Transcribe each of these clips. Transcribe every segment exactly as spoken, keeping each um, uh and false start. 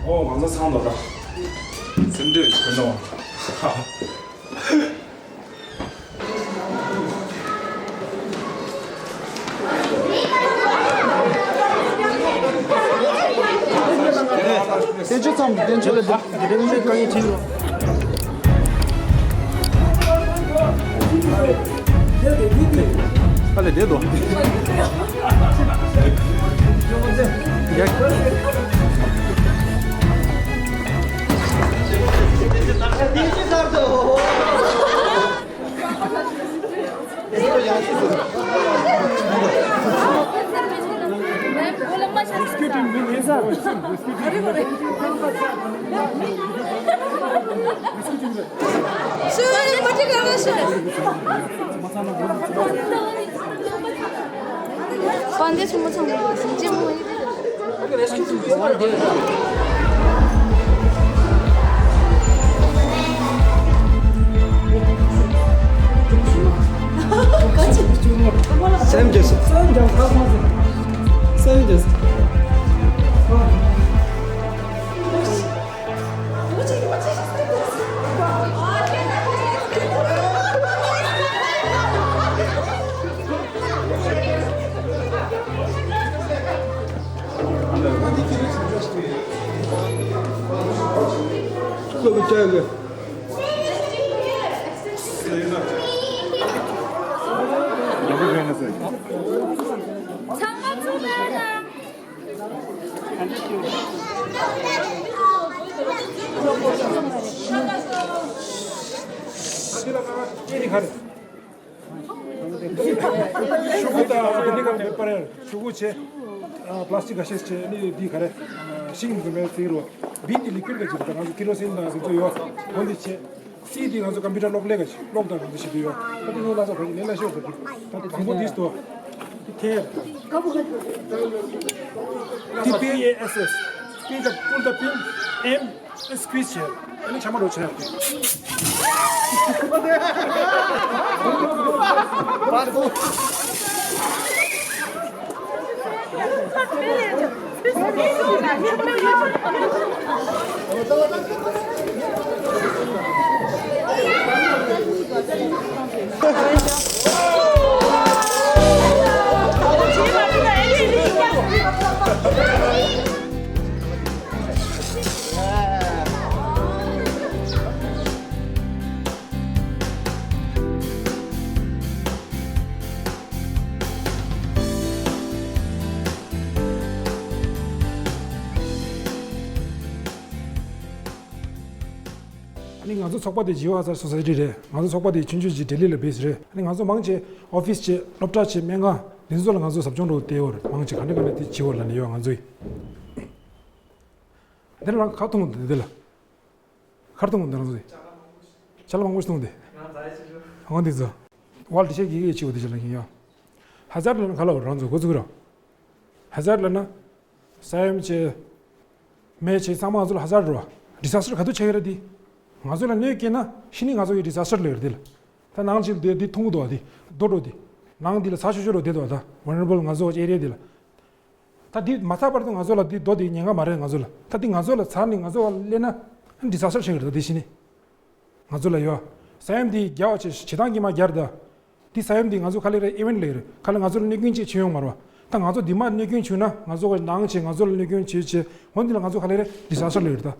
ཨོ། ང་ཚོ་ཚང་འདུག་ད། སེམས་ཁྲལ་གྱི་ཁོ་ནོ། བསྟན་ཆོས་ཚང་མ་བསྟན་ཆོས་ལ་དེ་དེ་དེ་དཀའ་ངལ་ཅི་རུང་། ཨ་ལེ་བསྡད་དོ། སེམས་ཀྱི་སེམས་ཀྱི། ཚང་མ་ཚུར་ལ་ན། ཤོག་གུ་དང་དེ་འདྲ་ག་མེད་པར་ཤོག་གུ་བྱས། ཨ། པ་ལ་སི་ཊིག་འགའ་ཤས་བྱས། ཨ་ནི་འདི་ག་རེ། ཨ། ཤིང་འཛོམས་པའི་རྩི་རོ། བི་འདི་ལི་ཀུའིཌ་ག་ཅིག་རེད། ད་ང་ཚོ་ཀི་རོ་སིན་དང་དེ་ཚོ་ཡོད། འོ་འདི་བྱས། སི་འདི་ང་ཚོ་ཀམ་པུ་ཊར་གློག་ཀླད་ག་ཅིག་གློག་དང་འདི་བྱེད་དུ་ཡོད། ད་དེ་ཚོ་ལ་སོགས་ག་ཅིག་ལས་སླ་ཤོས་ག་ཅིག་ད་དེ་དང་པོ་འདི་སྟོ། དེ་ཐེར། ཊི་པི་ཨེ་ཨེས་ཨེས། པི་ད་པུལ་ད་པིན། ཨེམ། སི་ཀུ་ཝིཛ་བྱས། ཨ་ནི་ཆ་མ་རོ་ཆ་ཡག་དེ། ཨ་ནི་ང་ཚོ་ཚོགས་པ་དེ་ཇི་ཨོ་ཧ་ཛར་སོ་སའི་ཊི་རེད། ང་ཚོ་ཚོགས་པ་དེ་ཆུང་ཆུང་ཅིག་ལྡི་ལི་ལ་བྷེ་སི་རེད། ཨ་ནི་ང་ཚོ་མང་ཆེ་ཨོ་ཕི་སི་བྱས། སློབ་གྲྭ་བྱས། སྨན་ཁང་དེ་ཚོ་ལ་ང་ཚོ་ཟབ་སྦྱོང་འགྲོ་བསྡད་ཡོད་རེད། མང་ཆེ་ག་འདྲ་ག་འདྲ་དེ་བྱེད་འོ་ལབ་ནས་ཡོད་ང་ཚོ་ཡིན། དེ་ལ་རང་ག་མཐོང་འདུག་དེ་ལ། གར་གཏོང་གི་འདུག་རང་ཚོ་དེ། ཅ་ལག་མང་པོ་ཞིག་གཏོང་དེ། འོང་དེ་ཚོ། ཝལ་ཌི་ཆེ་གི་གི་ཆེ་བོ་དེ་ཅ་ལག་ཡིན་ཡ། ཧ་ཛར་ཌི་ལབ་ན་ག་ལ་བ་རང་ཚོ་འགོ་ཚུགས་ར། ཧ་ཛར་ཌི་ལབ་ན། ས་ཡོམ་བྱས། མེ་བྱས་ཚང་མ་ང་ཚོ་ལ་ཧ་ཛར་ཌི་རེད་བ། ཌི་ཛ་སི་ཊར་ག་དུས་ཆགས་ཀྱི་རེད་དེ། ང་ཚོ་ལ་གནོད་སྐྱེལ་ན་ཤི་ནི་ང་ཚོ་གི་ཌི་ཛ་སི་ཊར་ལབ་ཀྱི་རེད་དེ་ལ། ད་ནང་ཆེན་དེ་དེ་མཐོང་གི་འདུག་བ་དེ། རྡོ་འགྲོ་དེ། ནང་དེ་ལ་ཚ་ཤོས་ཤོས་རོ་དེ་འདུག་བ་ད། ཝལ་ནེ་ར་བལ་ང་ཚོ་ཨེ་རི་ཡ་དེ་ལ། ད་འདི་མ་ཚར་བར་དུ་ང་ཚོ་ལ་འདི་རྡོ་འདི་ཉེན་ཁ་མ་རེད་ང་ཚོ་ལ། ད་འདི་ང་ཚོ་ལ་ཚར་ནས་ང་ཚོ་ལ་སླེབས་ན་ཌི་ཛ་སི་ཊར་ཆགས་ཀྱི་རེད་ད་འདི་ཕྱི་ནས། ང་ཚོ་ལ་ཡོད། ས་ཡོམ་འདི་རྒྱག་པ་བྱེད་བྱེད་སྟངས་ཀྱིས་མ་རྒྱག་རེད་ད། འདི་ས་ཡོམ་འདི་ང་ཚོ་ག་ལེ་རེད་ཨི་ཝེན་ཊི་ལེགས་རེད་ག་ལེ་ང་ཚོ་ལ་གནོད་སྐྱོན་ཅིག་བྱེད་ཡོང་མ་རེད་བ། ད་ང་ཚོ་འདི་མ་གནོད་སྐྱོན་བྱུང་ན་ང་ཚོ་ག་ནང་བྱེད་ང་ཚོ་ལ་གནོད་སྐྱོན་བྱེད་བྱེད་འོན་འདི་ལ་ང་ཚོ་ག་ལེ་རེད་ཌི་ཛ་སི་ཊར་ལེགས་རེད་ད།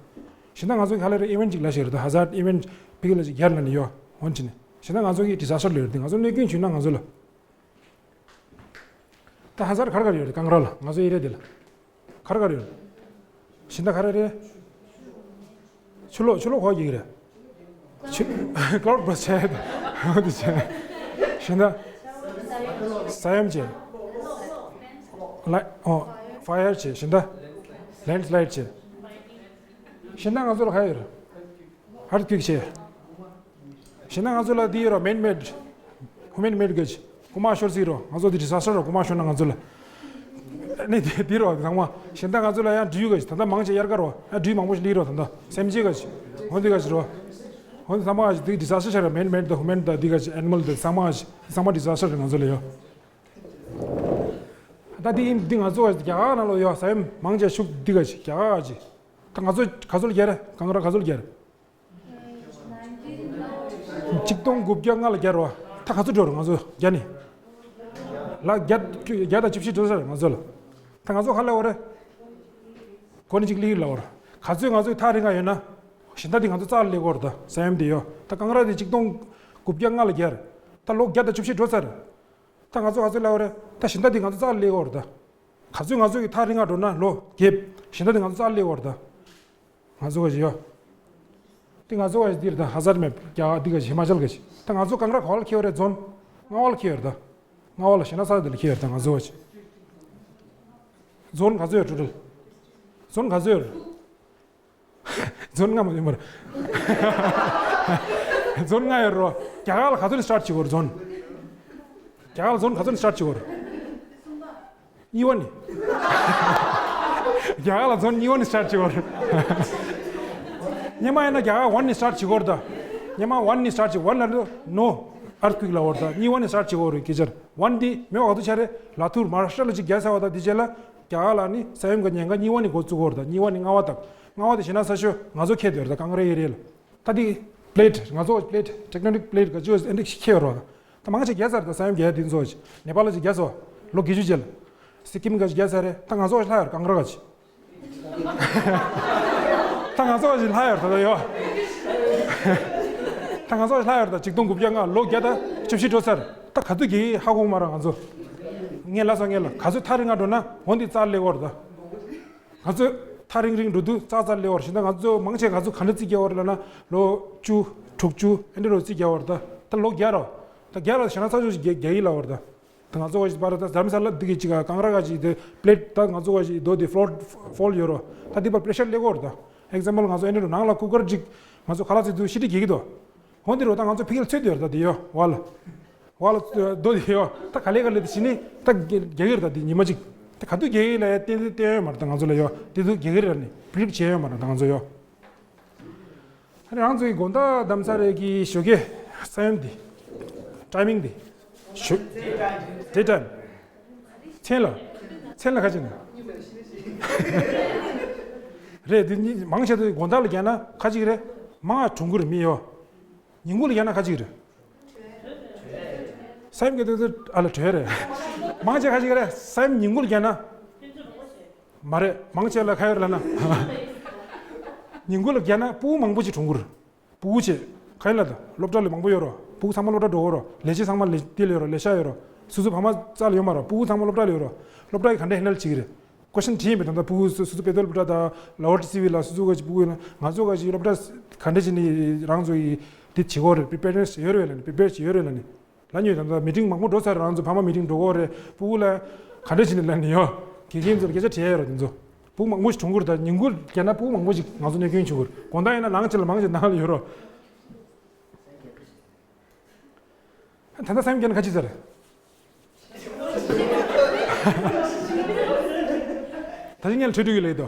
གཞན་ད་ང་ཚོ་ག་ལེ་རེད་ཨི་ཝེན་ཊི་ཅིག་ལ་ཞིག་རེད་ད་ཧ་ཛར་ཌི་ཨི་ཝེན་ཊི་ཕི་གི་ལ་ཞིག་རྒྱག་ན་ནི་ཡོད་འོན་ཅི་ནི། གཞན་ད་ང་ཚོ་གི་ཌི་ཛ་སི་ཊར་ལེགས་རེད་ང་ཚོ་གནོད་སྐྱོན་བྱུང་ན་ང་ཚོ་ལ། ད་ཧ་ཛར་གར་གར་ཡོད་རེད་ཀང་ར་ལ་ང་ཚོ་ཨེ་རི་ཡ་དེ་ལ། གར་གར་ཡོད་རེད། གཞན་ད་ག་རེ་རེད། ཆུ་ལོག་ཆུ་ལོག་གོ་གི་རེད། ཆུ་ཀླའུ་ཌི་བར་སི་ཊི་བྱས་ཡོད་དེ་བྱས། གཞན་ད། ས་ཡོམ་བྱས། ལ་ཨོ། ཕ་ཡར་བྱས་གཞན་ད། ལེན་ཌི་སི་ལའི་ཌི་བྱས། གཞན་ད་ང་ཚོ་ལ་ག་ཡོད་རེད། ཨར་ཐི་ཀུ་ཝེག་བྱས། གཞན་ན་ང་ཚོ་ལ་འདི་ཡོད་རོ་མེན་མེད། ཧུ་མེན་མེད་ག་ཅི། རྐུ་མ་ཤོར་སྲིད་རོ་ང་ཚོ་འདི་ཌི་ཛ་སི་ཊར་རོ་རྐུ་མ་ཤོར་ན་ང་ཚོ་ལ། ནི་འདི་འདི་རོ་ཚང་མ། གཞན་ད་ང་ཚོ་ལ་ཡང་འབྲུ་ག་ཅི་ད་ལྟ་མང་ཆེ་དབྱར་ཁ་རོ་ཡང་འབྲུ་མང་པོ་ཞིག་ལི་རོ་ད་ལྟ་སེམས་ཅན་ག་ཅི། འོ་འདི་ག་ཅི་རོ། འོ་འདི་ཚང་མ་ག་ཅི་འདི་ཌི་ཛ་སི་ཊར་ཆགས་རོ་མེན་མེད་ད་ཧུ་མེན་ད་འདི་ག་ཅི་ཨེ་ནི་མལ་ད་ཚང་མ་ག་ཅི་ཚང་མ་ཌི་ཛ་སི་ཊར་རེད་ང་ཚོ་ལ་ཡོད། ད་འདི་ཡིན་འདི་ང་ཚོ་ག་ཅི་རྒྱ་གར་ནང་ལོགས་ཡོད་ས་ཡོམ་མང་ཆེ་ཤུགས་འདི་ག་ཅི་རྒྱ་གར་ག་ཅི། ད་ང་ཚོ་ག་ཚོད་ལ་རྒྱལ་རེད་གང་ར་ག་ཚོད་ལ་རྒྱལ་རེད། ཆིག་སྟོང་དགུ་བརྒྱ་ལྔ་ལ་རྒྱལ་རོ། ད་ག་ཚོད་འགྲོ་རོ་ང་ཚོ་རྒྱ་ནི། ལ་བརྒྱ་བརྒྱ་དང་བཅུ་བཞི་འགྲོ་ས་རེད་ང་ཚོ་ལ། ད་ང་ཚོ་ག་ལ་འོ་རེད། གོ་ནི་གཅིག་ལི་ལ་འོ་ར། ག་ཚོད་ང་ཚོའི་ཐག་རིང་ང་ཡོད་ན། གཞན་དག་དེ་ང་ཚོ་རྩ་ལ་སླེབས་ཀྱི་ཡོད་རེད་ད་ས་ཡོམ་དེ་ཡོད་ད་གང་ར་དེ་ཆིག་སྟོང་དགུ་བརྒྱ་ལྔ་ལ་རྒྱལ། ད་ལོ་བརྒྱ་དང་བཅུ་བཞི་འགྲོ་ཚར། ད་ང་ཚོ་ག་ཚོད་ལ་འོ་རེད་ད་གཞན་དག་དེ་ང་ཚོ་རྩ་ལ་སླེབས་ཀྱི་ཡོད་རེད་ད། ག་ཚོད་ང་ཚོ་གི་ཐག་རིང་ང་འགྲོ་ན་ལོ་རྒྱབ། གཞན་དག་དེ་ང་ཚོ་རྩ་ལ་སླེབས་ཀྱི་ཡོད་རེད་ད། ང་ཚོ་ག་ཅི་ཡོད། དེ་ང་ཚོ་ག་ཅི་འདིར་ད་ཧ་ཛར་མེད་རྒྱ་གར་འདི་ག་ཅི་ཧི་མ་ཅལ་ག་ཅི། ད་ང་ཚོ་གང་ར་ག་བ་ལ་ཁེལ་བ་རེད་ཛོན། ལྔ་བ་ལ་ཁེལ་བ་རེད་ད། ལྔ་བ་ལ་ཞེ་ན་ས་འདི་ལ་ཁེལ་བ་རེད་ད་ང་ཚོ་ག་ཅི། ཛོན་ག་ཚོད་ཡོད་ཊོ་ཊལ། ཛོན་ག་ཚོད་ཡོད། ཛོན་ལྔ་མ་ཡིན་པར། ཛོན་ལྔ་ཡོད་རོ། རྒྱ་གར་ལ་ག་ཚོད་ནས་སི་ཊར་ཊི་བྱེད་དགོས་རེད་ཛོན། རྒྱ་གར་ལ་ཛོན་ག་ཚོད་ནས་སི་ཊར་ཊི་བྱེད་དགོས་རེད། གཉིས་པ་ནི། རྒྱ་གར་ལ་ཛོན་གཉིས་པ་ནི་སི་ཊར་ཊི་བྱེད་དགོས་རེད། སྔོན་མ་ཡིན་ན་རྒྱ་གར་ཝན་ནི་སི་ཊར་ཊི་བྱེད་དགོས་རེད་ད། སྔོན་མ་ཝན་ནི་སི་ཊར་ཊི་བྱེད་ཝན་ལ་ནོ། ཨར་ཐི་ཀུ་ཝེག་ལ་འོ་རེད་ད་གཉིས་པ་ནི་སི་ཊར་ཊི་བྱེད་དགོས་རེད་སྐད་ཆ་རེད། ཝན་འདི་མེད་པ་ག་ཚོད་ཆགས་རེད་ལ་ཐུར་མ་ཧཱ་ར་ཤི་ཊ་ལ་ཅིག་རྒྱག་ཚར་བ་ད་འདི་རྗེས་ལ། རྒྱ་གར་ལ་ནི་ས་ཡོམ་གྱི་ཉེན་ཁ་གཉིས་པ་ནི་འགོ་བཙུགས་ཀྱི་ཡོད་རེད་ད་གཉིས་པ་ནི་ལྔ་བ་དང་། ལྔ་བ་དེ་ཞེ་ན་ས་ཤོད་ང་ཚོ་ཁྱེར་དུ་ཡོད་རེད་ད་གང་རེད་ཨེ་རི་ཡ་ལ། ད་དེ་པི་ལེ་ཊི་ང་ཚོ་པི་ལེ་ཊི་ཊེག་ཊོ་ནིག་པི་ལེ་ཊི་ག་ཅི་ཡོད་ཨེ་འདྲ་ཁྱེར་ཡོད་རེད་ད། ད་མང་ཆེ་རྒྱས་ཚར་ད་ས་ཡོམ་རྒྱས་དེ་ཚོ་ནེ་པཱལ་ལ་ཅིག་རྒྱས་སོ། ལོ་བརྒྱད་ཅུ་རྗེས་ལ། སི་ཀིམ་ག་ཅིག་རྒྱས་ཚར་རེད་ད་ང་ཚོ་ལྷག་ཡོད་རེད་གང་ར་ག་ཅི། ད་ང་ཚོ་ཞིག་ལྷག་ཡོད་ད་ཡོད། ད་ང་ཚོ་ཞིག་ལྷག་ཡོད་ད་ཆིག་སྟོང་དགུ་བརྒྱ་ལྔ་ལོ་བརྒྱ་དང་བཅུ་བཞི་འགྲོ་ཚར། ད་ག་དུས་རྒྱལ་ཧ་གོ་མ་ར་ང་ཚོ། ངས་ལ་སོ་ངས་ལ་ག་ཚོད་ཐག་རིང་ང་འགྲོ་ན་འོ་འདི་རྩ་ལེ་བོར་ད། ང་ཚོ་ཐག་རིང་རིང་འགྲོ་དུས་རྩ་རྩ་ལེ་བོར་ཞིག་ད་ང་ཚོ་མང་ཆེ་ང་ཚོ་ག་འདྲ་རྩིས་རྒྱག་བོར་ལ་ན་ལོ་བཅུ་དྲུག་ཅུ་ཨེ་འདྲ་རོ་རྩིས་རྒྱག་བོར་ད། ད་ལོ་བརྒྱ་རོ། ད་བརྒྱ་རོ་ཞེ་ན་ས་ཆོས་ཞིག་རྒྱལ་རྒྱལ་ཡིན་ལ་བོར་ད། ད་ང་ཚོ་བ་ཞིག་པར་ད་རྡ་རམ་ས་ལ་འདི་གི་ཅིག་ག་གང་ར་ག་ཅིག་དེ་པི་ལེ་ཊི་ད་ང་ཚོ་བ་ཞིག་རྡོ་དེ་ཕོལ་ཕོལ་ཡོད་རོ། ད་འདི་པར་པེ་རེ་ཤར་སླེབས་ཀྱི་ཡོད་རེད་ད། ཨེག་ཛམ་པལ་ང་ཚོ་ཨེ་འདྲ་རོ་ནང་ལ་ཀུ་ཀར་ཅིག་ང་ཚོ་ཁ་ལག་བཙོས་དུས་ཤི་ཏི་རྒྱག་གི་འདུག་འོན་ཏེ་རོ་ད་ང་ཚོ་ཕི་གིར་ཚོད་དུ་ཡོད་རེད་ད་དེ་ཡོད་བ་ལ། བ་ལ་རྡོ་དེ་ཡོད་ད་ག་ལེ་ག་ལེ་དེ་ཤི་ནི་ད་རྒྱག་གི་རེད་ད་དེ་ཉི་མ་ཅིག་ད་ག་དུས་རྒྱག་གི་ལ་ཡ་བསྟན་བསྟན་ཡོད་མ་རེད་ད་ང་ཚོ་ལ་ཡོད་དེ་དུས་རྒྱག་གི་རེད་ནི་པི་རི་ཌིག་བྱས་ཡོད་མ་རེད་ད་ང་ཚོ་ཡོད། ཨ་ནི་རང་ཚོའི་དགོང་དག་གདམ་ས་རེ་གི་ཞོགས་ཀས་ས་ཡོམ་འདི། ཊའི་མིང་འདི། ཞོགས། ཌེ་ཊའིམ། མཚན་ལ། མཚན་ལ་ཁ་ཅིག་ན། རེད་འདི་གཉིས་མང་ཆེ་དུ་དགོང་དག་ལ་རྒྱག་ན་ཁ་ཅིག་རེད། མང་ང་གྲོང་ཁུལ་མི་ཡོད། ཉིན་གུང་ལ་རྒྱག་ན་ཁ་ཅིག་རེད། ས་ཡོམ་གྱི་དུས་ཚོད་ཨ་ལ་གྲོལ་རེད། མང་ཆེ་ཁ་ཅིག་རེད་ས་ཡོམ་ཉིན་གུང་ལ་རྒྱག་ན། མ་རེད། མང་ཆེ་ལ་ཁ་ཡོད་ལ་ན། ཉིན་གུང་ལ་རྒྱག་ན་ཕྲུ་གུ་མང་པོ་ཅིག་གྲོངས་ཀྱི་རེད། ཕྲུ་གུ་ཆེ། ཁ་ཡིན་ལ་ད་སློབ་གྲྭ་ལ་མང་པོ་ཡོད་རོ། ཕྲུ་གུ་ཚང་མ་སློབ་གྲྭ་འགྲོ་གོ་རོ། ལས་བྱེད་ཚང་མ་ལས་དེ་ལ་ཡོད་རོ། ལས་ཤག་ཡོད་རོ། སོ་སོ་ཕ་མ་རྩ་ལ་ཡོད་མ་རོ། ཕྲུ་གུ་ཚང་མ་སློབ་གྲྭ་ལ་ཡོད་རོ། སློབ་གྲྭ་གི་ག་འདྲ་ཧེན་ཌལ་བྱེད་ཀྱི་རེད། ཀོ་ཤན་དྲིས་ཡིན་པས་ད་ལྟ་ཕྲུ་གུ་སོ་སོ་དཔེ་སྟོན་སློབ་གྲྭ་དང་ལ་ཝར་ཊི་སི་ཝི་ལ་སོ་སོ་ག་ཅིག་ཕྲུ་གུ་ཡིན་ན་ང་ཚོ་ག་ཅིག་སློབ་གྲྭ་ག་འདྲ་བྱས་ནས་རང་ཚོ་ཡི་དེ་བྱེད་གོ་རེད། པི་པེ་རེནས་ཡོད་རེད་ལ་ནི་པི་པེར་བྱེད་ཡོད་རེད་ལ་ནི། ལ་ཉོས་ད་ལྟ་མི་ཊིང་མང་པོ་འགྲོ་ཚར་རང་ཚོ་ཕ་མ་མི་ཊིང་འགྲོ་གོ་རེད། ཕྲུ་གུ་ལ་ག་འདྲ་བྱས་ནས་ལ་ནི་ཡོད། དགེ་རྒན་ཚོར་སྐད་ཆ་དྲིས་ཡ་ཡོད་རོ་དེ་ཚོ། ཕྲུ་གུ་མང་པོ་ཞིག་གྲོངས་ཀྱི་རེད། ད་ཉིན་གུང་བརྒྱབ་ན་ཕྲུ་གུ་མང་པོ་ཞིག་ང་ཚོ་གནོད་སྐྱོན་བྱུང་གི་རེད། དགོང་དག་ཡིན་ན་ནང་ཆེ་ལ་མང་ཆེ་ནང་ལ་ཡོད་རོགས། ད་ལྟ་ས་ཡོམ་བརྒྱབ་ན་ག་ཅི་ཟེར། ད་ཅི་ངས་ལ་གྲོས་སྒྲིག་ཡོད་ལེ་དོ།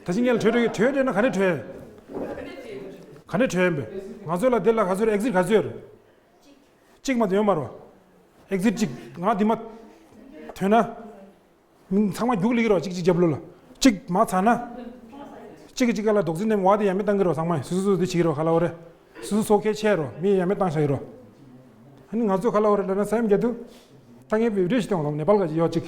ད་ཅི་ངས་ལ་གྲོས་སྒྲིག་ཡོད། གྲོས་སྒྲིག་ན་ག་རེ་གྲོས། ག་རེ་གྲོས་ཡིན་པས། ང་ཚོ་ལ་དེ་ལ་ག་ཚོད་ཨེག་ཟིཊ་ག་ཚོད་ཡོད་རེད། གཅིག་མ་གཏོགས་ཡོད་མ་རེད། ཨེག་ཟིཊ་གཅིག་ང་འདི་མ་ཐོན་ན། མི་ཚང་མ་རྒྱུགས་ལེགས་རོགས། གཅིག་གཅིག་རྒྱབ་ལོ་ལ། གཅིག་མ་ཚར་ན། གཅིག་གིས་གཅིག་ག་ལ་རྡོག་རྫིས་ནས་བ་དེ་ཡ་མེད་བཏང་གི་རོགས། ཚང་མས་སོ་སོ་སོ་དེ་བྱེད་ཀྱི་རོགས། ག་ལ་བ་རེད། སོ་སོ་སོ་ཁས་ཆེ་རོགས། མི་ཡ་མེད་བཏང་བཞག་ཡི་རོགས། ཨ་ནི་ང་ཚོ་ག་ལ་བ་རེད་ལབ་ན་ས་ཡོམ་བརྒྱབ་དུས། ད་ངས་བི་ཌིའོ་ཞིག་བཏང་བ་ནེ་པཱལ་ག་ཅིག་ཡོད་ཅིག་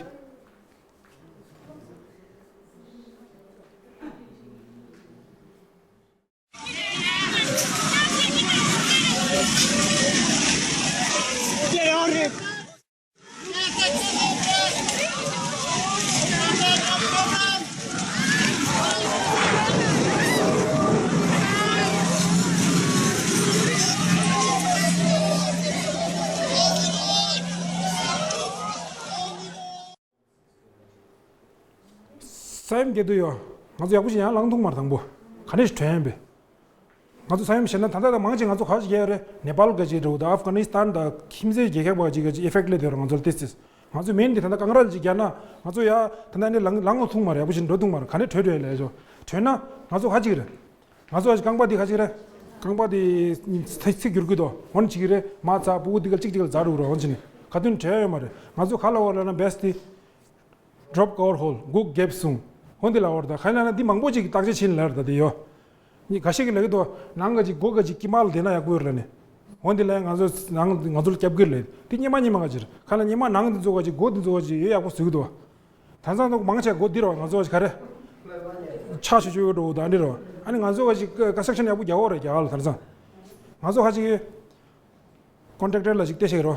ས་ཡོམ་བརྒྱབ་དུས་ཡོ། ང་ཚོ་ཡག་པོ་ཞིག་ཡང་ལངས་ཐུབ་མ་རེད། དང་པོ་ག་འདྲ་ཞིག་གྲོན་ཡིན་པས། ང་ཚོ་ས་ཡོམ་བྱས་ན་ད་ལྟ་དང་མང་ཆེ་ང་ཚོ་ག་ཅིག་རྒྱག་ཡོད་རེད། ནེ་པཱལ་ག་ཅིག་རེད་དང་ཨབ་གྷ་ནི་སི་ཐན་དང་ཁྱིམ་མཚེས་རྒྱལ་ཁབ་ག་ཅིག་ག་ཅིག་ཨི་ཕེག་ཊི་སླེབས་དེ་རེད། ང་ཚོ་ལ་ཏིས་ཏིས་ང་ཚོ་མེན་དེ་ད་ལྟ་གངས་ར་ཅིག་རྒྱག་ན་ང་ཚོ་ཡ་ད་ལྟ་ནི་ལངས་ལངས་ཐུབ་མ་རེད། ཡག་པོ་ཞིག་འགྲོ་ཐུབ་མ་རེད། ག་ནས་གྲོལ་གྲོལ་ལས་ཆོག་གྲོལ་ན་ང་ཚོ་ག་ཅིག་རེད། ང་ཚོ་ག་ཅིག་རྐང་པ་དེ་ག་ཅིག་རེད། རྐང་པ་དེ་ཚིག་ཚིག་འགྱུར་གི་དོ་འོན་ཅིག་རེད། མ་ཚ་ཕྲུ་གུ་དེ་ག་ཅིག་ཅིག་ལ་ཛ་རུག་རོགས་འོན་ཅིག་ནི་ག་དུས་གྲོལ་ཡོད་མ་རེད། ང་ཚོ་ག་ལ་བ་ལ་ན་བེ་སི་ཊི་དེ། ཌོབ་ཀ་བར་ཧོལ་སྒོ་བརྒྱབ་སོང་། ཧོན་དེ་ལ་བར་ད་ཁ་ན་ན་འདི་མང་པོ་ཅིག་གི་བརྟག་དཔྱད་ཕྱིན་ལར་ད་དེ་ཡོ། ནི་ཁ་ཤས་ཀྱི་ལ་གི་དོ་ནང་ག་ཅིག་སྒོ་ག་ཅིག་དཀྱིལ་མ་ལ་དེ་ན་ཡག་པོ་ཡོད་ལ་ནི། ཧོན་དེ་ལ་ང་ཚོ་ནང་ང་ཚོ་ལ་སྐྱབས་ཀྱི་ལས་དེ་སྙེ་མ་སྙེ་མ་ག་ཅིག་ཁ་ན་སྙེ་མ་ནང་དེ་ཚོ་ག་ཅིག་སྒོ་དེ་ཚོ་ག་ཅིག་ཡོད་ཡག་པོ་བཟོ་གི་དོ། ད་ཚང་ཚོ་མང་ཆེ་སྒོ་འདི་རོ་ང་ཚོ་ག་ཅིག་ག་རེ། ཆག་ཆུ་ཆུ་ཡོད་འགྲོ་ད་འདི་རོ། ཨ་ནི་ང་ཚོ་ག་ཅིག་ཀ་སེག་ཤན་ཡག་པོ་རྒྱག་འོ་རེ་རྒྱག་ལ་ད་ཚང་། ང་ཚོ་ག་ཅིག་ཀོན་ཊེག་ཊར་ལ་ཅིག་བལྟས་ཤིག་རོ།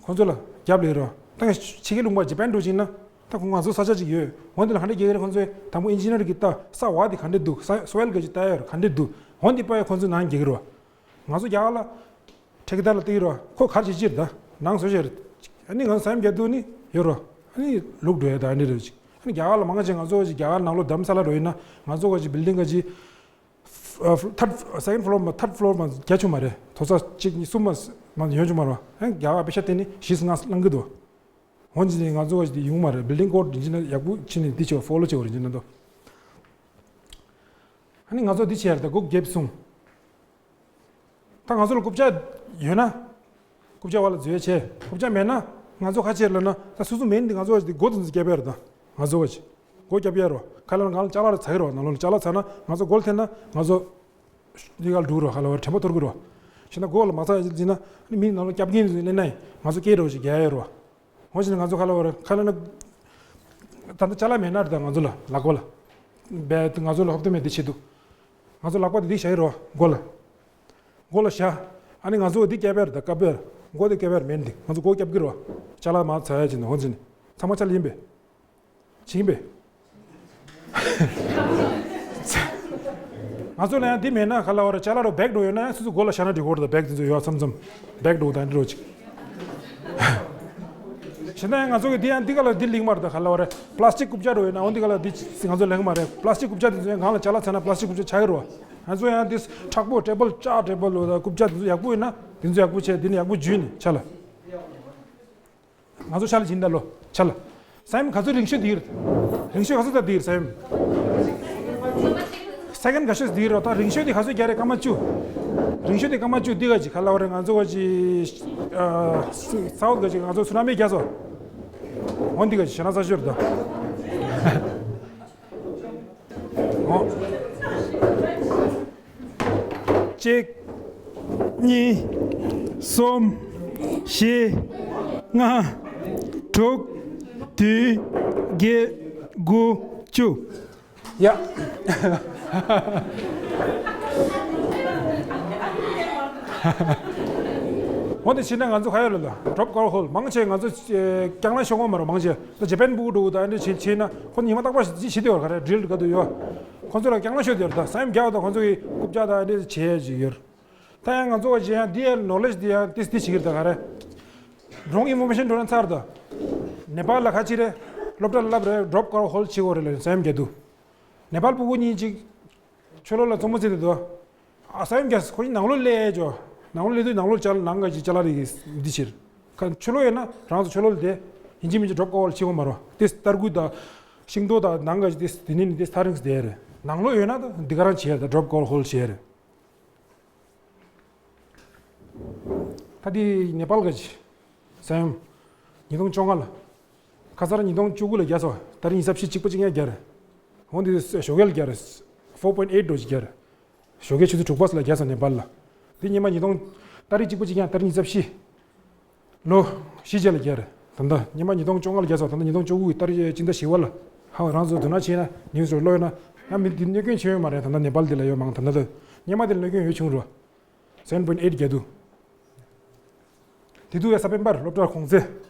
ཁོང་ཚོ་ལ་རྒྱབ་ལས་རོ། ད་ཕྱི་རྒྱལ་ལུང་པ་ཇི་པན་འགྲོ་ཅིག་ན། ད་ཁོང་ང་ཚོ་ས་ཆ་ཅིག་ཡོད། འོན་ཏེ་ལ་ག་འདྲ་རྒྱག་གི་རེད། ཁོང་ཚོས་དང་པོ་ཨིན་ཇི་ནི་ཡར་གྱིས་ལྟ་ས་བ་དེ་ག་འདྲ་འདུག་ས་སོའིལ་ག་ཅིག་ལྟ་ཡོད་རེད། ག་འདྲ་འདུག་འོན་ཏེ་པ་ཡ་ཁོང་ཚོས་ནང་རྒྱག་གི་རོ། ང་ཚོ་རྒྱ་གར་ལ་ཐེ་ཀེ་དར་ལ་བལྟས་རོ། ཁོ་ག་རེ་བྱེད་ཀྱི་རེད། ད་ནང་བཟོ་བྱས་རེད། ཨ་ནི་ང་ཚོ་ས་ཡོམ་རྒྱག་དུས་ནི་ཡོད་རོ། ཨ་ནི་ལུག་འགྲོ་ཡ་ད་ཨ་ནི་རེད་ཅིག་ཨ་ནི་རྒྱ་གར་ལ་མང་ཆེ་ང་ཚོ་ག་ཅིག་རྒྱ་གར་ནང་ལོགས་རྡ་རམ་ས་ལ་འགྲོ་ཡིན་ན་ང་ཚོ་ག་ཅིག་བིལ་ཌིང་ག་ཅིག་ཨ་ཐར་སེ་ཀེན་ཌི་ཕི་ལོར་མ་ཐར་ཌི་ཕི་ལོར་མ་རྒྱ་ཆུ་མ་རེད། དོ་ས་གཅིག་གཉིས་གསུམ་མ་མ་ཡོང་ཆུ་མ་རེད། ཨ་རྒྱ་གར་པེ་ཤ་དེ་ནི་བཞི་ལྔ་བླང་གི་འདུག་འོན་ཅི་ནི་ང་ཚོ་ག་ཅིག་དེ་ཡོང་མ་རེད། བིལ་ཌིང་ཀོ་ཌི་འདི་ན་ཡག་པོ་ཕྱིན་ནས་འདི་ཆོ་ཕོ་ལོ་བྱེད་འོ་རེད་འདི་ན་འདུག་ཨ་ནི་ང་ཚོ་འདི་བྱས་རེད། ད་སྒོ་བརྒྱབ་སོང་། ད་ང་ཚོ་ལ་རྐུབ་བཀྱག་ཡོད་ན། རྐུབ་བཀྱག་བ་ལ་འཛུལ་བྱས། རྐུབ་བཀྱག་མེད་ན། ང་ཚོ་ཁ་ཕྱེ་ལ་ན་ད་སོ་སོ་མེད་འདི་ང་ཚོ་ག་ཅིག་འདི་སྒོ་དེ་ཚོ་བརྒྱབ་ཡོད་རེད། ད་ང་ཚོ་ག་ཅིག་སྒོ་བརྒྱབ་ཡོད་རོ། ཁ་ལ་ང་ལ་ཅ་ལག་རེ་ཚ་གི་རོ། ནང་ལོགས་ལ་ཅ་ལག་ཚ་ན་ང་ཚོ་སྒོ་ལ་ཐེན་ན་ང་ཚོ་འདི་ག་ལ་འགྲོ་གི་རོ། ཁ་ལ་བ་དྲན་པ་འཐོར་གི་རོ། ཤི་ན་སྒོ་ལ་མ་ཚ་ཡ་ཅིག་ན་ནི་མི་ནང་ལོགས་སྐྱབས་མཁན་ཚོ་སླེབས་ན་ང་ཚོ་སྐད་རོ་ཞིག་རྒྱག་ཡོད་རོ། འོ་ཞིག་ན་ང་ཚོ་ཁ་ལ་བ་ར་ཁ་ལ་ན། ད་ལྟ་ཅ་ལག་མེད་ན་རེད། ད་ང་ཚོ་ལ་ལག་པ་ལ། བས་ང་ཚོ་ལ་ཧོབ་ཏེ་མེད་འདི་བྱེད་འདུག་ང་ཚོ་ལག་པ་དེ་འདི་བཞག་ཡོད་རོ་སྒོ་ལ། སྒོ་ལ་བཞག་ཨ་ནི་ང་ཚོ་འདི་བརྒྱབ་ཡོད་རེད། ད་བཀབ་ཡོད་རེད། སྒོ་དེ་བརྒྱབ་ཡོད་རེད་མེད་འདི་ང་ཚོ་སྒོ་བརྒྱབ་ཀྱི་རོ། ཅ་ལག་མ་ཚ་ཡ་ཅིག་ན་འོ་ཞིག་ནི་ཚང་མ་ཅ་ལག་ཡིན་པས། ཅི་ཡིན་པས། ང་ཚོ་ལ་ཡང་འདི་མེད་ན་ག་ལ་བ་ར་ཅ་ལག་རོ་བེག་འགྲོ་ཡོད་ན་ཡང་སོ་སོ་སྒོ་ལ་བཞག་ན་འགྲིག་གོ་རེད། ད་བེག་དེ་ཚོ་ཡོད་མཚམས་མཚམས་བེག་འགྲོ་ད་འདི་རོ་ཅིག་བྱས་ན་ཡང་ང་ཚོ་གི་འདི་ཡང་འདི་ག་ལ་འདི་ལེགས་མ་རེད། ད་ག་ལ་བ་རེད། པ་ལ་སི་ཊིག་རྐུབ་བཀྱག་འགྲོ་ཡོད་ན་འོ་འདི་ག་ལ་འདི་ང་ཚོ་ལེགས་མ་རེད། པ་ལ་སི་ཊིག་རྐུབ་བཀྱག་དེ་ཚོ་ཡང་གང་ལ་ཅ་ལག་ཚ་ན་པ་ལ་སི་ཊིག་རྐུབ་བཀྱག་ཆགས་ཀྱི་རོ། ང་ཚོ་ཡང་འདི་མཁྲེགས་པོ་ཊེ་བལ་ལྕགས་ཊེ་བལ་ལོ་ད་རྐུབ་བཀྱག་དེ་ཚོ་ཡག་པོ་ཡོད་ན་དེ་ཚོ་ཡག་པོ་བྱས་འདི་ནི་ཡག་པོ་འཇུས་ནི་ཆ་ལ། ང་ཚོ་ཆ་ལ་སྦྱིན་ད་ལོ་ཆ་ལ། ས་ཡོམ་ག་ཚོད་རིང་ཤོས་དེ་ཡིན། རིང་ཤོས་ག་ཚོད་ད་དེ་ཡིན་ས་ཡོམ། སེ་ཀེན་ག་ཤོས་དེ་ཡིན་རོ། ད་རིང་ཤོས་དེ་ག་ཚོད་རྒྱག་རེད། སྐར་མ་བཅུ། རིང་ཤོས་དེ་སྐར་མ་བཅུ་འདི་ག་ཅིག་ག་ལ་བ་རེད། ང་ཚོ་ག་ཅིག་ཨ་སའུ་ཐི་ག་ཅིག་ང་ཚོ་སུ་ན་མི་རྒྱག་སོ། འོ་འདི་ག་ཅིག་ཞེ་ན་ས་ཤོར་ད། འོ། གཅིག་གཉིས། གསུམ། བཞི། ལྔ། དྲུག་བདུན། བརྒྱད། དགུ། བཅུ། ཡ། འོ་དེ་ཕྱིན་ན་ང་ཚོ་ག་ཡོད་ལ་ལ་ཌོབ་ཀ་བར་ཧོལ་མང་ཆེ་ང་ཚོ་ཀྱང་ལ་ཤོག་ངོ་མ་རོ། མང་ཆེ་ད་ཇེ་པན་ཕྲུ་གུ་འགྲོ་ད་འདྲ་བྱེད་བྱེད་ན་ཁོ་ཉི་མ་རྟག་པར་ཞིག་བྱེད་དེ་ཡོད་ག་རེ་ཌི་རིལ་ག་དུ་ཡོད། ཁོ་ཚོ་ལ་ཀྱང་ལ་ཤོད་དེ་ཡོད། ད་ས་ཡོམ་རྒྱག་ད་ཁོ་ཚོ་གི་རྐུབ་བཀྱག་ད་འདྲ་བྱེད་ཅིག་ཡོད། ད་ཡང་ང་ཚོ་བ་ཅན་ཡང་འདི་ཡང་ནོ་ལེཇ་འདི་ཡང་ཏིས་ཏིས་བྱེད་ཀྱི་རེད། ད་ག་རེ་རོང་ཨིན་ཕོར་མེ་ཤན་འགྲོ་ན་ཚར་ད། ནེ་པཱལ་ལ་ཁ་ཅིག་རེད། སློབ་གྲྭ་ལ་བསླབ་རེད། ཌོབ་ཀ་ར་ཧོལ་བྱེད་དགོས་རེད་ལབ་ནས་ས་ཡོམ་བརྒྱབ་འདུག་ནེ་པཱལ་ཕྲུ་གུ་གཉིས་ཅིག་ཆོས་ལོག་ལ་བཙོན་པ་བཙལ་བསྡད་འདུག་ཨ། ས་ཡོམ་བརྒྱབ། ཁོ་གཉིས་ནང་ལོགས་སླེབས་ཡས་ཅོ། ནང་ལོགས་སླེབས་དུས་ནང་ལོགས་ཅ་ལག་ནང་ག་ཅིག་ཅ་ལག་རིགས་འདི་བྱེད། ཁ་ཆོས་ལོག་ཡོད་ན་རང་ཚོ་ཆོས་ལོག་ལ་བསྡད། ཡིན་གཅིག་མིན་གཅིག་ཌོབ་ཀ་ར་ཧོལ་བྱེད་དགོས་མ་རེད། དེ་སྟར་ཁུ་དང་ཤིང་ཏོག་དང་ནང་ག་ཅིག་དེ་དེ་ནས་ནི་དེ་ཐག་རིང་ས་བསྡད་རེད། ནང་ལོགས་ཡོད་ན་ད་འདི་ག་རང་བྱེད་ཡས་རེད། ཌོབ་ཀ་ར་ཧོལ་བྱེད་ཡས་རེད། ད་དེ་ནེ་པཱལ་ག་ཅིག་ས་ཡོམ། ཉིས་སྟོང་བཅོ་ལྔ་ལ། ཁ་སང་ཉིས་སྟོང་བཅུ་དགུ་ལ་བརྒྱབ་སོང་། ཏ་རིག་ཉི་ཤུ་བཞི་གཅིག་པ་གཅིག་རྐྱང་བརྒྱབ་རེད། འོ་འདི་ཞོགས་ཀས་ལ་བརྒྱབ་རེད། ཕོར་པོ་ཨེཊ་འདྲ་ཅིག་བརྒྱབ་རེད། ཞོགས་ཀས་ཆུ་ཚོད་དྲུག་པ་ཙམ་ལ་བརྒྱབ་སོང་ནེ་པཱལ་ལ། འདི་སྔོན་མ་ཉིས་སྟོང་། ཏ་རིག་གཅིག་པ་གཅིག་རྐྱང་ཏ་རིག་ཉི་ཤུ་བཞི། ལོ་བཞི་རྗེས་ལ་བརྒྱབ་རེད། ད་ལྟ་སྔོན་མ་ཉིས་སྟོང་བཅོ་ལྔ་ལ་བརྒྱབ་སོང་། ད་ལྟ་ཉིས་སྟོང་བཅུ་དགུ་གི་ཏ་རིག་སྤྱི་ཟླ་བཞི་པ་ལ། ཧ་རང་ཚོ་དོ་སྣང་བྱས་ན་ནིའུ་སི་ལ་ཀློག་ཡོད་ན། ཡང་མི་འདི་གནོད་སྐྱོན་ཆེ་ཡོད་མ་རེད། ད་ལྟ་ནེ་པཱལ་འདི་ལ་ཡོད་མང་། ད་ལྟ་སྔོན་མ་དེ་ལ་གནོད་སྐྱོན་ཡོད་བྱུང་རེད། སེ་བེན་པོ་ཨིན་ཊི་ཨེཊ་བརྒྱབ་འདུག་དེ་དུས་ཡ་ས་པཎ་པར་སློབ་གྲྭ་གོང་ཚད་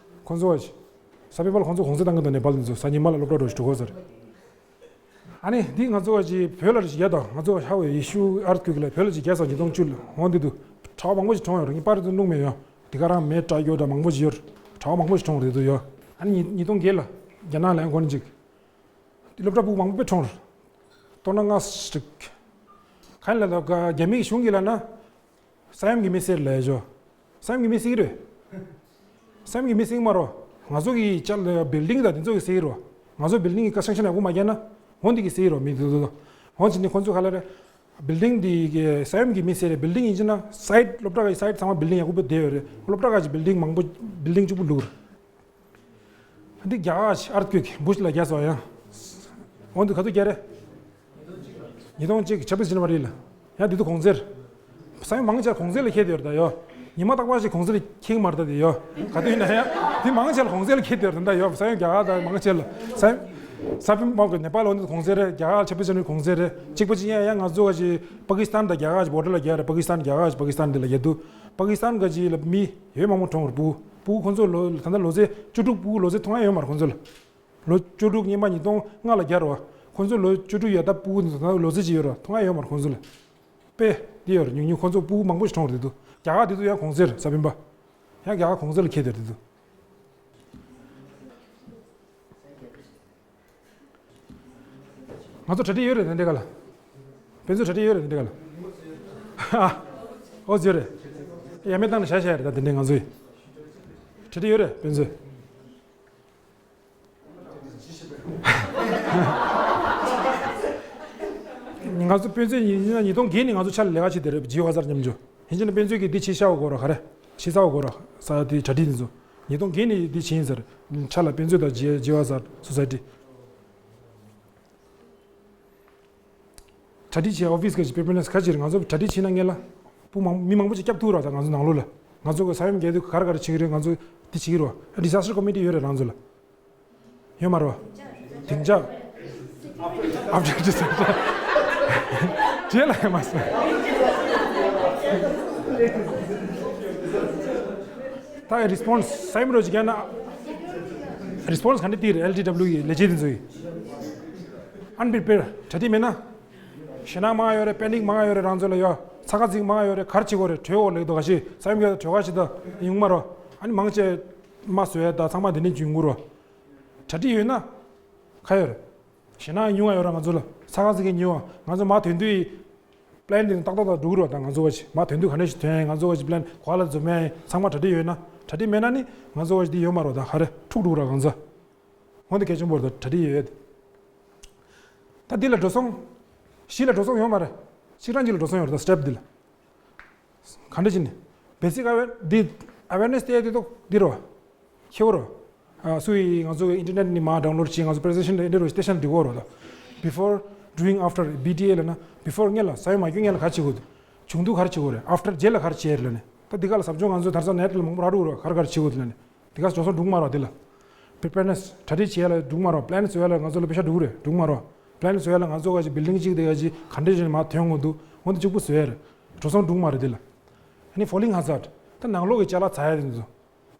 ཁོང་ཚོ་བ་ཞིག་ས་པཎ་པར་ཁོང་ཚོ་གོང་ཚད་བཏང་གི་འདུག་ནེ་པཱལ་འདི་ཚོ་ས་ཉི་མ་ལ་སློབ་གྲྭ་འགྲོ་ཞིག་འགྲོ་དགོས་ཟེར། ཨ་ནི་འདི་ང་ཚོ་བ་ཞིག་བོད་ལ་རེ་ཞིག་རྒྱ་དང་ང་ཚོ་ཧ་ཝེ་ཡེ་ཤུ་ཨར་ཐ་ཁུ་ཝེག་ལ་བོད་ལ་ཞིག་རྒྱ་ས་ཉིས་སྟོང་བཅུ་ལ་འོང་འདི་འདུག་གྲྭ་པ་མང་པོ་ཞིག་གྲོངས་ཡོད་རེད། ངས་པར་དུ་བླུགས་མེད་ཡོད། དེ་ག་རང་མེ་སྲེག་རྒྱུ་འདྲ་མང་པོ་ཞིག་ཡོད་རེད། གྲྭ་པ་མང་པོ་ཞིག་གྲོངས་རེད་འདུག་ཡོད། ཨ་ནི་ཉིས་ཉིས་སྟོང་བརྒྱད་ལ་རྒྱ་ནག་ལ་ཡང་འགོ་ནས་ཅིག་སློབ་གྲྭ་ཕྲུ་གུ་མང་པོ་དཔེ་གྲོངས་རེད། སྟོང་ཕྲག་ལྔ་ཞིག་ག་ལ་ལ་ག་རྒྱ་མིའི་གཞུང་གིས་ལབ་ན། ས་ཡོམ་གྱི་མི་བསད་ལབ་ཡ་ཅོ། ས་ཡོམ་གྱི་མི་བསད་ཀྱི་རེད། ས་ཡོམ་གྱི་མི་བསད་ཀྱི་མ་རོ། ང་ཚོ་གི་ཅ་ལག་བིལ་ཌིང་དང་དེ་ཚོ་གི་བསད་ཀྱི་རོ། ང་ཚོ་བིལ་ཌིང་གི་ཀོན་སི་ཊྲག་ཤན་ཡག་པོ་མ་བརྒྱབ་ན། འོ་འདི་གི་བསད་ཀྱི་རོ་མི་དེ་ཚོ། འོ་ཅི་ནི་ཁོ་ཚོ་ག་ལ་རེད། བིལ་ཌིང་འདི་གི་ས་ཡོམ་གྱི་མི་བསད་རེད། བིལ་ཌིང་ཡིན་ཅི་ན་སའིཊ་སློབ་གྲྭ་གི་སའིཊ་ཚང་མ་བིལ་ཌིང་ཡག་པོ་བསྡད་ཡོད་རེད། སློབ་གྲྭ་ཁག་ཅིག་བིལ་ཌིང་མང་པོ་བིལ་ཌིང་གཅིག་པུ་ལུག་རེད། འདི་རྒྱ་གར་ཨར་ཐ་ཁུ་ཝེག་བུཤ་ལ་རྒྱག་སོང་ཡང་། འོ་འདི་ག་ཚོད་རྒྱག་རེད། ཉིས་སྟོང་གཅིག་ཆབ་སྲིད་ཅན་པ་རེད་ལ། ཡང་འདི་དུ་གོང་ཚེར། ས་ཡོམ་མང་ཆེ་གོང་ཚེར་ལ་ཁེལ་དེ་ཡོད་ད་ཡོ། ཉི་མ་རྟག་པར་ཞིག་གོང་ཚེར་ཁེལ་མར་ད་དེ་ཡོ། ག་དུས་ན་ཡང་འདི་མང་ཆེ་གོང་ཚེར་ལ་ཁེལ་དེ་ཡོད་ད་ཡོ། ས་ཡོམ་རྒྱ་གར་ད་མང་ཆེ་ལ། ས་ཡོམ། ས་ཕིམ་མང་གི་ནེ་པཱལ་འོ་འདི་གོང་ཚེར་རེད། རྒྱ་གར་ཆབ་སྲིད་ཅན་གོང་ཚེར་རེད། གཅིག་པ་ཅི་ཡང་ཡང་ང་ཚོ་ག་ཅི་པ་ཀི་སི་ཐན་ད་རྒྱ་གར་ཅི་བོར་ཌར་ལ་རྒྱ་རེད། པ་ཀི་སི་ཐན་རྒྱ་གར་ཅི་པ་ཀི་སི་ཐན་འདི་ལ་རྒྱ་དུ། པ་ཀི་སི་ཐན་ག་ཅི་ལ་མི་ཡོད་མང་པོ་གྲོངས་རེད། སྤུ་གུ་སྤུ་གུ་ཁོ་ཚོ་ལོ་ད་ལྟ་ལོ་ཚད་བཅུ་དྲུག་སྤུ་གུ་ལོ་ཚད་མཐོང་ཡ་ཡོད་མ་རེད་ཁོ་ཚོ་ལ། ལོ་བཅུ་དྲུག་སྔོན་མ་ཉིས་སྟོང་ལྔ་ལ་རྒྱ་རེད་བ། ཁོ་ཚོ་ལོ་བཅུ་དྲུག་ཡོད་ད་སྤུ་གུ་ད་ལྟ་ལོ་ཚད་ཅི་ཡོད་རེད་མཐོང་ཡ་ཡོད་མ་རེད་ཁོ་ཚོ་ལ། དཔེ་འདི་ཡོད་རེད། ཉུང་ཉུང་ཁོ་ཚོ་སྤུ་གུ་མང་པོ་ཞིག་གྲོངས་རེད་འདུག་རྒྱ་གར་འདི་ཚོ་ཡང་གོང་ཚེར་ས་བིན་པ། ཡང་རྒྱ་གར་གོང་ཚེར་ལ་ཁེལ་དེ་རེད་འདུག་ང་ཚོ་གྲ་སྒྲིག་ཡོད་རེད་དེ་འདྲ་ག་ལ། དཔེ་མཛོད་གྲ་སྒྲིག་ཡོད་རེད་དེ་འདྲ་ག་ལ། ཨ། ཨོ་ཟེར་རེད། ཡ་མེད་བཏང་ནས་བཞག་བཞག་རེད་ད་དེ་འདྲའི་ང་ཚོའི། གྲ་སྒྲིག་ཡོད་རེད་དཔེ་མཛོད། ང་ཚོ་དཔེ་མཛོད་ཡིན་ན་ཉིས་སྟོང་བརྒྱད་ནས་ང་ཚོ་ཕྱག་ལས་ཀ་བྱེད་དེ་རེད་ཇི་ཝ་ཟར་མཉམ་འཇོག་ཡིན་ཕྱིན་ན་དཔེ་མཛོད་ཀྱི་འདི་ཕྱི་ཤ་བ་གོ་ར་ག་རེ། ཕྱི་ས་བ་གོ་ར་ས་དེ་གྲ་སྒྲིག་འདི་ཚོ་ཉིས་སྟོང་བརྒྱད་ནས་འདི་ཕྱིན་ཟེར། ཕྱག་ལ་དཔེ་མཛོད་དང་ཇི་ཇི་ཝ་ཟར་སོ་སའི་ཊི། གྲ་སྒྲིག་བྱེད་ཨོ་ཕི་སི་ག་ཅིག་པེ་པེ་ནས་ག་ཅིག་རེད། ང་ཚོ་གྲ་སྒྲིག་བྱེད་ན་ངེས་ལ། སྤུ་མང་མི་མང་པོ་ཅིག་སྐྱབས་ཐུབ་ར་ད་ང་ཚོ་ནང་ལོགས་ལ། ང་ཚོ་གི་ས་ཡོམ་རྒྱག་དུས་ག་རེ་ག་རེ་བྱེད་ཀྱི་རེད། ང་ཚོ་འདི་བྱེད་ཀྱི་རོ། ཌི་ཟ་སི་ཊར་ཀོ་མི་ཊི་ཡོད་རེད་རང་ཚོ་ལ། ཡོད་མ་རོ། སྡིངས་ཆ། ཨབ་ཌེ་ཊི་ཟེར་ད། རྗེས་ལ་ཡོད་མ་སོང་། ད་རི་སི་པོན་སི་སེམ་རོ་ཅིག་ཡང་ན། རི་སི་པོན་སི་ག་འདྲ་དེ་རེད། ཨེལ་ཊི་ཌབ་ལིའུ་ཡི་ལས་བྱེད་དེ་ཚོ་ཡིས། ཨན་པི་རི་པེར་ཌི་གྲ་སྒྲིག་མེད་ན། ཞེད་སྣང་མང་ཡོད་རེད། པེ་ནིག་མང་ཡོད་རེད། རང་ཚོ་ལ་ཡོད། ཚ་ཁ་འཛིང་མང་ཡོད་རེད། གར་བྱེད་དགོས་རེད། བྲོས་འོ་ལེགས་དོ་ག་ཤི་ས་ཡོམ་གྱི་བྲོས་ཁ་ཞིག་ད་ཡོང་མ་རོ། ཨ་ནི་མང་ཆེ་མ་བཟོས་ད་ཚང་མ་འདི་ནས་འཇུས་འགུ་རོ། གྲ་སྒྲིག་ཡོད་ན། ཁ་ཡོད་རེད། ཞེད་སྣང་ཉུང་བ་ཡོད་ར་ང་ཚོ་ལ་ཚ་ཁ་ཚིག་གི་ཉུང་བ་ང་ཚོ་མ་དོན་དུས་པི་ལན་དེ་ཏག་ཏག་ཏག་འགྲོ་གི་རོ། ད་ང་ཚོ་བ་ཞིག་མ་དོན་དུས་ག་འདྲ་ཞིག་ཐོན་ང་ཚོ་བ་ཞིག་པི་ལན་ག་ལ་འཛོམས་ཡ་ཚང་མ་གྲ་སྒྲིག་ཡོད་ན། གྲ་སྒྲིག་མེད་ན་ནི་ང་ཚོ་བ་ཞིག་འདི་ཡོད་མ་རོ། ད་ག་རེ་འཁྲུག་འགྲོ་ར་ང་ཚོ་འོན་ཏེ་གལ་ཆེན་པོ་རེད། ད་གྲ་སྒྲིག་ཡོད་ཡོད། ད་འདི་ལ་འགྲོ་སོང་གཞི་ལ་འགྲོ་སོང་ཡོད་མ་རེད། གཅིག་རང་གཅིག་ལ་འགྲོ་སོང་ཡོད་རེད། ད་སི་ཊེབ་འདི་ལ། ག་འདྲ་ཞིག་ནི། བེ་སིག་ཨ་ཝེར་འདི་ཨ་ཝེར་ནེ་སི་སྟེར་ཡ་དེ་ཏོག་འདི་རོ། ཁྱེའུ་རོ། ཨ་སུ་ཡིས་ང་ཚོ་ཨིན་ཊར་ནེཊ་ནས་མར་ཌའུན་ལོཌ་བྱས་ང་ཚོ་པི་རི་ཟེན་ཊེ་ཤན་དེ་འདྲ་རོ་སི་ཊེ་ཤན་འགྲིག་གོ་རོ་ད། Before, during, after བི་ཊི་ཨེ་ལབ་ན་བི་ཕོར་སྔོན་ལ་ས་ཡོམ་མ་བྱུང་སྔོན་ལ་ག་རེ་བྱེད་དགོས་འདུག་བྱུང་དུས་ག་རེ་བྱེད་དགོས་རེད། ཨབ་ཊར་རྗེས་ལ་ག་རེ་བྱེད་ཡ་རེད་ལབ་ནས། ད་འདི་ག་ལ་ཟབ་སྦྱོང་ང་ཚོ་དེང་སང་ནེཊ་ལ་མང་པོ་རག་འགྲོ་གི་རོ། ག་རེ་ག་རེ་བྱེད་དགོས་འདུག་ལབ་ནས། འདི་ག་འགྲོ་སོང་འགྲིག་མ་རོ་དེ་ལ། པི་རི་པེར་ནེ་སི་གྲ་སྒྲིག་བྱེད་ཡ་ལ་འགྲིག་མ་རོ། པི་ལེན་བཟོ་ཡ་ལ་ང་ཚོ་ལ་པེ་ཤ་འགྲོ་གི་རེད། འགྲིག་མ་རོ། པི་ལེན་བཟོ་ཡ་ལ་ང་ཚོ་ག་ཅིག་བིལ་ཌིང་གཅིག་དེ་ག་ཅིག་ག་འདྲ་ཞིག་མར་ཐོན་དགོས་འདུག་འོ་འདི་གཅིག་པུ་བཟོ་ཡ་རེད། འགྲོ་སོང་འགྲིག་མ་རེད་དེ་ལ། ཨ་ནི་ཕོ་ལིང་ཧ་ཛར་ཌི། ད་ནང་ལོགས་ཀྱི་ཅ་ལག་ཚ་ཡ་དེ་ཚོ།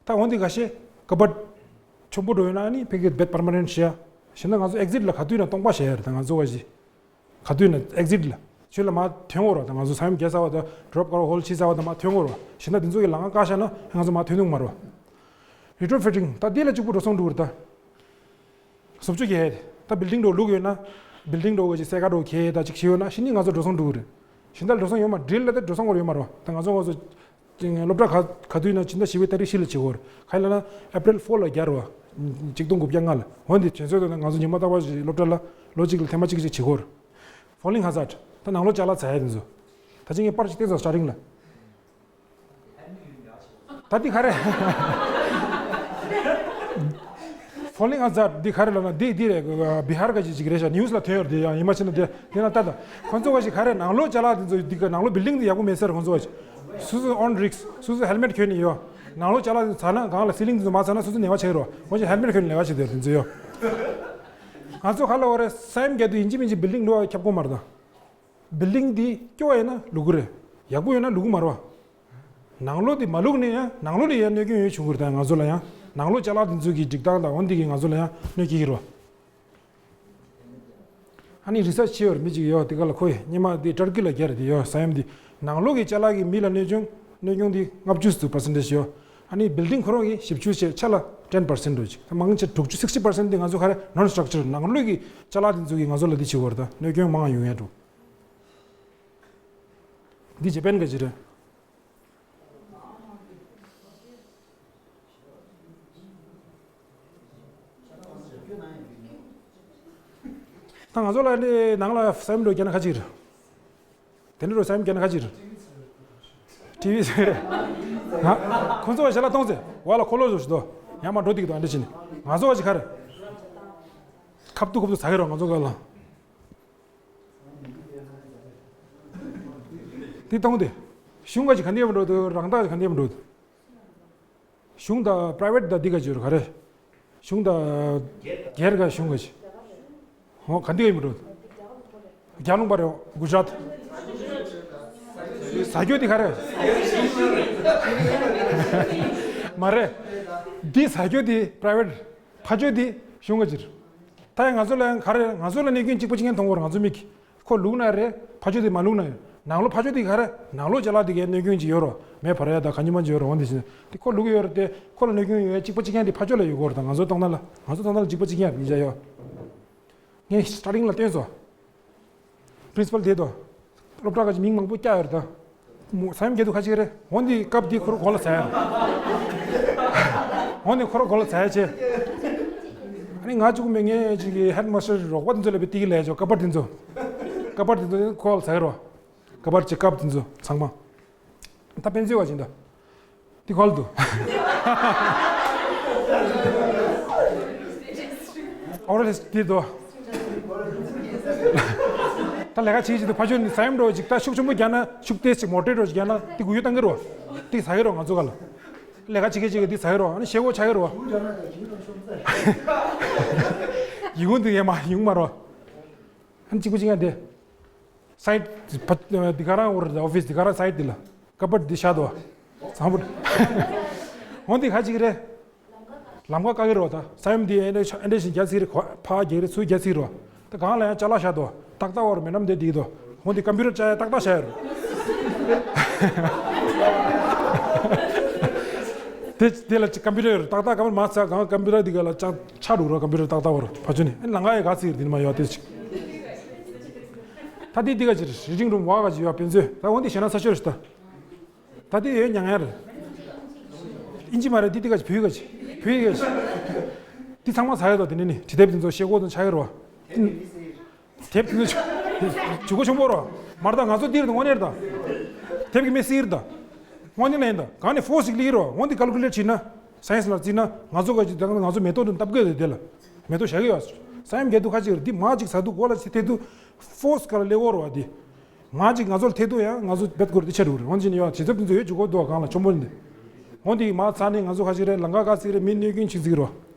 ད་འོ་འདི་ག་ཤེད་ཀ་བར་ཌི་ཆེན་པོ་འགྲོ་ཡོད་ན་ཨ་ནི་ཕ་གིར་བེད་པར་མ་ནེན་ཊི་བྱེད་ཡ། གཞན་ད་ང་ཚོ་ཨེག་ཟིཊ་ལ་ག་དུས་ན་སྟོང་པ་བྱེད་ཡ་རེད། ད་ང་ཚོ་ག་ཅིག་ག་དུས་ན་ཨེག་ཟིཊ་ལ། ཆོས་ལ་མར་ཐོན་འོ་རོ། ད་ང་ཚོ་ས་ཡོམ་རྒྱག་ས་བ་ད་ཌོབ་ཀ་ར་ཧོལ་བྱེད་ས་བ་ད་མར་ཐོན་འོ་རོ། གཞན་ད་འདི་ཚོ་གི་ལམ་ཁ་བཀག་བཞག་ན་ང་ཚོ་མར་ཐོན་ཐུབ་མ་རོ། རི་ཊོ་ཕི་ཊིང་ད་འདི་ལ་གཅིག་པུ་འགྲོ་སོང་འགྲོ་གི་རེད་ད། བཟོ་བཅོས་རྒྱག་ཡས་དེ། ད་བིལ་ཌིང་འགྲོ་ལུག་ཡོད་ན། བིལ་ཌིང་འགྲོ་གི་ཅིག་སེ་ཀ་འགྲོ་ཁེ་ད་ཅིག་ཞིག་ཡོད་ན་ཤི་ནི་ང་ཚོ་འགྲོ་སོང་འགྲོ་གི་རེད། ཤིན་ཏལ་འགྲོ་སོང་ཡོད་མ་ཌི་རིལ་ལ་དེ་འགྲོ་སོང་གོ་ཡོད་མ་རེད། ད་ང་ཚོ་ང་ཚོ་སློབ་གྲྭ་ག་ག་དུས་ན་ཕྱི་ཟླ་བཞི་པའི་ཏ་རིག་བཞི་ལ་བྱེད་གོ་རེད། ག་ལ་ན་ཨེ་པྲིལ་ཕོར་ལ་རྒྱག་རོགས། གཅིག་སྟོང་དགུ་བརྒྱ་ལྔ་ལ། འོན་ཏེ་དྲན་གསོ་དང་ང་ཚོ་ཉི་མ་རྟག་པར་སློབ་གྲྭ་ལ་ལོ་གཅིག་ལ་ཐེངས་མ་གཅིག་ཅིག་བྱེད་གོ་རེད། ཕོ་ལིང་ཧ་ཛར་ཌི། ད་ནང་ལོགས་ཅ་ལག་ཚ་ཡ་དེ་ཚོ། ད་ཅི་ངས་པར་ཅིག་བསྟན་སོང་སི་ཊར་ཊིང་ལ། ད་འདི་ག་རེ། ཕོ་ལིང་ཧ་ཛར་ཌི་འདི་ག་རེ་ལབ་ན་འདི་འདི་རེད། བི་ཧར་ག་ཅིག་ཅིག་རེད་ཤག་ནིའུ་སི་ལ་ཐོན་ཡོད་རེད། དེ་ཡང་ཡིན་མ་ཕྱིན་ན་དེ་དེ་ན་ལྟ་ད། ཁོ་ཚོ་ག་ཅིག་ག་རེ་ནང་ལོགས་ཅ་ལག་དེ་ཚོ་འདི་ག་ནང་ལོགས་བིལ་ཌིང་དེ་ཡག་པོ་མེད་ཟེར། ཁོ་ཚོ་ག་ཅིག་སོ་སོ་ཨོན་རིགས་སོ་སོ་ཧེལ་མེཊ་གྱོན་ནས་ཡོད། ནང་ལོགས་ཅ་ལག་དེ་ཚ་ན་གང་ལ་སི་ལིང་དེ་ཚོ་མ་ཚ་ན་སོ་སོ་ནད་པ་ཆགས་ཀྱི་རེད། ཁོ་ཚོ་ཧེལ་མེཊ་གྱོན་ནས་ལས་ཀ་བྱེད་དེ་དེ་ཚོ་ཡོད། ང་ཚོ་ག་ལ་བ་རེད། ས་ཡོམ་རྒྱག་དུས་ཡིན་གཅིག་མིན་གཅིག་བིལ་ཌིང་ལོགས་ཁྱབ་ཁོ་མ་རེད་ད། བིལ་ཌིང་འདི་སྐྱོ་བ་ཡིན་ན་ལུག་གི་རེད། ཡག་པོ་ཡོད་ན་ལུག་གི་མ་རེད་བ། ནང་ལོགས་འདི་མ་ལུག་ནས་ཡང་ནང་ལོགས་ནས་ཡང་གནོད་སྐྱོན་ཡོད་བྱུང་གི་རེད། ད་ང་ཚོ་ལ་ཡང་ནང་ལོགས་ཅ་ལག་འདི་ཚོ་གི་སྒྲིག་སྟངས་དང་འོན་འདི་གིས་ང་ཚོ་ལ་ཡང་གནོད་སྐྱེལ་གྱི་རེད་བ། ཨ་ནི་རི་སར་ཆི་བྱས་ཡོད་རེད། མི་གཅིག་ཡོད་དེ་ག་ལ་ཁོ་ཡི་སྙེ་མ་འདི་ཊར་ཀི་ལ་རྒྱག་རེད། དེ་ཡོད་ས་ཡོམ་འདི་ནང་ལོགས་ཀྱི་ཅ་ལག་གི་མི་ལ་གནོད་སྐྱོན་གནོད་སྐྱོན་འདི་ལྔ་བཅུ་ཙམ་པར་སེན་ཊེཇ་ཡོད། ཨ་ནི་བིལ་ཌིང་ཁོ་རང་གི་བཞི་བཅུ་བྱས་ཆ་ལ་ཊེན་པར་སེན་ཊི་འགྲོ་ཅིག་ད་མང་ཆེ་དྲུག་ཅུ་སིག་སི་ཊི་པར་སེན་ཊི་འདི་ང་ཚོ་ག་རེ་ནོན་སི་ཊྲག་ཅར་ནང་ལོགས་ཀྱི་ཅ་ལག་འདི་ཚོ་གིས་ང་ཚོ་ལ་འདི་བྱེད་ཀྱི་ཡོད་རེད། ད་གནོད་སྐྱོན་མང་ཡོང་ཡ་འགྲོ། འདི་ཇེ་པན་ག་ཅིག་རེད། ད་ང་ཚོ་ལ་འདི་ནང་ལ་ས་ཡོམ་འགྲོ་རྒྱ་ན་ཁ་ཅིག་རེད། དེ་འདྲ་འགྲོ་ས་ཡོམ་རྒྱ་ན་ཁ་ཅིག་རེད། ཊི་ཝི་ཟེར། ང་ཁོ་ཚོ་བ་ཞལ་ལག་གཏོང་ཚེ་བ་ལ་འཁོར་ལོ་བཟོ་ཞིག་དོ། ཡང་མ་འགྲོ་འདུག་དོ། ཨ་འདྲ་བྱས་ནས་ང་ཚོ་བ་ཞིག་ག་རེ། ཁབ་ཏུ་ཁབ་ཏུ་ཟ་གི་རོ་ང་ཚོ་ག་ལ། དེ་གཏོང་དེ། གཞུང་ག་ཅིག་ག་འདྲ་མ་འགྲོ་འདུག་རང་བདག་ག་འདྲ་མ་འགྲོ་འདུག་གཞུང་དང་པ་རའི་ཝེ་ཊི་དང་འདི་ག་ཅིག་ཡོད་རེད་ག་རེ། གཞུང་དང་སྒེར་ག་གཞུང་ག་ཅིག་འོ་ག་འདི་ག་ཡིན་པ་འགྲོ། རྒྱ་ལུང་པ་རེད། གུ་ཇ་རཱཏ། ཟ་རྒྱུ་འདི་ག་རེ། མ་རེད། འདི་ཟ་རྒྱུ་འདི་པ་རའི་ཝེ་ཊི། ཕ་ཆོས་འདི་གཞུང་ག་ཅིག་ད་ཡང་ང་ཚོ་ལ་ཡང་ག་རེ་ང་ཚོ་ལ་གནོད་སྐྱོན་གཅིག་པ་གཅིག་རྐྱང་མཐོང་གི་ཡོད་རེད་ང་ཚོ་མིག་གིས། ཁོ་ལུག་ན་རེད། ཕ་ཆོས་དེ་མ་ལུག་ན་ཡོད། ནང་ལོགས་ཕ་ཆོས་དེ་ག་རེ། ནང་ལོགས་ཅ་ལག་དེ་གའི་གནོད་སྐྱོན་ཅིག་ཡོད་རོ། མེ་འབར་ཡ་དང་ག་ཉི་མ་ཅིག་ཡོད་རོ། འོན་ཏེ་བཞིན་དེ་ཁོ་ལུག་ཡོད་རེད་དེ་ཁོ་ལ་གནོད་སྐྱོན་ཡོད་ཡ་གཅིག་པ་གཅིག་རྐྱང་དེ་ཕ་ཆོས་ལ་ཡོད་གོ་རེད། ད་ང་ཚོ་ལྟ་ན་ལ་ང་ཚོ་ལྟ་ན་ལ་གཅིག་པ་གཅིག་རྐྱང་ཡིན་ཡ་ཡོད། ངས་སི་ཊར་ཊིང་ལ་བསྟན་སོང་། པི་རིན་སི་པལ་དེ་དོ། སློབ་གྲྭ་ཁ་ཅིག་མིང་མང་པོ་བཀྱག་ཡོད་རེད་ད། མོ་ས་ཡོམ་རྒྱག་དུས་ཁ་ཅིག་རེད། འོན་ཏེ་སྐབས་དེ་ཁོ་རང་གོ་ལ་ཟ་ཡ། འོན་ཏེ་ཁོ་རང་གོ་ལ་ཟ་ཡ་བྱས། ཨ་ནི་ང་གཅིག་པུ་མེད། ངས་ཅིག་གི་ཧེཌ་མ་སི་ཊར་རོགས་པ་དེ་ཚོ་ལ་བི་ཏི་གི་ལས་ཆོག་ཀ་པར་དེ་ཚོ། ཀ་པར་དེ་ཚོ་གོ་ལ་ཟ་གི་རོ། ཀ་པར་ཅིག་ཀབ་དེ་ཚོ་ཚང་མ། ད་དཔེ་མཛོད་བ་ཅིག་འདུག་འདི་གོ་ལ་འདུག་ཨོ་རེད་འདི་འདུག་ད་ལས་ཀ་བྱེད་ཅིག་འདུག་ཕ་ཆོས་ནི་ས་ཡོམ་འགྲོ་ཅིག་ད་ཤུགས་ཆེན་པོ་རྒྱག་ན་ཤུགས་ཏོག་ཙམ་མོ་ཊ་འགྲོ་ཅིག་རྒྱག་ན་འདི་གུ་ཡུ་བཏང་གི་རོ། འདི་ཟ་གི་རོ་ང་ཚོ་ག་ལ། ལས་ཀ་བྱེད་མཁན་ཅིག་གིས་འདི་ཟ་གི་རོ། ཨ་ནི་ཞེ་པོ་ཆགས་ཀྱི་རོ། ཡིན་གོ་འདི་ཡ་མ་ཡིན་མ་རོ། ཨ་ནི་གཅིག་པུ་གཅིག་ཡ་འདི། སའིཌ་ཕ་འདི་ག་རང་འོར་ཨོ་ཕིས་འདི་ག་རང་སའིཌ་འདི་ལ་ཀ་པར་འདི་བཞག་འདུག་བཟང་པོ། འོ་འདི་ག་ཅིག་རེད། ལམ་ཁ་བཀག་གི་རེད་བ། ད་ས་ཡོམ་འདི་ཨེ་འདྲ་ཨེ་འདྲ་ཞིག་རྒྱག་ཚིག་རེད། ཕ་རྒྱག་རེད་ཚུར་རྒྱག་ཚིག་རེད་བ། ད་གང་ལ་ཡང་ཅ་ལག་བཞག་འདུག་ཏག་ཏག་བར་མེ་ནམ་འདི་འདི་འདུག་འོ་འདི་ཀམ་པུ་ཊར་བཅའ་ཡ་ཏག་ཏག་བཞག་ཡ་རེད། དེ་དེ་ལ་ཅིག་ཀམ་པུ་ཊར་ཡོད་རེད། ཏག་ཏག་ཀམ་པུ་ཊར་མ་ཚ་གང་ཀམ་པུ་ཊར་འདི་ག་ལ་ཅག་ཆ་འགྲོ་རེད། ཀམ་པུ་ཊར་ཏག་ཏག་བར་ཕ་ཆོས་ནི་ཨེ་ལམ་ཁ་ཡ་ག་ཚིག་རེད་འདི་ནི་མ་ཡོད་དེ་ཅིག་ད་འདི་འདི་ག་ཅིག་རེད། རི་ཀིང་རུམ་བ་ག་ཅིག་ཡོད་དཔེ་མཛོད། ད་འོ་འདི་ཞེ་ན་ས་ཆོས་རེད་ད། ད་འདི་ཡོད་མྱང་ཡ་རེད། ཨིན་ཇི་མ་རེད། འདི་འདི་ག་ཅིག་བོད་ག་ཅིག་བོད་ག་ཅིག་འདི་ཚང་མ་ཟ་ཡ་དོ། དེ་ནས་ནི་དྲི་དེབ་དེ་ཚོ་ཤེལ་སྒོ་དང་ཆགས་ཀྱི་རེད་བ། དེབ་དེ་ཚོ་ཇུ་གུ་ཆུང་པོ་རེད་བ། མར་ད་ང་ཚོ་འདིར་དང་དངོས་གནས་རེད་ད། དེབ་ཀྱི་མི་སིར་ད། དངོས་གནས་ལན་ད་གང་ནས་ཕོ་ཞིག་ལིག་རེད་བ། འོ་འདི་ཀལ་ཀུ་ལེཊ་བྱས་ན། སའེན་སི་ལ་བརྩིས་ན་ང་ཚོ་ག་ཅིག་ད་ང་ཚོ་མེ་ཏོག་དང་སྟབས་ཀྱི་རེད། དེ་ལ་མེ་ཏོག་བཞག་གི་ཡོད། ས་ཡོམ་རྒྱག་དུས་ཁ་ཅིག་རེད། འདི་མ་ཅིག་ཟ་དུས་གོ་ལ་ཅིག་ཐེ་དུས་ཕོ་སི་ག་ལ་ལེགས་འོར་བ་འདི། མ་ཅིག་ང་ཚོ་ལ་ཐེ་དུས་ཡང་ང་ཚོ་བེད་སྐོར་འདི་ཆ་རུ་རེད། འོན་ཅིག་ནི་ཡོད་བྱེད་ཐབས་འདི་ཚོ་ཡོད་ཅིག་གོ་འདུག་གང་ལ་ཆོམ་པོ་འདི། འོ་འདི་མ་ཚ་ནི་ང་ཚོ་ཁ་ཅིག་རེད། ལམ་ཁ་ག་ཅིག་རེད། མི་གནོད་སྐྱོན་ཆེ་ཅིག་རེད་བ།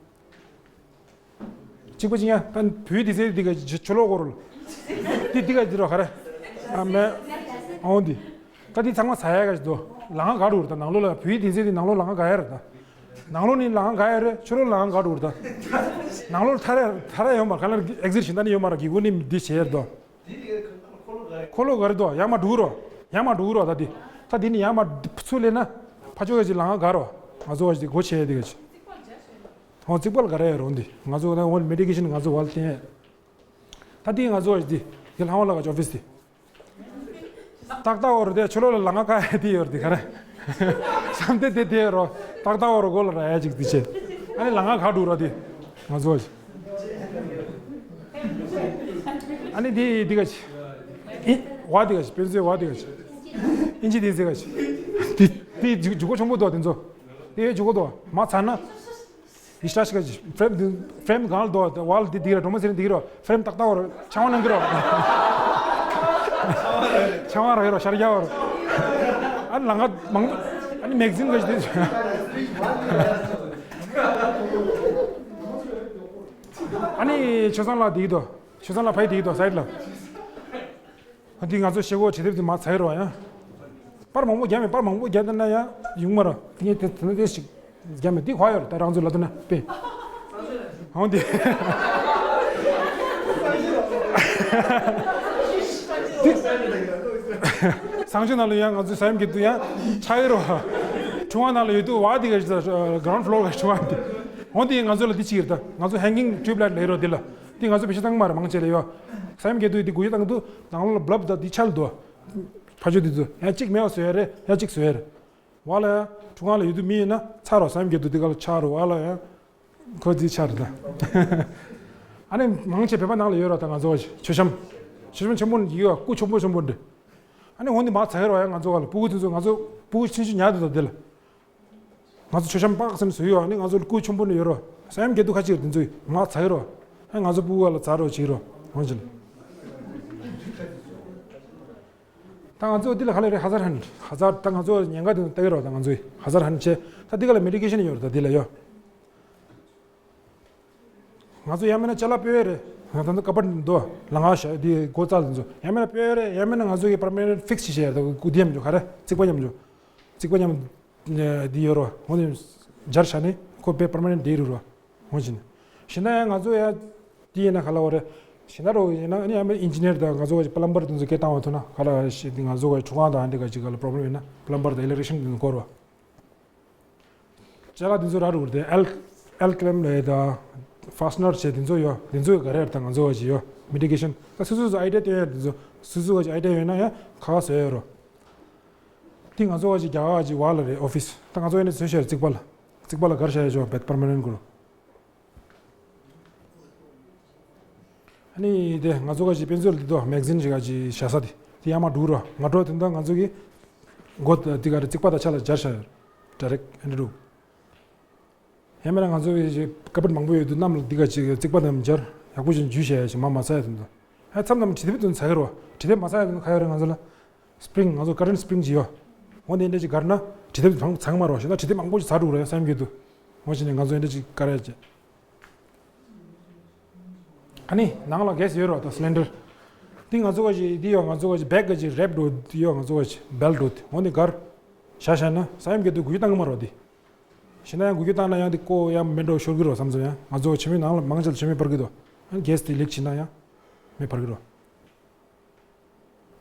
གཅིག་པ་གཅིག་ཡང་ད་བོད་དེ་ཚེ་འདི་ག་ཆུ་ལོག་གོ་རུ་ལ། འདི་འདི་ག་འདི་རོ་ག་རེ། ཨ་མེ། འོ་འདི། ད་འདི་ཚང་མ་ཟ་ཡ་ག་ཅིག་འདུག་ལམ་ཁ་ག་རུ་རེད། ད་ནང་ལོགས་ལ་བོད་དེ་ཚེ་འདི་ནང་ལོགས་ལམ་ཁ་ག་ཡ་རེད་ད། ནང་ལོགས་ནི་ལམ་ཁ་ག་ཡ་རེད། ཕྱི་ལོགས་ལམ་ཁ་ག་རུ་རེད་ད། ནང་ལོགས་ཐར་ཡ་ཐར་ཡ་ཡོད་མ་རེད། ག་ལ་ཨེག་ཟིཊ་གཞན་དག་ནི་ཡོད་མ་རེད། གི་གུ་ནི་འདི་བྱས་རེད་དོ། འཁོར་ལོ་ག་རེ་འདུག་ཡར་མར་འགྲོ་གི་རོ། ཡར་མར་འགྲོ་གི་རོ། ད་འདི། ད་འདི་ནི་ཡར་མར་ཚུར་སླེབས་ན། ཕར་ཕྱོགས་ཀྱི་ལམ་ཁ་ག་རོ། ང་ཚོ་བ་ཞིག་སྒོ་ཕྱེ་ཡ་འདི་ག་ཅིག་ཧོ་རྩིག་པ་ལ་ག་རེ་ཡོད་རུང་འདི་ང་ཚོ་ད་ཧོ་མེ་ཌི་ཀེ་ཤན་ང་ཚོ་བལ་བསྟན། ད་འདི་ང་ཚོ་འདི་འདི་ལྷ་དབང་ལགས་ཀྱི་ཨོ་ཕི་སི་འདི། ཏག་ཏག་འོར་དེ་ཆུ་ལོག་ལ་ལ་ང་ཁ་དེ་ཡོད་དེ་ག་རེ། བསམ་དེ་དེ་དེ་རོ། ཏག་ཏག་འོར་གོ་ལ་ར་ཡ་ཅིག་དེ་ཆེ། ཨ་ནི་ལ་ང་ཁ་འགྲོ་ར་དེ། ང་ཚོ། ཨ་ནི་དེ་དེ་ག་ཆེ། ཨི་བ་དེ་ག་ཆེ། པེན་སི་བ་དེ་ག་ཆེ། ཨིན་ཇི་དེ་ཟེ་ག་ཆེ། དེ་དེ་འཇུ་འཇུ་གོ་ཆུང་པོ་དོ་དེ་ཚོ། དེ་འཇུ་གོ་དོ་མ་ཚར་ན། ཡི་ཤ་ཤི་ཀ་ཇི་ཕྲེམ་འདི་ཕྲེམ་གང་ལ་དོ་ཝལ་འདི་འདི་ར་སྒྲོལ་མ་ཟེར་འདི་ར་ཕྲེམ་ཏག་ཏག་བར་ཆང་བ་ནང་གི་ར། ཆང་བ་ར་ཡོད་ར་ཤར་རྒྱ་བར། ཨ་ནི་ལ་ང་མང་ཨ་ནི་མེག་ཛིན་ག་ཇི་དེ། ཨ་ནི་ཆོས་བཟང་ལགས་འདི་དོ། ཆོས་བཟང་ལགས་ཕ་ཡི་འདི་དོ་སའིད་ལ། འདི་ང་ཚོ་ཤེལ་སྒོ་བྱེད་དེབ་འདི་མ་ཚར་རོ་ཡ། པར་མང་པོ་རྒྱབ་མེད། པར་མང་པོ་རྒྱབ་ན་ཡ་ཡོང་མ་ར། དེ་ངས་དེ་དེ་ནས་དེ་ཞིག་རྒྱབ་མེད། འདི་ག་ཡོད་ར། ད་རང་ཚོ་ལ་དུ་ན་པེ། ཧོང་དེ། གསང་སྤྱོད་ནང་ལ་ཡ་ང་ཚོ་ས་ཡོམ་གྱི་དུ་ཡ་ཆ་ཡོད་ར། ཁྲུང་བ་ནང་ལ་ཡོད་དུ་བ་དེ་ག་ག་རའུན་ཌི་ཕློར་ག་ཁྲུང་བ་དེ། ཧོང་དེ་ང་ཚོ་ལ་དེ་ཅིག་ཡོད་ད། ང་ཚོ་ཧེང་གིང་ཊུབ་ལའིཊ་ལ་ཡོད་ར་དེ་ལ། དེ་ང་ཚོ་བེད་སྤྱོད་བཏང་མ་རེད། མང་ཆེ་ལ་ཡོད། ས་ཡོམ་གྱི་དུས་དེ་སྒུག་ཡ་བཏང་དུས་ནང་ལོགས་ལ་བྷ་ལབ་དང་དེ་ཆ་ལ་འདུག་ཕ་ཆོས་དེ་ཚོ་ཡང་གཅིག་མེད་པ་བཟོ་ཡ་རེད། ཡང་གཅིག་བཟོ་ཡ་རེད། བ་ལ་ཡང་ཁྲུང་ཁང་ལ་ཡོད་དུས་མི་ཡིན་ན་ཚ་རོགས་ས་ཡོམ་གྱི་དུས་དེ་ག་ལ་ཆ་རོགས་བ་ལ་ཡང་ཁོ་དེ་ཆ་རེད་ད། ཨ་ནི་མང་ཆེ་བོད་པ་ནང་ལ་ཡོད་རོགས་ད། ང་ཚོ་མཆོད་བཤམས་མཆོད་བཤམས་ཆེན་པོ་ཡོད། སྐུ་ཆེན་པོ་ཆེན་པོ་འདི། ཨ་ནི་འོན་ཏེ་མ་ཚ་ཡ་རོགས་ཡང་ང་ཚོ་ག་ལ་སྤུ་གུ་དེ་ཚོ་ང་ཚོ་སྤུ་གུ་ཆུང་ཆུང་ཉར་དུ་ད་དེ་ལ། ང་ཚོ་མཆོད་བཤམས་པགས་ཟེར་ནས་བཟོས་ཡོད། ཨ་ནི་ང་ཚོ་སྐུ་ཆེན་པོ་ནས་ཡོད་རོགས། ས་ཡོམ་གྱི་དུས་ཁ་ཅིག་དེ་ཚོས་མ་ཚ་ཡོད་རོགས། ཨ་ང་ཚོ་སྤུ་གུ་ལ་ཚ་རོགས་བྱེད་རོགས་འོང་ཅིན། ད་ང་ཚོ་འདི་ལ་ག་ལ་རེད། ཧ་ཛར་ཧན་ཧ་ཛར་ད་ང་ཚོ་ཉེན་ཁ་དེ་ལྟ་གི་རོགས། ད་ང་ཚོས་ཧ་ཛར་ཧན་བྱས། ད་འདི་ག་ལ་མེ་ཌི་ཀེ་ཤན་ཡོད་རེད། ད་འདི་ལ་ཡོད། ང་ཚོ་ཡང་མིན་ན་ཅ་ལག་སྤོས་ཡས་རེད། ང་ད་ཚོ་ཀ་པར་འདུག་ལ་ང་ཤ་འདི་སྒོ་རྩ་ལ་འཛུལ། ཡང་མིན་ན་སྤོས་ཡས་རེད། ཡང་མིན་ན་ང་ཚོ་གི་པར་མ་ནེན་ཊི་ཕིག་སི་བྱས་བྱས་ཡ་ད་སྐུ་དེ་མཉམ་འཇོག་ག་རེ་རྩིག་པ་མཉམ་འཇོག་རྩིག་པ་མཉམ་འདི་ཡོད་རོ། འོ་ནི་སྦྱར་བྱས་ནས་ཁོ་པའི་པར་མ་ནེན་ཊི་འདི་རུ་རོ། འོ་བྱས་ནས་ཤིན་ན་ཡང་ང་ཚོ་ཡ་འདི་ཡིན་ན་ག་ལ་བ་རེད། ཤིན་ན་རོ་ཡིན་ན་ཨ་ནི་ཡང་མིན་ཨིན་ཇི་ནིར་དང་ང་ཚོ་གི་པ་ལམ་བར་དེ་ཚོ་སྐད་བཏང་བ་ཐུག་ན་ག་ལ་ཤི་འདི་ང་ཚོ་གི་ཁྲུང་ཁང་དང་ཨ་འདི་ག་ཅིག་ག་ལ་པོ་རོབ་ལེམ་ཡིན་ན་པ་ལམ་བར་དང་ཨི་ལེག་ཊི་ཤན་དེ་ཚོ་སྐོར་བ། ཅ་ལག་འདི་ཚོ་ར་རུ་རུ་དེ་ཨེལ་ཨེལ་ཀི་ལེམ་ལ་ཡོད་ད། ཕ་སི་ནར་བྱས་དེ་ཚོ་ཡོད། དེ་ཚོ་ག་རེ་ཡོད་ད། ང་ཚོ་བ་ཅི་ཡོད་མེ་ཌི་ཀེ་ཤན་ད་སུ་སུ་སུ་ཨའི་ཌི་ཡ་སྟོན་ཡ་དེ་ཚོ་སུ་སུ་བ་ཅི་ཨའི་ཌི་ཡ་ཡོད་ན་ཡང་ཁ་ཁ་བཟོ་ཡ་རོ། དེ་ང་ཚོ་བ་ཅི་རྒྱ་གར་བ་ཅི་བ་ལ་རེད་ཨོ་ཕི་སི། ད་ང་ཚོ་ཡ་ནས་བཟོས་བྱས་རྩིག་པ་ལ་རྩིག་པ་ལ་གར་བྱ་ཡ་ཅོ་བེད་པར་མ་ནེན་ཊི་གུ་རུ། ཨ་ནི་དེ་ང་ཚོ་ག་ཅིག་དཔེ་མཛོད་ལ་འདུག་མེག་ཛིན་ཞིག་ག་ཅིག་བཞག་ས་དེ་དེ་ཡར་མར་འགྲོ་རོགས། ང་འགྲོ་དེ་འདྲ་ང་ཚོ་གི་སྒོ་དེ་ག་རེ་རྩིག་པ་དང་ཆ་ལ་སྦྱར་བཞག་ཡོད། ཌའི་རེག་ཊི་ཨེན་ཊི་རུ། ཡང་མིན་ན་ང་ཚོ་གི་ཀ་པེཊ་མང་པོ་ཡོད་དུས་གནམ་ལ་འདི་ག་ཅིག་རྩིག་པ་དང་སྦྱར་ཡག་པོ་ཅིག་འཇུས་བཞག་ཡ་ཅིག་མ་མ་ཚ་ཡ་དེ་འདྲ། ཨ་མཚམས་མཚམས་དྲི་དེབ་དེ་ཚ་གི་རོ། དྲི་དེབ་མ་ཚ་ཡ་དེ་ཁ་ཡོད་རེད། ང་ཚོ་ལ་སི་པི་རིང་ང་ཚོ་ཀ་ཊན་སི་པི་རིང་ཅིག་ཡོད། འོ་དེ་འདྲ་ཅིག་གར་ན་དྲི་དེབ་ཚང་ཚང་མ་རོ་ཞེ་ན་དྲི་དེབ་མང་པོ་ཅིག་ཚ་འགྲོ་རེད་བསམ་གྱི་འདུག་འོ་བྱས་ནས་ང་ཚོ་འདི་འདྲ་ཅིག་གར་ཡ་ཅིག་ཨ་ནི་ནང་ལ་གེ་སི་ཡོད་རོགས་ད་སི་ལིན་ཌར། འདི་ང་ཚོ་ག་ཅིག་འདི་ཡོད། ང་ཚོ་ག་ཅིག་བེག་ག་ཅིག་རེབ་འགྲོ་འདི་ཡོད། ང་ཚོ་ག་ཅིག་བེལ་འགྲོ་འདི་འོ་འདི་གར་བཞག་བཞག་ན་ས་ཡོམ་གྱི་དུས་འགུལ་སྐྱོད་བཏང་གི་མ་རོགས་འདི། ཤི་ན་ཡང་འགུལ་སྐྱོད་བཏང་ན་ཡང་འདི་ཀོ་ཡང་མེ་འགྲོ་ཤོར་གི་རོགས་བསམ་ཚོ་ཡང་ང་ཚོ་ཆེན་མོའི་ནང་ལ་མང་ཆེ་ལ་ཆེན་མོའི་འཕར་གི་འདུག་ཨ་ནི་གེ་སི་འདི་ལིག་བྱེད་ན་ཡང་མེ་འཕར་གི་རོགས།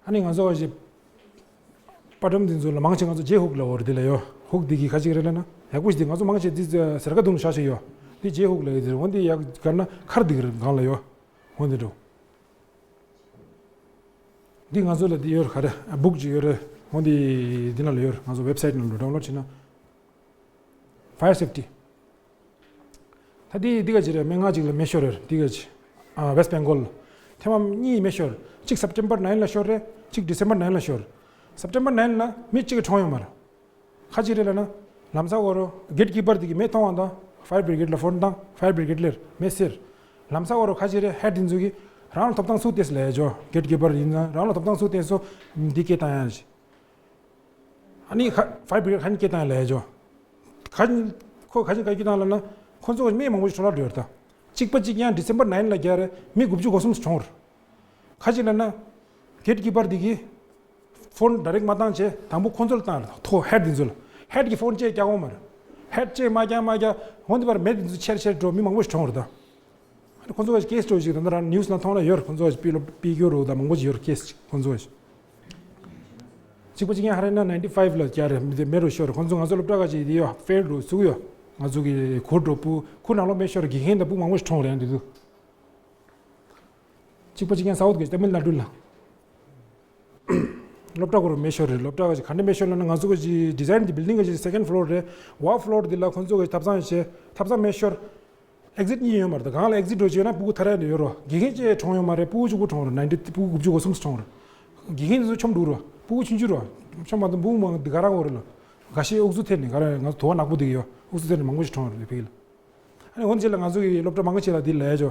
ཨ་ནི་ང་ཚོ་ག་ཅིག་པར་སྒྲོམ་འདི་ཚོ་ལ་མང་ཆེ་ང་ཚོ་ཇེ་ཧུག་ལ་འོར་འདི་ལ་ཡོད། ཧུག་འདི་གི་ཁ་ཅིག་རེད་ལ་ན་ཡག་པོ་ཞིག་འདི་ང་ཚོ་མང་ཆེ་འདི་ཟེར་ཀ་དུང་ཤ་ཞིག་ཡོད། འདི་ཇེ་ཧུག་ལ་ཡོད་འདི་འོ་འདི་ཡག་གར་ན་ཁར་འདི་གི་སྒང་ལ་ཡོད། འོ་འདི་འགྲོ། འདི་ང་ཚོ་ལ་འདི་ཡོད་རེད། ག་རེ་བུག་ཅིག་ཡོད་རེད། འོ་འདི་འདི་ནང་ལ་ཡོད་རེད། ང་ཚོ་ཝེབ་སའིཊ་ནང་ལ་ཌའུན་ལོཌ་བྱས་ན། Fire safety། ད་འདི་འདི་ག་ཅིག་རེད། སྨན་ཁང་ཅིག་ལ་མེ་ཤོར་རེད། འདི་ག་ཅིག་ཨ་ཝེསྟ་བེང་གོལ་ལ་ཐེངས་མ་གཉིས་མེ་ཤོར། གཅིག་སེབ་ཊེམ་བར་ནའིན་ལ་ཤོར་རེད། གཅིག་ཌི་སེམ་བར་ནའིན་ལ་ཤོར། སེབ་ཊེམ་བར་ནའིན་ལ་མི་གཅིག་གིས་གྲོངས་ཡོད་མ་རེད། ཁ་ཅིག་རེད་ལབ་ན། ལམ་སང་འོ་རོ་གེ་ཊི་ཀི་པར་དེ་གིས་མེ་མཐོང་བ་དང་ཕ་ཡར་བི་རི་གེ་ཊི་ལ་ཕོན་བཏང་། ཕ་ཡར་བི་རི་གེ་ཊི་སླེབས་མེ་སེལ། ལམ་སང་འོ་རོ་ཁ་ཅིག་རེད་ཧེཌ་དེ་ཚོ་གིས་རང་ལ་ཐོབ་ཐང་སུ་ཏེས་ལབ་ཡ་ཅོ། གེ་ཊི་ཀི་པར་ཡིན་ན་རང་ལ་ཐོབ་ཐང་སུ་ཏེས་སོ། འདི་སྐད་བཏང་ཡ་ཅི། ཨ་ནི་ཁ་ཕ་ཡར་བི་རི་གེ་ཊི་ཁ་ཉིན་སྐད་བཏང་ཡ་ལབ་ཡ་ཅོ། ཁ་ཉིན་ཁོ་ཁ་ཉིན་ག་སྐད་བཏང་ལབ་ན། ཁོ་ཚོ་གིས་མི་མང་པོ་ཞིག་འཕྲོ་བརླག་འགྲོ་ཡོད་ད། གཅིག་པ་གཅིག་ཡང་ཌི་སེམ་བར་ནའིན་ལ་རྒྱག་རེད། མི་དགུ་བཅུ་གོ་གསུམ་གྲོངས་རེད། ཁ་ཅིག་ལབ་ན། གེ་ཊི་ཀི་པར་དེ་གིས་ཕོན་ཌའི་རེག་མ་བཏང་བྱས་དང་པོ་ཁོ་ཚོ་ལ་བཏང་རེད། ཐོ་ཧེཌ་དེ་ཚོ་ལ། ཧེཌ་ཀྱིས་ཕོན་ཅིག་རྒྱག་འོང་མ་རེད། ཧེཌ་ཅིག་མ་རྒྱག་མ་རྒྱག་འོན་ཏེ་པར་མེ་དེ་ཚོ་ཆེར་ཆེར་འགྲོ། མི་མང་པོ་ཞིག་གྲོངས་རེད་ད། ཨ་ནི་ཁོ་ཚོ་ག་ཅིག་ཀེ་སི་འགྲོ་ཞིག་ད་ལྟ་རང་ནིའུ་སི་ནང་མཐོང་ན་ཡོད་རེད། ཁོ་ཚོ་ག་ཅིག་པི་ལོ་པི་གཡོ་རུ་ད་མང་པོ་ཞིག་ཡོད་རེད་ཀེ་སི་ཅིག་ཁོ་ཚོ་ག་ཅིག་གཅིག་པ་གཅིག་ཡང་ཧ་རེ་ན་ནའིན་ཊི་ཕའིབ་ལ་རྒྱག་རེད། མི་དེ་མེ་རུ་ཤོར་རེད། ཁོ་ཚོ་ང་ཚོ་སློབ་གྲྭ་ག་ཅིག་དེ་ཡོད་ཕེལ་རུ་ཚུགས་ཡོད། ང་ཚོ་གི་གུར་འགྲོ་སྤུ་གུར་ནང་ལོགས་མེ་ཤོར་དགེ་རྒན་དང་སྤུ་མང་པོ་ཞིག་གྲོངས་རེད་འདི་དུས། གཅིག་པ་གཅིག་རྐྱང་ས་འོག་གི་ཏ་མིལ་ནཱ་ཌུ་ལ། སློབ་གྲྭ་སྐོར་མེ་ཤོར་རེད། སློབ་གྲྭ་ག་ཅིག་ག་འདྲ་མེ་ཤོར་ལབ་ན་ང་ཚོ་ག་ཅིག་ཌི་ཛའིན་གྱི་བིལ་ཌིང་ག་ཅིག་སེ་ཀེན་ཌི་ཕི་ལོར་རེད། འོག་ཕི་ལོར་འདི་ལ་ཁོང་ཚོ་ག་ཅིག་ཐབ་ཚང་ཡོད་བྱས་ཐབ་ཚང་མེ་ཤོར། ཨེག་ཛིཊ་གཉིས་ཡོད་མ་རེད། ད་གང་ལ་ཨེག་ཛིཊ་འགྲོ་བྱས་ན་སྤུ་གུ་ཐར་ཡ་ཡོད་རོ། དགེ་རྒན་གཅིག་གྲོངས་ཡོད་མ་རེད། སྤུ་གུ་གཅིག་པུ་གྲོངས་རོ། ནའིན་ཊི་སྤུ་གུ་དགུ་བཅུ་གོ་གསུམ་གྲོངས་རོ། དགེ་རྒན་ཚོ་ཆོམ་འདུག་རོ། སྤུ་གུ་ཆུང་ཆུང་རོ། ཆོམ་མ་གཏོགས་སྤུ་གུ་མང་འདི་ག་རང་འོ་རེད་ལ། འགའ་ཤས་དབུགས་གཙོ་ཐེབས་ནས་ག་རེ་ང་ཚོ་དུ་བ་ནག་པོ་འདི་གི་ཡོད། དབུགས་གཙོ་ཐེབས་ནས་མང་པོ་ཞིག་གྲོངས་རེད་ཕ་གི་ལ། ཨ་ནི་འོན་ཅི་ལ་ང་ཚོ་གི་སློབ་གྲྭ་མང་ཆེ་ལ་འདི་ལས་ཅོ།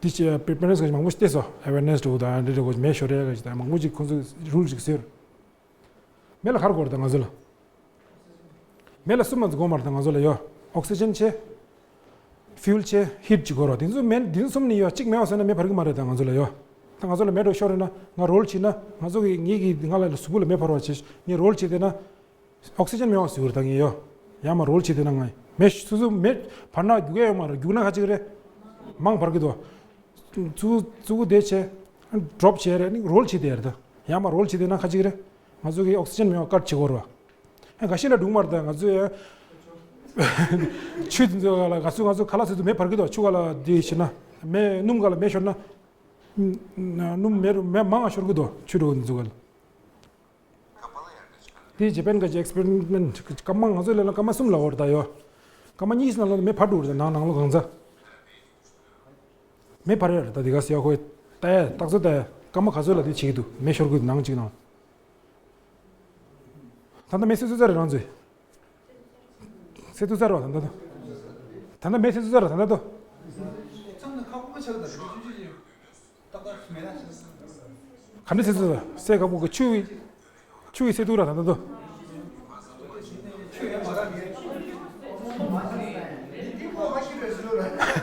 འདི་ཆེ་པེ་རེན་སི་ག་ཅིག་མང་པོ་ཞིག་བལྟས་སོ། ཨེ་ཝེར་ནེ་སི་འགྲོ་དང་འདི་འདྲ་གོ་མེ་ཤོར་རེ་ག་ཅིག་དང་མང་པོ་ཅིག་ཁོང་ཚོ་རུལ་ཅིག་ཟེར། མེ་ལ་ག་རེ་དགོས་རེད་ད་ང་ཚོ་ལ། མེ་ལ་གསུམ་མ་ཚོ་དགོས་མ་རེད་ད་ང་ཚོ་ལ་ཡོ། ཨོག་སི་ཅན་ཆེ། ཕིའུལ་ཆེ། ཧིཊ་ཅིག་དགོས་རོ། དེ་ཚོ་མེ་དེ་ཚོ་གསུམ་ནི་ཡོ་གཅིག་མེད་པ་སོང་ན་མེ་འབར་གི་མ་རེད་ད་ང་ཚོ་ལ་ཡོ། ད་ང་ཚོ་ལ་མེ་འགྲོ་ཤོར་རེད་ན་ང་རོལ་ཕྱིན་ན་ང་ཚོ་གི་ངེད་ཀྱི་ང་ལ་གཟུགས་པོ་ལ་མེ་འབར་བ་བྱེད་ངས་རོལ་ཕྱིན་དེ་ན། ཨོག་སི་ཅན་མེད་པ་བཟོས་ཡོད་ད་ངས་ཡོ། ཡང་མ་རོལ་བྱེད་དེ་ན་ང་མེ་སོ་སོ་མེ་བར་ན་རྒྱུག་ཡ་ཡོད་མ་རེད། རྒྱུག་ན་ཁ་ཅིག་རེད། མང་བར་གི་དོ། ཙུ་ཙུ་གུ་དེ་བྱས། ཌོབ་བྱས་རེད་ནི་རོལ་བྱེད་དེ་རེད་ད། ཡང་མ་རོལ་བྱེད་དེ་ན་ཁ་ཅིག་རེད། ང་ཚོ་གི་ཨོག་སི་ཅན་མེད་པ་ཀཊ་བྱེད་དགོས་རེད་བ། ཨ་འགའ་ཤས་ལ་འགྲུག་མ་རེད་ད་ང་ཚོ་ཡ། ཆུ་དེ་ཚོ་ག་ལ་ག་ཚོད་ང་ཚོ་ཁ་ལག་ཚོ་དུ་མེ་བར་གི་དོ་ཆུ་ག་ལ་དེ་བྱེད་ན། མེ་སྣུམ་ག་ལ་མེ་ཤོར་ན། སྣུམ་མེ་རུ་མེ་མང་ང་ཤོར་གི་དོ་ཆུ་འགྲོ་གི་འདུག་ག་ལ། དེ་ཇེ་པན་ག་ཅིག་ཨེག་སི་པེ་རི་མེན་ཊི་སྐར་མ་ང་ཚོ་ལས་ལ་སྐར་མ་གསུམ་ལ་འོར་ད་ཡོ། སྐར་མ་གཉིས་ནང་ལོགས་མེ་ཕར་འགྲོ་རེད་ད་ནང་ནང་ལོགས་གང་ཚ། མེ་ཕར་ཡོད་རེད་ད་དེ་ག་སེ་ཡ་ཁོས་ལྟ་ཡ་རྟགས་ཚོད་ལྟ་ཡ་སྐར་མ་ག་ཚོད་ལ་དེ་བྱེད་ཀྱི་འདུག་མེ་ཤོར་གི་ནང་གཅིག་ནང་། ད་ལྟ་མེ་སེ་ཚོད་ཚ་རེད་རང་ཚོས། སེ་ཏུ་ཚར་བ་ད་ལྟ་དོ། ད་ལྟ་མེ་སེ་ཏུ་ཚར་བ་ད་ལྟ་དོ། ག་འདྲ་སེ་ཏུ་ཚར་སེ་ག་པོ་གི་ཆུ་བི་ཆུ་བི་སེ་ཏུ་ར་ད་ལྟ་དོ།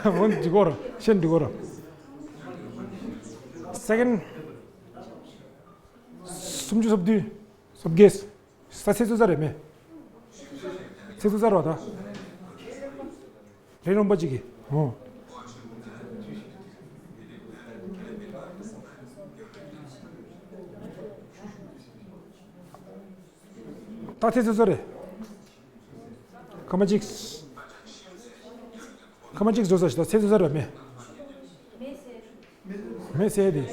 འོན་འདི་གོ་ར་ཤེན་འདི་གོ་ར། སེ་ཀེན་སུམ་ཅུ་སོ་བདུན་སོ་བརྒྱད། ས་ཚེ་ཚུ་ས་རེད་མེ། ཚེ་ཚུ་ས་རོ་ད། རེ་རོང་པ་ཅིག་གི་ཨོ། ད་ཚེ་ཚུ་ས་རེད། ཁ་མ་ཅིག་ཁ་མ་ཅིག་བཟོ་ས་ཞིག་ད་ཚེ་ཚུ་ས་རེད་མེ། མེ་སེ་དེ།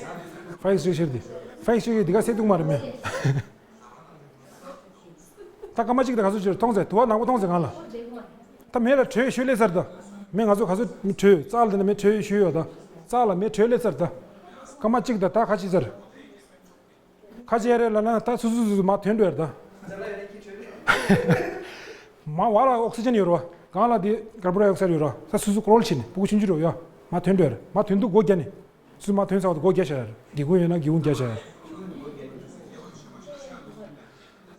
ཕའི་སུ་ཤེར་དེ། ཕའི་སུ་ཤེར་དེ་ག་སེ་དུག་མ་རེད་མེ། ད་སྐར་མ་གཅིག་དང་ག་ཚོད་ཅིག་མཐོང་ཚེ་དུ་བ་ནག་པོ་མཐོང་ཚེ་གང་ལ། ད་མེ་ལ་དྲོད་ཤུལ་ལས་ཚར་ད། མེ་ང་ཚོ་ག་ཚོད་མི་དྲོད་རྩ་ལ་དེ་ན་མེ་དྲོད་ཤུལ་ཡོད་ད། རྩ་ལ་མེ་དྲོད་ལས་ཚར་ད། སྐར་མ་གཅིག་དང་ད་ག་ཅིག་ཚར། ཁ་ཆེ་རེད་ལ་ན་ད་སུ་སུ་སུ་སུ་མ་ཐོན་འགྲོ་ཡར་ད། མ་བ་ལ་ཨོག་སི་ཅན་ཡོད་རེད་བ། གང་ལ་དེ་ཀར་བོན་ཌའི་ཨོག་སའིཌ་ཡོད་རེད་བ། ད་སུ་སུ་ཀོ་རོལ་ཕྱིན་ནས་སྤུ་གུ་ཆུང་ཆུང་རེད་ཡ། མ་ཐོན་འགྲོ་ཡར་མ་ཐོན་དུས་སྒོ་རྒྱག་ནས། སུ་མ་ཐོན་ཚར་བ་དུ་སྒོ་རྒྱག་བྱ་ཡར་སྒེའུ་ཁུང་ཡོད་ན་སྒེའུ་ཁུང་རྒྱག་བྱ་ཡར།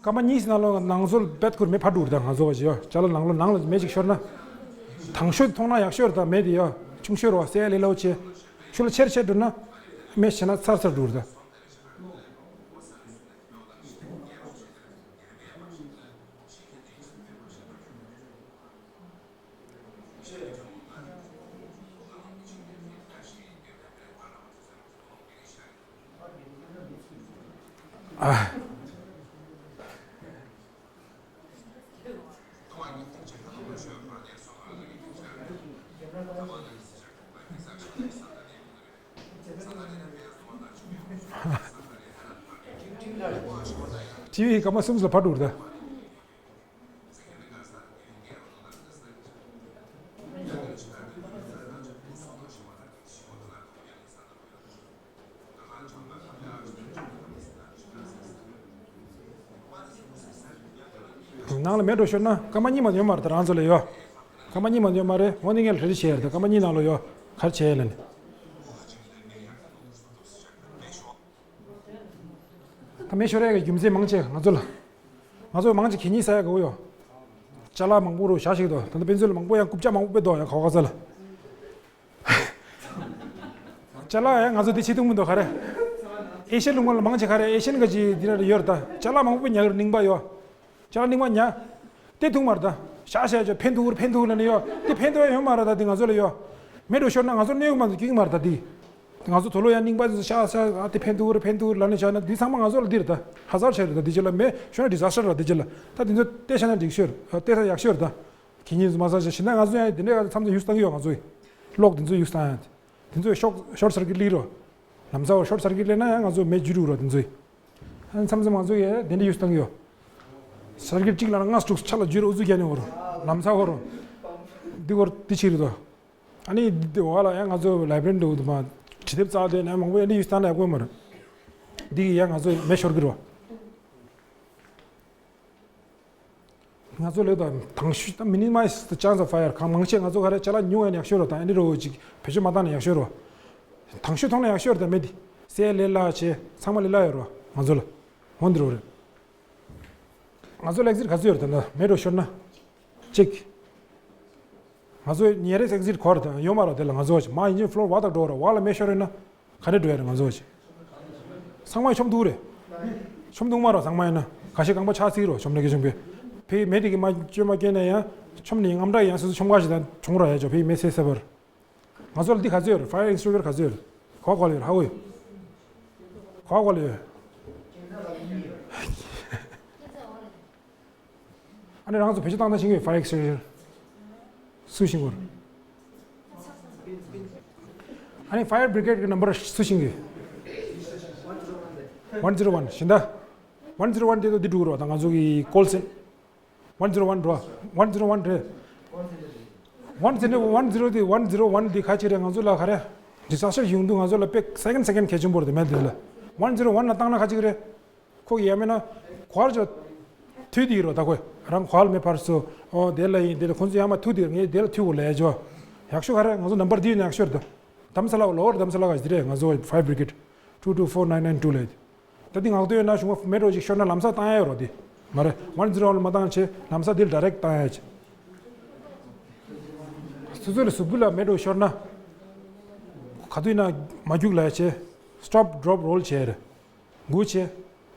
སྐར་མ་གཉིས་ནང་ལོགས་ནང་ཚོ་བེད་ཁུར་མེ་ཕར་འགྲོ་རེད་ད་ང་ཚོ་བ་ཞིག་ཡ་ཅ་ལག་ནང་ལོགས་ནང་ལ་མེ་ཅིག་ཤོར་ན། དང་ཤོས་མཐོང་ན་ཡག་ཤོས་རེད་ད་མེ་དེ་ཡ་ཆུང་ཤོས་རེད་བ་སེ་ཡ་ལེ་ལོ་ཆེ། ཤུ་ལ་ཆེར་ཆེར་འགྲོ་ན། མེ་ཤི་ན་ཚར་ཚར་འགྲོ་རེད་ད། ཊི་ཝི་སྐར་མ་གསུམ་ལ་ཕར་འགྲོ་རེད་ད། ནང་ལ་མེ་འགྲོ་ཤོར་ན་སྐར་མ་གཉིས་མ་ཡོད་མ་རེད་ད་རང་ཚོ་ལ་ཡོད། སྐར་མ་གཉིས་མ་ཡོད་མ་རེད་འོ་ནི་ངས་ལ་རེ་བྱས་རེད་ད་སྐར་མ་གཉིས་ནང་ལ་ཡོད་གར་བྱས་ལ་ནི། ད་མེ་ཤོར་ཡག་གི་རྒྱུ་མཚན་མང་ཆེ་ང་ཚོ་ལ། ང་ཚོ་མང་ཆེ་གད་སྙིགས་ཟ་ཡག་གི་འོ་ཡོ། ཅ་ལག་མང་པོ་རུ་བཞག་ཞིག་ཏུ་ད་ལྟ་དཔེ་མཛོད་ལ་མང་པོ་ཡང་རྐུབ་ཀྱག་མང་པོ་དཔེ་འདུག་ཡང་ག་བ་ག་ས་ལ། ཅ་ལག་ཡང་ང་ཚོ་དེ་ཆེ་ཐུང་མི་འདུག་ག་རེ། ཨེ་ཤེ་ལུང་པ་ལ་མང་ཆེ་ག་རེ་ཨེ་ཤེན་ག་ཅི་འདི་ར་ཡོད་རེད་ད་ཅ་ལག་མང་པོ་ཉག་རུ་རྙིང་པ་ཡོད། ཅ་ལག་རྙིང་པ་ཉག་དེ་ཐུང་མ་རེད་ད། ཤ་ཤ་ཅོ་ཕན་ཐུག་ཕན་ཐུག་ལ་ནི་ཡོད་དེ་ཕན་ཐུག་ཡོད་མ་རེད་ད་དེ་ང་ཚོ་ལ་ཡོད། མེ་འགྲོ་ཤོར་ན་ང་ཚོ་གནོད་ཡོད་མ་འདུག་སྐྱིད་མ་རེད་ད་དེ། ང་ཚོ་དོ་ལོ་ཡང་རྙིང་པ་ཚོ་ཤ་ཤ་ཨ་དེ་ཕན་ཐུག་རེད་ཕན་ཐུག་རེད་ལབ་ནས་བཞག་ན་འདི་ཚང་མ་ང་ཚོ་ལ་འདི་རེད་ད། ཧ་ཟར་ཆགས་རེད་ད་འདི་ཅི་ལ་མེ་ཤོར་ན་ཌི་ཛ་སི་ཊར་རེད་འདི་ཅི་ལ་ད་འདི་ཚོ་ལྟས་ཤ་ན་འགྲིག་ཤོར་ལྟས་ས་ཡག་ཤོར་ད། ཁྱེད་གཉིས་མ་ཟ་བྱས་ཤི་ན་ང་ཚོ་ཡང་དེ་འདྲའི་མཚམས་མཚམས་ཡུས་བཏང་གི་ཡོད། ང་ཚོ་གློག་དེ་ཚོ་ཡུས་བཏང་ཡང་དེ་ཚོ་ཤོག་ཤོར་སར་ཀིཊ་སླེབས་རོ། ལམ་སང་ཤོར་སར་ཀིཊ་སླེབས་ན་ཡང་ང་ཚོ་མེ་འཇུ་འགྲོ་རོ་དེ་ཚོ། ཨ་མཚམས་མཚམས་ང་ཚོ་ཡང་དེ་འདྲའི་ཡུས་བཏང་གི་ཡོད། སར་ཀིཊ་གཅིག་ལ་ལྔ་དྲུག་ཆ་ལ་འཇུ་རོ། ཨུ་ཚུགས་རྒྱག་ནས་འོ་རོ། ལམ་སང་འོ་རོ། འདི་སྐོར་འདི་ཕྱིར་རེད་དོ། ཨ་ནི་འདི་འོག་ལ་ཡང་ང་ཚོ་ལའི་བྷ་རི་འདུག་འདུག་མ། བྲིས་དེབ་བཙལ་དེ་ནས་མང་པོ་ཡང་འདི་ཡུས་བཏང་ན་ཡག་པོ་མ་རེད། འདི་ཡང་ང་ཚོ་མེ་ཤོར་གི་རོ། ང་ཚོ་ལས་དང་དང་ཤོས་ད་minimize the chance of fire། གང་མང་ཆེ་ང་ཚོ་ག་རེ་ཅ་ལག་ཉུང་བ་ཡིན་ན་ཡག་ཤོས་རོ། དང་ཨ་ནི་རོ་ཅིག་བེད་སྤྱོད་མ་བཏང་ན་ཡག་ཤོས་རོ། དང་ཤོས་མཐོང་ན་ཡག་ཤོས་རེད། ད་མེ་འདི་སེ་ལས་སླ་བྱས་ཚང་མ་ལས་སླ་ཡོད་རོ་ང་ཚོ་ལ། འོ་འདི་རོ་རེད། ང་ཚོ་ལ་ཨེག་ཟིཊ་ག་ཚོད་ཡོད་རེད་ད་ལྟ་མེ་འགྲོ་ཤོར་ན། གཅིག་ང་ཚོ་nearest exit ག་རེ་ད་ཡོད་མ་རེད། དེ་ལ་ང་ཚོ་མར་engine floor བར་དུ་འགྲོ་ར། བར་ལ་མེ་ཤོར་ཡོད་ན་ག་འདྲ་འགྲོ་ཡ་རེད་ང་ཚོ་ཅི། ཚང་མ་ཆོམ་འདུག་རེད། ཆོམ་འདུག་མ་རེད། ཚང་མ་ཡིན་ན་ཁ་ཤས་རྐང་པ་ཆག་སྲིད་རོ། ཆོམ་ནས་སྐད་ཆོམ་པས་ཕའི་མེ་དེ་གི་མ་བཅོས་མ་སྐྱེས་ན་ཡང་ཆོམ་ནས་དངངས་སྐྲག་ཡང་སོ་སོ་ཆོམ་ཁ་ཞིག་དང་གྲོངས་ར་ཡ་ཅོ་ཕའི་མེ་སེ་སེ་བར། ང་ཚོ་ལ་འདི་ག་ཚོད་ཡོད་རེད། fire extinguisher ག་ཚོད་ཡོད་རེད། ག་པར་ཡོད་རེད། ཧ་གོ་ཡོད། ག་པར་ཡོད། ཨ་ནི་རང་ཚོ་བེད་སྤྱོད་བཏང་ད་ཤེས་ཀྱི་ཡོད། fire extinguisher སུ་ཤེས་ཀྱི་ཡོད། ཨ་ནི་fire brigade གི་number སུ་ཤེས་ཀྱི་ཡོད། one zero one གཞན་དག one zero one དེ་ཚོ་འདི་འགྲོ་གི་རེད་པ། ད་ང་ཚོ་གི་call cen one zero one འགྲོ། one zero one རེད། one zero one zero དེ་one zero one དེ་ག་ཅིག་རེད། ང་ཚོ་ལ་ག་རེ་disaster ཡོང་དུས་ང་ཚོ་ལ་དཔེ་second second གལ་ཆེན་པོ་རེད། དེ་མེད་དེ་ལ་one zero one ལ་བཏང་ན་ག་ཅིག་རེད། ཁོ་གི་ཡ་མེད་ན་གོ་བར་ཅོ་ཐུག་དེ་ཡིན་རོ། ད་ཁོས་རང་གོ་བར་མེད་པར་སོ། ཨོ་དེ་ལ་ཡིན་དེ་ལ་ཁོང་ཚོ་ཡ་མ་ཐུག་དེ་ངས་དེ་ལ་ཐུག་གོ་ལས་ཅོ། ཡག་ཤོས་ག་རེ། ང་ཚོ་number འདི་ཡིན་ན་ཡག་ཤོས་རེད། ད་དྷ་རམ་ས་ལ་lower དྷ་རམ་ས་ལ་ག་ཅིག་རེད། ང་ཚོ་fire brigade two two four nine nine two ལས། ད་འདི་ངག་ཐོག་ཡོད་ན་གཞུང་མེ་འགྲོ་ཅིག་ཤོར་ན་ལམ་སང་བཏང་ཡ་ཡོད་རོ། དེ་མ་རེད། one zero one མ་བཏང་བྱས་ལམ་སང་དེ་ལ་direct བཏང་ཡ་བྱས། སོ་སོ་ལ་གཟུགས་པོ་ལ་མེ་འགྲོ་ཤོར་ན་ག་དུས་ན་མ་རྒྱུག་ལ་བྱས། stop drop roll བྱས་རེད། སྒུག་བྱས།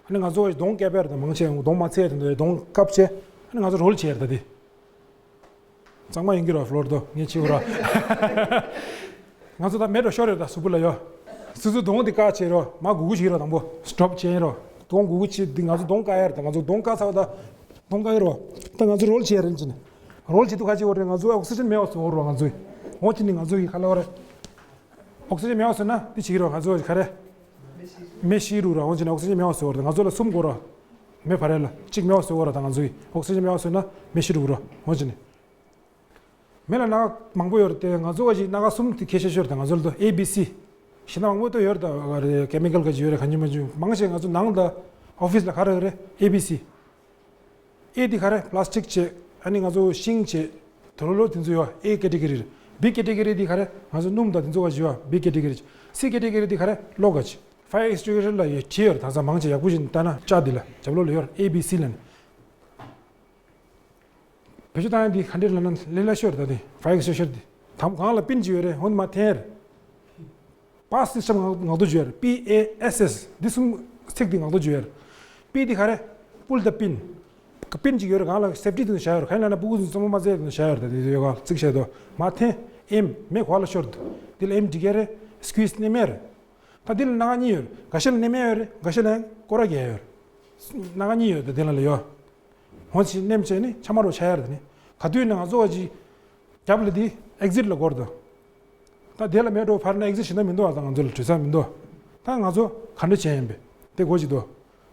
ཨ་ནི་ང་ཚོ་གདོང་བཀབ་པ་རེད། ད་མང་ཆེ་གདོང་མ་ཚད་དེ་འདྲ་གདོང་བཀབ་བྱས། ཨ་ནི་ང་ཚོ་roll བྱས་རེད། ད་དེ། གཙང་མ་ཡིན་གྱི་རོ་floor དོ་ངས་ཕྱི་ར། ང་ཚོ་ད་མེ་འགྲོ་ཤོར་རེད། ད་གཟུགས་པོ་ལ་ཡོད། སོ་སོ་གདོང་དེ་བཀག་བྱས་རོ། མ་སྒུག་སྒུག་བྱེད་རོ། དང་པོ་stop བྱས་རོ། གདོང་སྒུག་སྒུག་བྱེད་དེ་ང་ཚོ་གདོང་བཀག་ཡ་རེད། ད་ང་ཚོ་གདོང་བཀག་ཚར་བ་ད་གདོང་བཀག་ཡ་རོ། ད་ང་ཚོ་roll བྱས་རེད་ཅི་ནས། roll བྱེད་དུས་ག་ཅི་འོ་རེད། ང་ཚོ་oxygen མེད་པ་བཟོ་རོ། ང་ཚོ་འོ་ཅི་ནས་ང་ཚོ་གི་ཁ་ལ་བ་རེད། oxygen མེད་པ་བཟོ་ན་དེ་བྱེད་ཀྱི་རོ། ང་ཚོ་ག་རེ་མེ་ཤི་རུ་རོ། འོ་ཅི་ནས་oxygen མེད་པ་བཟོ་རོ། ང་ཚོ་ལ་གསུམ་དགོས་རོ། མེ་བར་རེ་ལ་གཅིག་མེད་པ་བཟོ་དགོས་རོ། ད་ང་ཚོ་གི་oxygen མེད་པ་བཟོ་ན་མེ་ཤི་རུ་རོ། འོ་ཅི་ནས། མེ་ལ་སྣ་ཁ་མང་པོ་ཡོད་རེད་དེ། ང་ཚོ་བ་ཞིག་སྣ་ཁ་གསུམ་དེ་ཁྱད་ཆོས་ཤོར་དང་། ང་ཚོ་ལ་དོ་A B C ཞེ་ན་མང་པོ་དོ་ཡོད་རེད། ད་ག་རེ་chemical ག་ཅིག་ཡོད་རེད། ག་ཅི་མ་ཅི་མང་ཆེ་ང་ཚོ་ནང་ལ་office ལ་ག་རེ་རེད། A B C། A དེ་ག་རེ་plastic བྱས། ཨ་ནི་ང་ཚོ་ཤིང་བྱས། དུ་ལོ་ལོ་དེ་ཚོ་ཡོད། A category རེད། B category དེ་ག་རེ་ང་ཚོ་སྣུམ་དང་དེ་ཚོ་ག་ཅིག་ཡོད། B category། C category དེ་ག་རེ་གློག་ག་ཅིག fire extinguisher ལ་ཡོད་བྲིས་ཡོད་རེད། ད་ས་མང་ཆེ་ཡག་པོ་ཞིག་ལྟ་ན་ལྕགས་འདི་ལ་རྒྱབ་ལོགས་ལ་ཡོད་རེད། A B C ལ་ནི། བེད་སྤྱོད་བཏང་ཡ་འདི་ག་འདྲས་ལབ་ན་ལས་སླ་ཤོས་རེད། ད་འདི་fire extinguisher འདི་དམ་གང་ལ་པིན་ཅིག་ཡོད་རེད། འོ་འདི་མར་འཐེན་རེད། pass system ངག་ངག་ཐོག་བརྗོད་ཡ་རེད། P A S S འདི་གསུམ་ཚིག་འདི་ངག་ཐོག་བརྗོད་ཡ་རེད། P འདི་ག་རེ། pull the pin། པིན་ཅིག་ཡོད་རེད། གང་ལ་safety དུ་བཞག་ཡོད་རེད། གང་ལ་ན་སྤུ་གུ་ཚོ་རྩེད་མོ་མ་རྩེ་དུ་བཞག་ཡོད་རེད། ད་འདི་ཡོད་ག་རྩིག་བྱས་དོ་མར་འཐེན། M མེ་ག་པ་ལ་ཤོར་འདུག་འདི་ལ་M འབྲི་ག་རེད། squeeze སྣེ་མེ་རེད། ད་འདི་ལ་སྣ་ཁ་གཉིས་ཡོད་རེད། འགའ་ཤས་ལ་སྣེ་མེ་ཡོད་རེད། འགའ་ཤས་ལ་སྐོར་ར་རྒྱག་ཡོད་རེད། སྣ་ཁ་གཉིས་ཡོད་རེད། ད་འདི་ལ་ལ་ཡོད། འོ་ཅི་སྣེམ་བྱས་ནི་ཆ་མ་རོ་ཆ་ཡར་དེ་ནི་ག་དུས་ནས་ང་ཚོ་བ་ཅི་རྒྱབ་ལ་འདི་exit ལ་སྐོར་དང་། ད་དེ་ལ་མེ་འགྲོ་ཕར་ན་exit ཞིག་ན་མི་འདུག་ཨ་ད་ང་ཚོ་ལ་དུས་ཚོད་མི་འདུག་ད་ང་ཚོ་ག་འདྲ་བྱས་ཡིན་པས་དེ་གོ་ཅི་འདུག་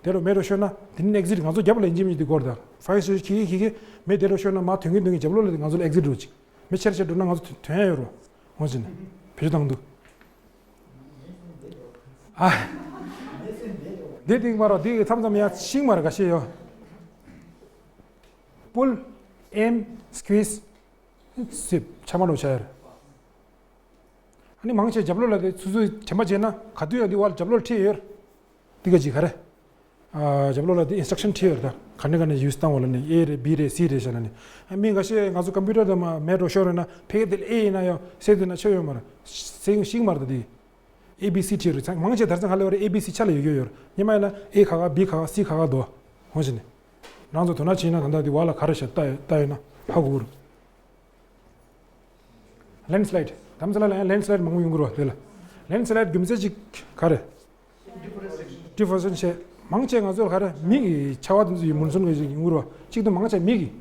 དེ་རུ་མེ་འགྲོ་ཤོར་ན་དེ་ནི་exit ང་ཚོ་རྒྱབ་ལ་ཡིན་གཅིག་མིན་གཅིག་འདི་སྐོར་དང་fire extinguisher ཁྱི་ཁྱི་ཁྱི་མེ་དེ་རུ་ཤོར་ན་མ་ཐོན་གི་ཐོན་གི་རྒྱབ་ལོགས་ལ་ང་ཚོ་exit འགྲོ་ཅིག་མེ་ཆེར་ཆེར་འགྲོ་ན་ང་ཚོ་ཐོན་ཡ་ཡོད་རོ། འོ་ཅི་ནི་བེད་སྤྱོད་བཏང་འདུག་ཨ། འདི་ཏིང་མ་རོ་འདི་མཚམས་མཚམས་ཡ་ཤིང་མ་ར་འགའ་ཤས་ཡོད། pull, aim, squeeze, zip ཆ་མ་རོ་ཆ་ཡར། ཨ་ནི་མང་ཆེ་རྒྱབ་ལོགས་ལ་དེ་ཚུར་ཚུར་དྲན་པ་བྱས་ན་ག་དུས་ཡང་འདི་བར་རྒྱབ་ལོགས་ཁྲིད་ཡོད། འདི་ག་ཅིག་ག་རེ། ཨ་རྒྱབ་ལོགས་ལ་དེ་instruction ཁྲིད་ཡོད་ད། ག་ནས་ག་ནས་use བཏང་བ་ལ་ནི་A རེད་B རེད་C རེད་ཟེར་ན་ནི། ཨ་མི་འགའ་ཤས་ང་ཚོ་computer དང་མ་མེད་འགྲོ་ཤོར་རེད་ན་ཕ་གི་དེ་ལ་A ཡིན་ན་ཡང་C དེ་ན་ཆོ་ཡོད་མ་རེད། C ཤིག་མ་རེད་ད་དེ། A B C ཁྲིད་རེད། ཚང་མང་ཆེ་དར་ཚང་ཧ་ལས་པ་རེད། A B C ཆ་ལ་ཡོད་ཡོད་ཡོད་རེད། ཉི་མ་ཡིན་ན་A ག་ག་B ག་ག་C ག་ག་དོ། འོ་ཞིག་ནི། རང་ཚོ་དོ་སྣང་བྱས་ན་ད་ལྟ་དེ་བར་ལ་ག་རེ་བྱས་ལྟ་ཡོད་ལྟ་ཡོད་ན་ཧ་གོ་གི་རེད། Landslide དམ་ཚ་ལ་ལ་ཡང་landslide མང་པོ་ཡོང་གི་རེད་བ། དེ་ལ་landslide རྒྱུ་མཚན་གཅིག་ག་རེ། deforestation བྱས། མང་ཆེ་ང་ཚོ་ལ་ག་རེ་མི་གི་ཆར་པ་དེ་ཚོ་ཡི་མུན་སོན་གི་ཡོང་གི་རེད་བ། གཅིག་ཏུ་མང་ཆེ་མི་གི་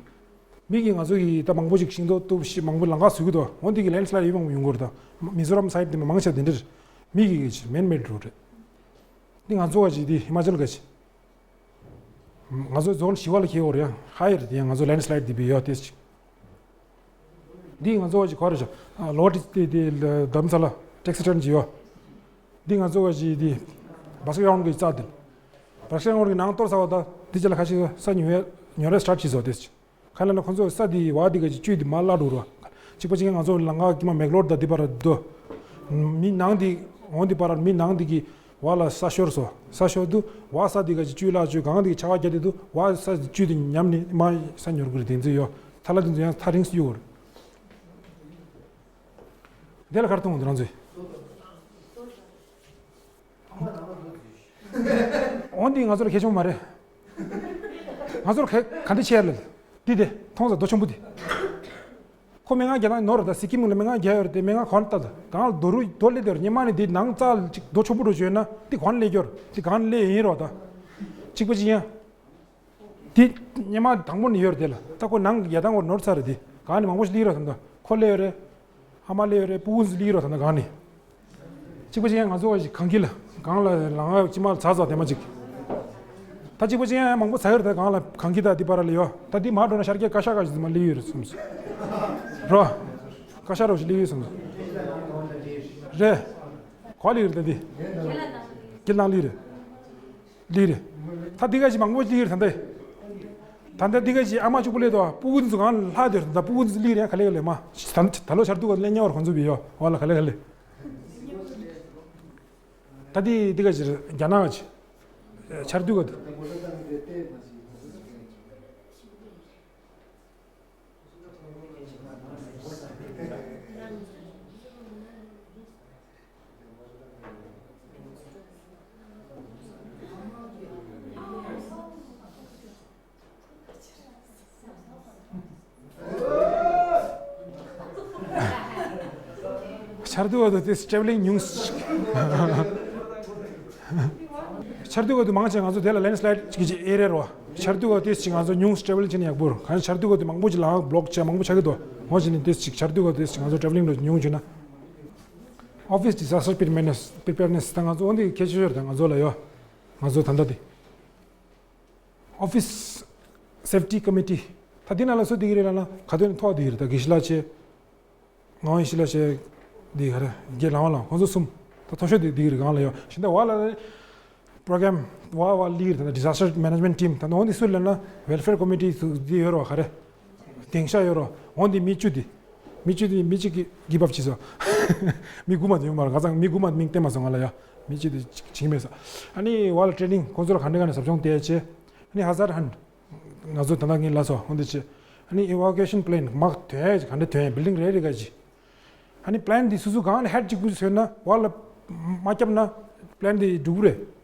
མི་གིས་ང་ཚོ་གིས་ད་མང་པོ་ཞིག་ཤིང་ཏོག་གཏུབ་ཤི་མང་པོ་ལམ་ཁ་བཟོས་ཀྱི་འདུག་འོ་འདི་གི་ལེན་སི་ལའེ་ཌི་ཡོད་མང་པོ་ཡོང་གི་རེད། ད་མི་ཛོ་རམ་སའེ་ཌི་དེ་མང་ཆེ་བ་དེ་འདྲ་རེད། མི་གིས་གི་མེན་མེ་ཌི་རོ་ཌི་རེད། འདི་ང་ཚོ་བ་ཅིག་འདི་ཧི་མ་ཅལ་ག་ཅིག་ང་ཚོ་རྫོང་བཞི་བ་ལ་ཁེལ་ཡོད་རེད། ཡང་ཧ་ཡེ་རེད། དེ་ཡང་ང་ཚོ་ལེན་སི་ལའེ་ཌི་འདི་བི་ཡོད་དེ་ཅིག་འདི་ང་ཚོ་བ་ཅིག་ག་རེ་བྱ། ལོ་ཏི་དེ་དེ་རྡ་རམ་ས་ལ་ཊེག་སི་ཊར་ནེ་ཅིག་ཡོད། འདི་ང་ཚོ་བ་ཅིག་འདི་བ་སི་ཀེ་ཊ་གི་རྩ་དེ། བ་སི་ཀེ་ཊ་གི་ནང་གཏོར་ཚར་བ། ད་འདི་ཅི་ལ་ཁ་ཤས་ས་ཉོ་ཡ་ཉོ་རེ་སི་ཊར་ཊི་བྱེད་ཟོ་དེ་ཅིག་ག་ལ་ན་ཁོ་ཚོ་ས་དེ་བ་དེ་ག་ཅིག་བཅུད་དེ་མར་བརླག་འགྲོ་རོ། གཅིག་པ་གཅིག་ང་ཚོ་ལམ་ཁ་དཀྱིལ་མ་མེག་ལོར་དང་དེ་བར་དུ། མི་ནང་དེ་འོང་དེ་བར་མི་ནང་དེ་གི་བ་ལ་ས་ཤོར་སོ། ས་ཤོར་དུ་བ་ས་དེ་ག་ཅིག་བཅུད་བརླག་བཅུད་གང་དེ་གི་ཆ་བ་རྒྱ་དེ་དུ་བ་ས་དེ་བཅུད་དེ་ཉམས་ནས་མ་ས་ཉོར་གི་རེད། དེ་ཚོ་ཡོད། ཐ་ལ་དེ་ཚོ་ཡང་ཐག་རིང་སུ་ཡོད་རེད། དེ་ལ་གར་གཏོང་འདི་རང་ཚོས། འོན་ཏེ་ང་ཚོར་ཁེ་ཆུང་མ་རེད། ང་ཚོར་ག་ག་འདྲ་ཆེ་ལ། འདི་དེ་མཐོང་ས་རྡོ་ཆེན་པོ་དེ། ཁོ་མི་ང་རྒྱ་ནང་ནོར་ད་སི་ཀིམ་ལ་མི་ང་རྒྱ་ཡོད་རེད། དེ་མི་ང་གོན་ལྟ་ད་གང་ལ་རྡོ་རུ་རྡོ་ལེ་དེར་ཉི་མ་ནི་འདི་ནང་རྩ་ལ་ཅིག་རྡོ་ཆུ་བུ་རུ་བྱོས་ན་འདི་གོན་ལེ་རྒྱོར་འདི་གང་ལེ་ཡིན་རོགས་ད། གཅིག་པ་གཅིག་ཡང་། དེ་སྙེ་མ་དང་པོ་ནས་ཡོད་རེད། དེ་ལ་ད་ཁོ་ནང་ཡ་དང་བོར་ནོར་ཚར་རེད། དེ་གང་ནས་མང་པོ་ཞིག་སླེབས་རོགས་ད། ཁོ་སླེབས་ཡོད་རེད། ཨ་མ་སླེབས་ཡོད་རེད། སྤུ་གུ་ཚོ་སླེབས་རོགས་ད། གང་ནས་གཅིག་པ་གཅིག་ཡང་ང་ཚོ་བ་ཞིག་གངས་སྐྱིད་ལ་གངས་ལ་ལངས་ཡ་ཅི་མ་ལ་ཚ་ཚ་དེ་མ་གཅིག་ད་གཅིག་པ་གཅིག་ཡང་མང་པོ་ཚ་ཡོད་རེད། ད་གངས་ལ་གངས་སྐྱིད་ད་འདི་པར་ལ་ཡོད། ད་འདི་མ་འགྲོ་ན་ཤར་རྒྱག་ཀ་ཤ་ཀ་ཞིག་མ་སླེབས་ཡོད་རེད་གསུངས་སོང་། རོ། ཀ་ཤ་རོ་ཞིག་སླེབས་ཡོད་གསུངས་སོང་། རེད། གོ་ལི་རེད། ད་འདི་སྐྱིད་ལང་ལི་རེད། ལི་རེད། ད་འདི་ག་ཞིག་མང་པོ་ལི་རེད་ད་འདི། ད་ལྟ་འདི་ག་ཞིག་ཨ་མ་གཅིག་པུ་སླེབས་འདུག་སྤུ་གུ་འདི་ཚོ་གང་ལྷག་འདུག་ད་སྤུ་གུ་འདི་ཚོ་ལི་རེད། ག་ལེ་ག་ལེ་མ། ད་ད་ལོ་ཆར་དུས་ག་སླེབས་ཉེ་བར་ཁོང་ཚོ་བི་ཡོ་བ་ལ་ག་ལེ་ག་ལེ། ད་འདི་འདི་ག་ཞིག་རྒྱ་ནག་ག་ཞིག་ཆར་དུས་ག་འདུག་ཆར་དུས་བར་དུ་དེ་སི་ཊེ་བི་ལིང་ཉུང་། ཆར་དུས་བར་དུ་མང་ཆེ་ང་ཚོ་དེ་ལ་ལེན་སི་ལའེ་ཌི་གི་ཨེ་རི་ཡ་རོ། ཆར་དུས་བར་དུ་ང་ཚོ་ཉུང་སི་ཊེ་བི་ལིང་བྱེད་ན་ཡག་པོ་རོ། གང་ཆར་དུས་བར་དུ་མང་པོ་ཅིག་ལ་ང་བྷི་ལོག་བྱས་མང་པོ་ཆགས་ཀྱི་འདུག་འོ་བྱས་ནས་དེ་ཅིག་ཆར་དུས་བར་དུ་ང་ཚོ་ཊེ་བི་ལིང་རོ་ཉུང་བྱུང་ན། ཨོ་ཕི་སི་ཌི་ཛ་སི་ཊར་པི་རི་པེར་ནེ་སི། པི་རི་པེར་ནེ་སི་ད་ང་ཚོ་འོ་འདི་གལ་ཆེ་ཤོས་རེད། ད་ང་ཚོ་ལ་ཡོ། ང་ཚོ་ད་ལྟ་དེ། ཨོ་ཕི་སི་སེབ་ཊི་ཀོ་མི་ཊི། ད་འདི་ནང་ལ་སུ་བསྡད་ཀྱི་རེད་ལབ་ན་ག་དོན་ཐོག་བསྡད་ཀྱི་རེད། ད་དགེ་བཤེས་ལགས་བྱས། ངག་དབང་ཡེ་ཤེས་ལགས་བྱས། འདི་ག་རེ་རྒན་ལགས་ལགས་ཁོང་ཚོ་གསུམ། ད་མཐོ་ཤོས་དེ་བསྡད་ཀྱི་རེད་གང་ལ་ཡོ། ཤིན་ཏུ་བ་ལ་པྲོ་གྷ་རམ་བ་བ་ལི་རེད། ད་ཌི་ཛ་སི་ཊར་མེ་ནེ་ཇི་མེན་ཊི་ཊིམ་ད་འོ་འདི་སུ་ལབ་ན་ཝེལ་ཕེར་ཀོ་མི་ཊི་འདི་ཡོད་རེད་བ། ག་རེ་སྡིངས་ཤག་ཡོད་རེད། འོ་འདི་མི་བཅུ་འདི། མི་བཅུ་དེ་མི་གཅིག་གིས་གིབ་ཨབ་བྱས་སོང་། མི་དགུ་མ་དེ་ཡོང་མ་རེད། ཁ་སང་མི་དགུ་མ་མིང་བསྟན་མ་སོང་ང་ལ་ཡ། མི་གཅིག་དེ་གཅིག་བྱིངས་མེད་སོང་། ཨ་ནི་བ་ལ་ཊེ་ནིང་ཁོང་ཚོ་ལ་ག་འདྲ་ག་ནས་ཟབ་སྦྱོང་བསྟན་བྱས། ཨ་ནི་ཧ་ཛར་ཌི་ཧན་ང་ཚོ་ད་ལྟ་ངས་ལབ་སོང་འོ་འདི་བྱས། ཨ་ནི་ཨི་ཝ་ཀུ་ཨེ་ཤན་པི་ལན་མ་ཐོན་ཡ་ག་འདྲ་ཐོན་ཡ་བིལ་ཌིང་རེ་རེ་ག་ཅིག་ཨ་ནི་པི་ལན་འདི་སོ་སོ་གང་ལ་ཧེཌ་གཅིག་པུ་ཞིག་བཟོས་ན་བ་ལ་མ་བརྒྱབ་ན་པི་ལན་འདི་འགྲུབ་ཀྱི་རེད།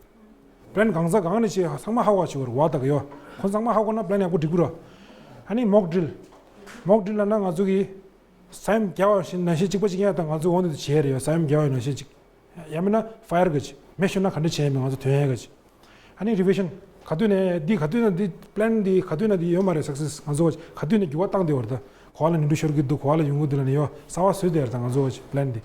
པི་ལན་གང་ཟག་གང་ནས་བྱེད་ཚང་མ་ཧ་གོ་བ་བྱེད་དགོས་རེད་བ། ད་ག་ཡོ། ཁོ་ཚང་མ་ཧ་གོ་ན་པི་ལན་ཡག་པོ་འགྲིག་གི་རེད། ཨ་ནི་མོག་ཌྲིལ། མོག་ཌྲིལ་ལབ་ན་ང་ཚོ་གི་ས་ཡོམ་བརྒྱབ་པ་ནང་བཞིན་གཅིག་པ་གཅིག་ཡང་ད་ང་ཚོ་འོ་འདི་བྱས་རེད་ཡོ། ས་ཡོམ་བརྒྱབ་པ་ནང་བཞིན་གཅིག་ཡང་མིན་ན་ཕ་ཡར་ག་ཅིག་མེ་ཤོར་ན་ག་འདྲ་བྱས་མིན་ང་ཚོ་ཐོན་ཡ་ག་ཅིག་ཨ་ནི་རི་ཝི་ཤན་ག་དུས་ནས་འདི་ག་དུས་ན་འདི་པི་ལན་འདི་ག་དུས་ན་འདི་ཡོད་མ་རེད། སག་སེ་སི་ང་ཚོ་ག་ཅིག་ག་དུས་ནས་འགྱུར་བ་བཏང་བསྡད་པ་རེད། ད་ག་བ་ལ་ནོར་འཁྲུལ་ཤོར་གི་འདུག་ག་བ་ལ་ཡོང་གི་འདུག་ལབ་ནས་ཡོ་གསར་བ་བཟོས་བསྡད་རེད། ད་ང་ཚོ་ག་ཅིག་པི་ལན་འདི།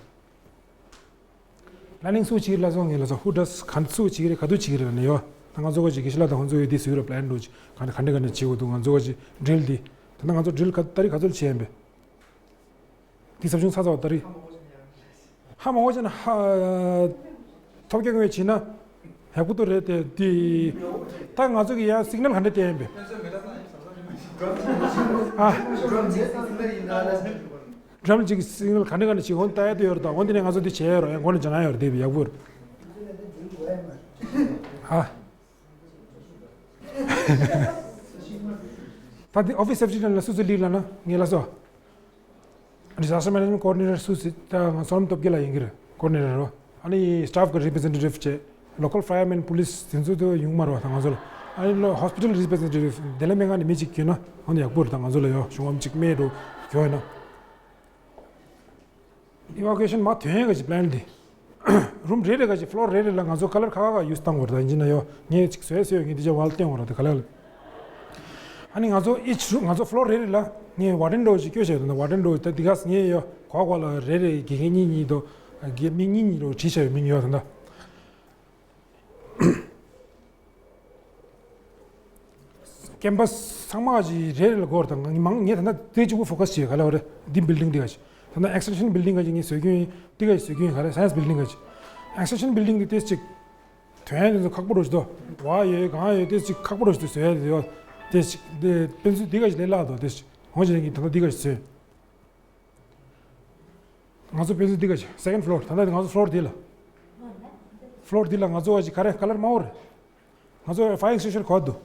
པི་ལན་ནིང་སུ་བྱེད་ཀྱི་རེད་ལབ་སོང་ངས་ལབ་སོང་། Who does ག་སུ་བྱེད་ཀྱི་རེད། ག་དུས་བྱེད་ཀྱི་རེད་ལབ་ནས་ཡོ། ད་ང་ཚོ་ག་ཅིག་དགེ་བཤེས་ལགས་དང་ཁོང་ཚོ་ཡོད་དེ་བཟོས་རེད། པི་ལན་འགྲོ་ཅིག་ག་ནས་ག་འདྲ་ག་འདྲ་བྱེད་དགོས་འདུག་ང་ཚོ་ག་ཅིག་ཌྲིལ་འདི། ད་ལྟ་ང་ཚོ་ཌྲིལ་ག་ད་རེས་ག་ཚོད་བྱས་ཡིན་པས། འདི་ཟབ་སྦྱོང་ཚར་ཚར་བ་ད་རེས། ཧ་མ་གོ་བྱས་ན་ཧ། ཐོབ་རྒྱག་ངོས་བྱས་ན། ཡག་པོ་ཏོ་རེད་དེ་འདི། ད་ང་ཚོ་གི་ཡང་སིག་ནལ་ག་འདྲ་བསྟན་ཡིན་པས། ཨ། ཌྲམ་གཅིག་གི་སིག་ནལ་ག་འདྲ་ག་འདྲ་ཞིག་འོང་ལྟ་ཡ་དུ་ཡོད་རེད། ད་འོ་འདི་ནས་ང་ཚོ་འདི་བྱས་ཡོད་རེད། ཡང་འགོ་ནས་སྦྱང་ཡ་ཡོད་རེད། དེ་ཡག་པོ་རེད། ཨ། ད་འདི་ཨོ་ཕི་སི་སེབ་ཊི་ནང་ལ་སུ་སུ་ལི་ལབ་ན་ངས་ལབ་སོང་། Disaster Management Coordinator སུ་སི་ད་ང་བསོད་ནམས་སྟོབས་རྒྱལ་ལགས་ཡིན་གྱི་རེད། Coordinator རོ། ཨ་ནི་staff གི་representative བྱས། Local firemen police དེ་ཚོ་དུ་ཡོང་མ་རོགས་ད་ང་ཚོ་ལ། ཨ་ནི་ལོ་hospital representative དེ་ལ་སྨན་ཁང་ནས་མི་གཅིག་གྱོན་ན་ཧོན་ཡག་པོ་རེད། ད་ང་ཚོ་ལ་ཡོ་གཞུང་བམ་གཅིག་སྨན་རོ་གྱོན་ན། Evacuation མ་ཐོན་ཡ་ག་ཅིག་པི་ལན་འདི། རུམ་རེ་རེ་ག་ཅིག་floor རེ་རེ་ལ་ང་ཚོ་ཀ་ལར་ཁ་ཁ་ག་ཡུས་བཏང་དགོས་རེད། ད་ཡིན་ན་ཡོ་ངས་ཅིག་བཟོས་བཟོས་ངས་འདི་ཅག་བལ་བསྟན་དགོས་རེད། ད་ག་ལ་ལ། ཨ་ནི་ང་ཚོ་each room ང་ཚོ་floor རེ་རེ་ལ་ངས་warden འདྲ་བོ་ཞིག་བསྐྱོན་བྱས་ཡོད་ད། warden འདྲ་བོ་ད་འདི་ག་ངས་ཡོད་གོ་གོ་ལ་རེ་རེ་དགེ་རྒན་གཉིས་གཉིས་དོ་དགེ་མི་གཉིས་གཉིས་རོ་བྲིས་བྱས་ཡོད་མི་ཡོད་ད། ཀེམ་པ་སི་ཚང་མ་ཞིག་རེ་རེ་ལ་སྐོར་དང་ངས་མང་ངས་ད་ལྟ་དེ་གཅིག་པུ་focus བྱས་ག་ལ་བ་རེད་འདི་building འདི་ག་ཞིག་ད་ལྟ་extension building ག་ཞིག་ངས་བཟོས་ཀྱི་ཡོད་འདི་ག་ཞིག་བཟོས་ཀྱི་ཡོད་ག་རེད་science building ག་ཞིག extension building འདི་ཏེ་གཅིག་དོན་དེ་ཚོ་ཁག་པོ་རུ་ཞིག་དོ་བ་ཡོད་གང་ཡོད་ཏེ་གཅིག་ཁག་པོ་རུ་ཞིག་དོ་བཟོས་ཡ་དེ་ཡོད་ཏེ་གཅིག་དེ་དཔེ་མཛོད་འདི་ག་ཞིག་ལས་སླ་དོ་ཏེ་གཅིག་ཧོང་ཞིག་ངས་ད་ལྟ་འདི་ག་ཞིག་བཟོས། ང་ཚོ་དཔེ་མཛོད་འདི་ག་ཞིག་second floor ད་ལྟ་ང་ཚོ་floor འདི་ལ། floor འདི་ལ་ང་ཚོ་བ་ཞིག་ག་རེ་color དམར་པོ་རེད། ང་ཚོ་fire extinguisher གོ་འདུག་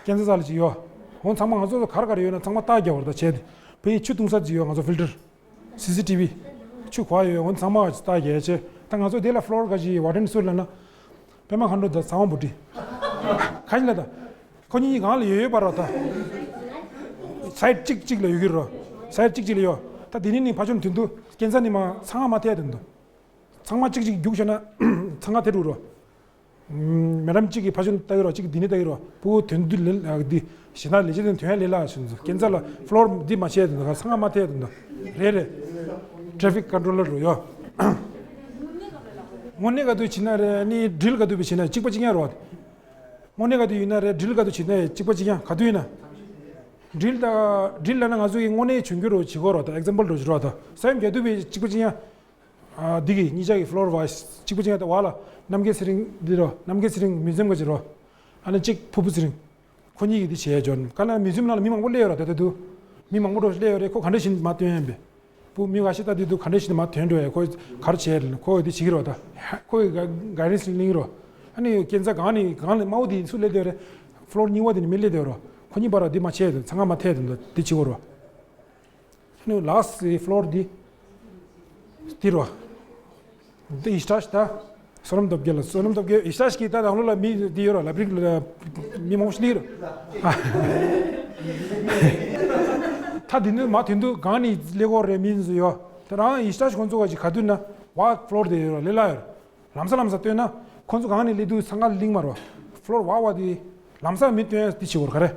ཀན་ཚ་ས་ལ་ཅིག་ཡོད། འོ་ཚང་མ་ང་ཚོ་གར་གར་ཡོད་ན་ཚང་མ་རྟགས་རྒྱག་བར་ད་བྱས་ཏེ། བོད་ཡིག་ཆུ་བཏུང་ས་ཅིག་ཡོད་ང་ཚོ་filter། སི་སི་ཊི་བི། ཆུ་གོ་ཡོད་འོ་ཚང་མ་རྟགས་རྒྱག་བྱས། ད་ང་ཚོ་དེ་ལ་floor ག་ཅིག་warden སུ་ལ་ན། པད་མ་མཁའ་འགྲོ་དང་ཚེ་དབང་བུ་ཁྲིད། ག་ཅི་ལ་ད། ཁོ་གཉིས་གང་ལ་ཡོད་ཡོད་པ་རོ་ད། side གཅིག་གཅིག་ལ་ཡོད་ཀྱི་རོ། side གཅིག་གཅིག་ལ་ཡོད། ད་དེ་ནི་ནི་ཕ་ཆུང་དོན་དུ་ཀན་ཚ་ནི་མ་ཚང་མ་མ་ཐེ་དོན་དུ། ཚང་མ་གཅིག་གཅིག་རྒྱུགས་བྱས་ན་ཚང་མ་དེ་རུ་རོ། མེ་ཌམ་གཅིག་གིས་ཕ་ཆུང་ལྟ་གི་རོ་གཅིག་འདི་ནི་ལྟ་གི་རོ་ཕུ་བོ་དོན་དུ་ལེ་ལ་འདི་ཞེ་ན་ལེ་ཅི་དོན་དོན་ལེ་ལ་ཞུ་འདུག་ཀན་ཚ་ལ་floor འདི་མ་བྱས་དོན་དུ་ཚང་མ་མ་ཐེ་དོན་དུ་རེད་རེད། traffic controller རུ་ཡོད། དངོས་གནས་ག་དུས་བྱེད་ན་རེད་ནི་drill ག་དུས་བྱེད་ན་གཅིག་པ་གཅིག་ཡང་རོ། དངོས་གནས་ག་དུས་ཡིན་ན་རེད་drill ག་དུས་བྱེད་ན་གཅིག་པ་གཅིག་ཡང་ག་དུས་ཡིན་ན། drill ད་drill ལ་ན་ང་ཚོ་ཡི་དངོས་གནས་བྱུང་རྒྱུ་རོ་བྱེད་དགོས་རོ་ད་example རོ་བྱེད་རོ་ད་སེམས་རྒྱ་དུས་བས་གཅིག་པ་གཅིག་ཡང་། ཨ་འདི་གི་གཉིས་ཆ་གི་floor wise གཅིག་པ་གཅིག་ཡང་ད་བ་ལ་རྣམ་རྒྱལ་ཚེ་རིང་འདི་རོ་རྣམ་རྒྱལ་ཚེ་རིང་museum ག་ཅི་རོ། ཨ་ནི་གཅིག་ཕུར་བུ་ཚེ་རིང་། ཁོ་གཉིས་ཀྱིས་འདི་བྱས་འཇོན་ག་ན་museum ནང་ལ་མི་མང་པོ་སླེབས་ཡོད་ར་ད་ད་དུ། མི་མང་པོ་འགྲོ་སླེབས་ཡོད་རེད་ཁོ་ག་འདྲ་བཞིན་མ་སྟོན་ཡན་པས། བུ་མི་ག་ཤི་ད་འདི་དུ་ག་འདྲ་བཞིན་མ་ཐོན་འགྲོ་ཡ་ཁོ་ག་རེ་བྱས་རེད་ཁོ་འདི་བྱེད་ཀྱི་རོ་ད། ཁོ་གི་guidance གླིང་རོ། ཨ་ནི་ཀན་ཚ་གང་ནི་གང་ལས་དམའ་བོ་འདི་སུ་སླེབས་བསྡད་རེད། floor གཉིས་པ་འདི་ནི་མི་སླེབས་བསྡད་རོ། ཁོ་གཉིས་པ་ར་འདི་མ་བྱས་དུ་ཚང་ང་མ་ཐད་དུ་འདི་བྱེད་དགོས་རོ། ཨ་ནི་last floor འདི། འདི་རོ། འདི་ཡི་སྟྲ་ཤི་ད། བསོད་ནམས་སྟོབས་རྒྱལ་ལ་བསོད་ནམས་སྟོབས་རྒྱལ་ཡི་སྟྲ་ཤི་གི་ད་དང་ལོ་ལ་མི་འདི་ཡོད་རོ་ལབ་རིགས་ལ་མི་མང་པོ་ཞིག་སླེབས་རོ། ད་འདི་ནི་མ་དོན་དུ་གང་ནས་སླེབས་དགོས་རེད་མི་འདི་ཡོད། ད་རང་ཡི་སྟྲ་ཤི་ཁོང་ཚོ་ག་ཅིག་ག་དུས་ན་བ་floor དེ་ཡོད་རོ་ལེ་ལ་ཡོད་རོ། ལམ་ས་ལམ་ས་སྟོན་ན་ཁོང་ཚོ་གང་ནས་སླེབས་དུས་ཚང་ག་གླིང་མ་རོ། floor བ་བ་དེ་ལམ་ས་མི་སྟོན་ཡ་དེ་བྱེད་དགོས་རེད་ག་རེ།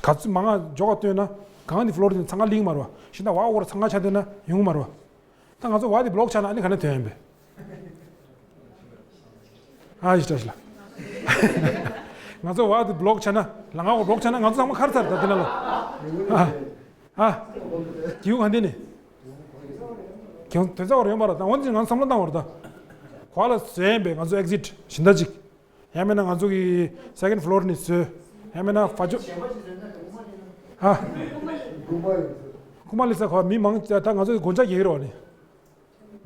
ག་ཚོད་མང་ང་འཇོག་ག་སྟོན་ན་གང་དེ་floor དེ་ཚང་ག་གླིང་མ་རོ། ཤི་ན་བ་འོར་ཚང་ག་ཆ་སྟོན་ན་ཡོང་མ་རོ། ད་ང་ཚོ་བ་དེ་block ཆགས་ན་ཨ་ནི་ག་ནས་ཐོན་ཡིན་པས། ཨ་ཡི་སྟྲ་ཤི་ལ། ང་ཚོ་བ་དེ་block ཆགས་ན་ལ་ང་བ་block ཆགས་ན་ང་ཚོ་ཚང་མ་ཁར་ཚར་ད་དེ་ན་ལ། ཨ། ཨ། རྒྱུ་གང་དེ་ནི། ཁྱོད་དོན་རྩ་བར་ཡོང་པ་ར་ད་འོན་ཏེ་ང་བསམ་བློ་བཏང་བར་ད། གོ་ལ་བཟོས་ཡིན་པས་ང་ཚོ་exit གཞན་དག་ཅིག་ཡང་མིན་ན་ང་ཚོ་གི་second floor ནས་བཟོས། ཡང་མིན་ན་ཕ་ཇོ། ཧ། ཁུ་མ་ལི་ས་ཁོ་མི་མང་ད་ང་ཚོ་གི་སྒོ་ལྕགས་རྒྱག་གི་རོགས་ནི།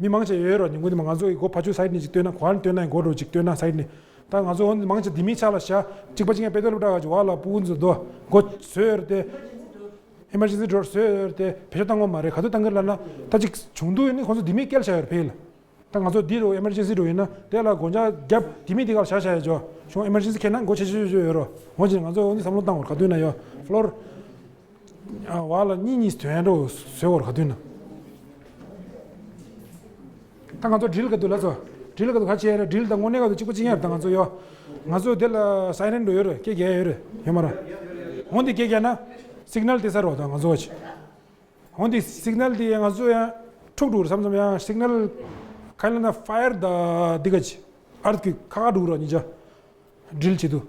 མི་མང་ཆེ་ཡོད་རོགས་ནི་ངུ་དེ་མ་ང་ཚོ་གི་སྒོ་ཕ་ཇོ་side ནས་ཅིག་སྟོན་ན་གོ་ཧན་སྟོན་ན་ཡང་སྒོ་འགྲོ་ཅིག་སྟོན་ན་side ནས། ད་ང་ཚོ་འོན་མང་ཆེ་དེ་མི་ཆ་ལ་བཞག་གཅིག་པ་གཅིག་ཡང་དཔེ་དོ་ལ་བྲག་ག་ཅིག་བ་ལ་སྤུ་གུ་ཚོ་དོ་སྒོ་བཟོས་ཡོད་རེད་དེ། emergency door བཟོས་ཡོད་རེད་དེ་བེད་སྤྱོད་བཏང་གོ་མ་རེད་ག་དུས་བཏང་གི་རེད་ལབ་ན་ད་ཅིག་བྱུང་དུས་ནི་ཁོང་ཚོ་དེ་མི་སྐྱེལ་བྱ་ཡོད་རེད་ཕེ་ལ། ད་ང་ཚོ་འདི་རུ་emergency འགྲོ་ཡིན་ན་དེ་ལ་སྒོ་ལྕགས་རྒྱབ་དེ་མི་དེ་གར་བཞག་བཞག་ཡ་ཅོ་གཞུང་emergency ཁེལ་ན་སྒོ་ཕྱེ་ཕྱེ་ཕྱེ་ཡོད་རོ། འོན་ཀྱང་ང་ཚོ་འོན་ཏེ་བསམ་བློ་བཏང་བར་ག་དུས་ན་ཡོད་floor ཨ་བ་ལ་གཉིས་གཉིས་དོན་འགྲོ་བཟོས་བར་ག་དུས་ན། ད་ང་ཚོ་drill ག་དུས་ལ་ཚོ་drill ག་དུས་ག་བྱས་རེད། drill དང་དངོས་གནས་ག་དུས་གཅིག་པ་གཅིག་ཡིན་རེད། ད་ང་ཚོ་ཡོད་ང་ཚོ་དེ་ལ་siren འགྲོ་ཡོད་རེད། སྐད་རྒྱག་ཡོད་རེད་ཡོད་མ་རེད། འོན་ཏེ་སྐད་རྒྱག་ན་signal དེ་ས་རོ་ད་ང་ཚོ་བ་ཆེ། འོན་ཏེ་signal དེ་ང་ཚོ་ཡང་འཁྲུག་འགྲོ་རེད་བསམ་བསམ་ཡང་signal ག་ལ་ན་fire ད་འདི་ག་ཆེ་earthquake ཁ་ཁ་འགྲོ་རོ་གཉིས་ཆ་drill བྱེད་དུས།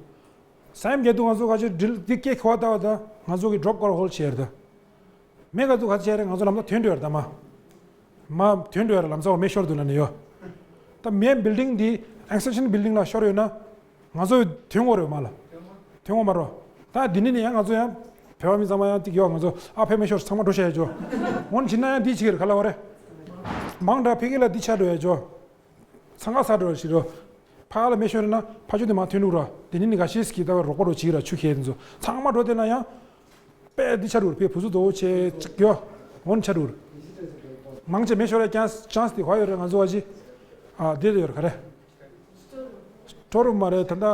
སེམས་རྒྱ་དུ་ང་ཚོ་ག་ཚོད་drill འདི་སྐད་ཁེལ་བ་ལྟ་བ་དང་ང་ཚོ་གི་drop ཁོར་ཧོལ་བྱས་རེད་ད། མེ་ག་ཚོད་ག་ཚོད་བྱས་རེད། ང་ཚོ་ལམ་ཐག་ཐོན་འགྲོ་ཡ་རེད་ད་མ། མ་ཐོན་འགྲོ་ཡ་རེད་ལམ་སང་མེ་ཤོར་འདུག་ལ་ནི་ཡོད། ད་main building འདི་extension building ལ་ཤོར་ཡོད་ན། ང་ཚོ་ཐོན་དགོས་རེད་མ་ལ། ཐོན་དགོས་མ་རོ། ད་འདི་ནི་ནི་ཡང་ང་ཚོ་ཡང་བོད་པ་མི་ཚང་མ་ཡང་ཏིག་ཡོད་ང་ཚོ་ཨ་ཕེ་མེ་ཤོར་ཚང་མ་འགྲོ་བྱས་ཡ་ཅོ། འོན་ཕྱིན་ན་ཡང་འདི་བྱེད་ཀྱི་རེད་ག་ལ་བ་རེད། མང་དྲགས་ཕ་གི་ལ་འདི་ཆ་འགྲོ་ཡ་ཅོ། ཚང་ཁ་ས་འགྲོ་ཞིག་རོ། ཕ་ལ་མེ་ཤོར་ན་ཕ་ཆུ་དེ་མ་ཐོན་ལུགས་ར། དེ་ནི་ནི་ག་ཤེས་ཀྱི་ད་རོགས་པ་རོ་ཅིག་ར་ཆུ་ཁྱེར་དེ་ཚོ་ཚང་མ་འགྲོ་དེ་ན་ཡང་། པས་འདི་ཆ་རུར་པས་བུ་ཚུ་དོ་ཆེ་ཅིག་ཡོ། འོན་ཆ་རུར། མང་ཆེ་མེ་ཤོར་ཡ་chance chance དེ་ག་ཡོད་རེད་ང་ཚོ་བ་ཅི། ཨ་དེ་དེ་ཡོད་རེད་ག་རེ། སྤྲོ་རུ་མ་རེད་ད་ལྟ།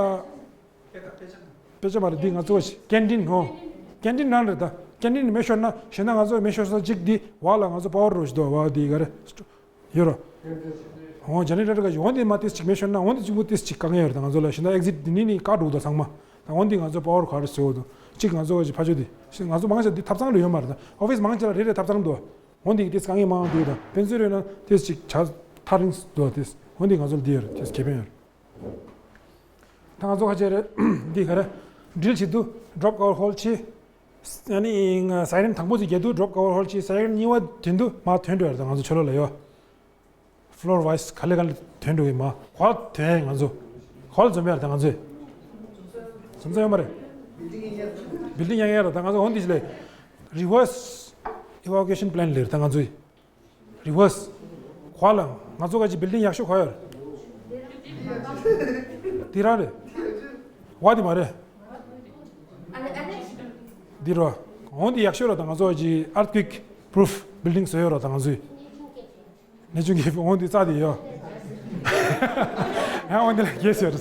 དཔེ་ཆ་མ་རེད་འདི་ང་ཚོ་canteen ཧོ། canteen ནང་རེད་ད། canteen ནི་མེ་ཤོར་ན་གཞན་ན་ང་ཚོ་མེ་ཤོར་ས་གཅིག་འདི་བ་ལ་ང་ཚོ་power རོ་ཞིག་འདུག་བ་འདི་ག་རེ། ཡོད་རོ། ཧོ་generator ག་ཞིག་འོན་ཏེ་མ་ཏེས་གཅིག་མེ་ཤོར་ན་འོན་ཏེ་གཅིག་པོ་ཏེས་གཅིག་གང་ཡོད་རེད་ད་ང་ཚོ་ལ་གཞན་ན་exit འདི་ནི་ནི་བཀག་འགྲོ་ད་ཚང་མ། ད་འོན་ཏེ་ང་ཚོ་པ་ཝར་ག་རེ་བཟོ་འདུག་གཅིག་ང་ཚོ་ག་ཅིག་ཕ་ཆོས་དེ་ང་ཚོ་མང་ཆེ་འདི་ཐབ་ཚང་རེ་ཡོད་མ་རེད། ད་ཨོ་ཕིས་མང་ཆེ་ལ་རེ་རེ་ཐབ་ཚང་འདུག་འོན་ཏེ་དེ་དཀའ་ངལ་མང་འདུག་ད་དཔེ་མཚོན་རེ་ན་དེ་ཅིག་ཆ་ཐག་རིང་འདུག་དེ་འོན་ཏེ་ང་ཚོ་ལ་འདི་ཡོད་རེད། དེ་ཁེ་ཕན་ཡོད་རེད། ད་ང་ཚོ་ཁ་ཆེ་རེད། འདི་ག་རེ་ཌི་རིལ་བྱེད་དུས་ཌོབ་ཀ་ཝར་ཧོལ་ཆེ། ཨ་ནི་སའི་རན་དང་པོ་ཅིག་རྒྱག་དུས་ཌོབ་ཀ་ཝར་ཧོལ་ཆེ། སའི་རན་གཉིས་པ་དོན་དུ་མ་ཐོན་འགྲོ་ཡ་རེད། ད་ང་ཚོ་ཆོས་ལོག་ལ་ཡོད། ཕློར་ཝའི་སི་ག་ལེ་ག་ལེ་ཐོན་འགྲོ་གི་མ་གོ་ཐོན་ང་ཚོ་གོ་ལ་འཛོམས་ཡ་རེད། ད་ང་ཚོས་འཛོམས་ས་ཡོད་མ་རེད། བིལ་ཌིང་ཡག་ཡ་རེད། ད་ང་ཚོ་འོན་ཏེ་ལས་རི་ཝར་སི་ཨི་ཝ་ཀུ་ཨེ་ཤན་པི་ལན་ལེར་ད་ང་ཚོས་རི་ཝར་སི་གོ་ལ་ང་ཚོ་ག་ཅིག་བིལ་ཌིང་ཡག་ཤོས་གོ་ཡ་རེད། འདི་རང་རེད། ཝ་དེ་མ་རེད། འདི་རོ། འོན་ཏེ་ཡག་ཤོས་ར་ད་ང་ཚོ་ག་ཅིག་ཨར་ཐ་ཀུ་ཨིག་པུ་རུཕ་བིལ་ཌིང་བཟོས་ཡོད་ར་ད་ང་ཚོས། གནས་ཆུང་གི་འོན་ཏེ་རྩ་དེ་ཡོད། ཡང་འོན་ཏེ་ལ་རྒྱས་ཟེར།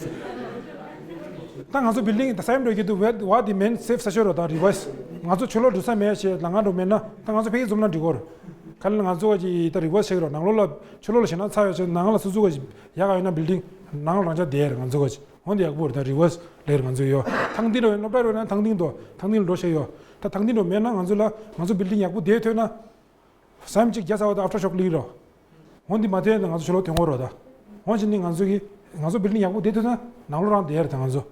ད་ང་ཚོ་བིལ་ཌིང་ད་སའི་རན་འགྲོ་གི་འདུག་ཝ་དེ་མེན་སེབ་ས་ཤོར་རོ། ད་རི་ཝར་སི་ང་ཚོ་ཆོས་ལོག་འགྲོ་ས་མེད་ཞེས་ལ་ང་འགྲོ་མེད་ན་ད་ང་ཚོ་ཕ་གི་འཛོམས་ན་འགྲིག་གོ་ར། ག་ལ་ང་ཚོ་ག་ཅིག་ད་རི་ཝར་སི་ཆགས་ཀྱི་རོ། ནང་ལོགས་ལ་ཆོས་ལོག་ལ་ཞེད་སྣང་ཚ་ཡོད་ཆེ་ནང་ལ་སོ་སོ་ག་ཅིག་ཡག་ག་ཡོད་ན་བིལ་ཌིང་ནང་ལ་རང་ཅག་བསྡད་ར་ང་ཚོ་ག་ཅིག་འོན་ཏེ་ཡག་པོ་རེད། ད་རི་ཝར་སི་ལེར་ང་ཚོ་ཡོད། ཐང་ཏིང་རོ་སློབ་གྲྭ་རོ་ན་ཐང་ཏིང་དོ་ཐང་ཏིང་འགྲོ་ཤེས་ཡོད། ད་ཐང་ཏིང་རོ་མེད་ན་ང་ཚོ་ལ་ང་ཚོ་བིལ་ཌིང་ཡག་པོ་བསྡད་ཐུབ་ན། སའི་རན་གཅིག་རྒྱ་ཚ་བ་དང་ཨབ་ཊར་ཤོག་ལིག་རོ། འོན་ཏེ་མ་བསྡད་ན་ང་ཚོ་ཆོས་ལོག་ཐོན་གོ་རོ་ད། འོན་ཅི་ནི་ང་ཚོ་གི་ང་ཚོ་བིལ་ཌིང་ཡག་པོ་བསྡད་ཐུབ་ན་ནང་ལོགས་རང་བསྡད་ར་ད་ང་ཚོ།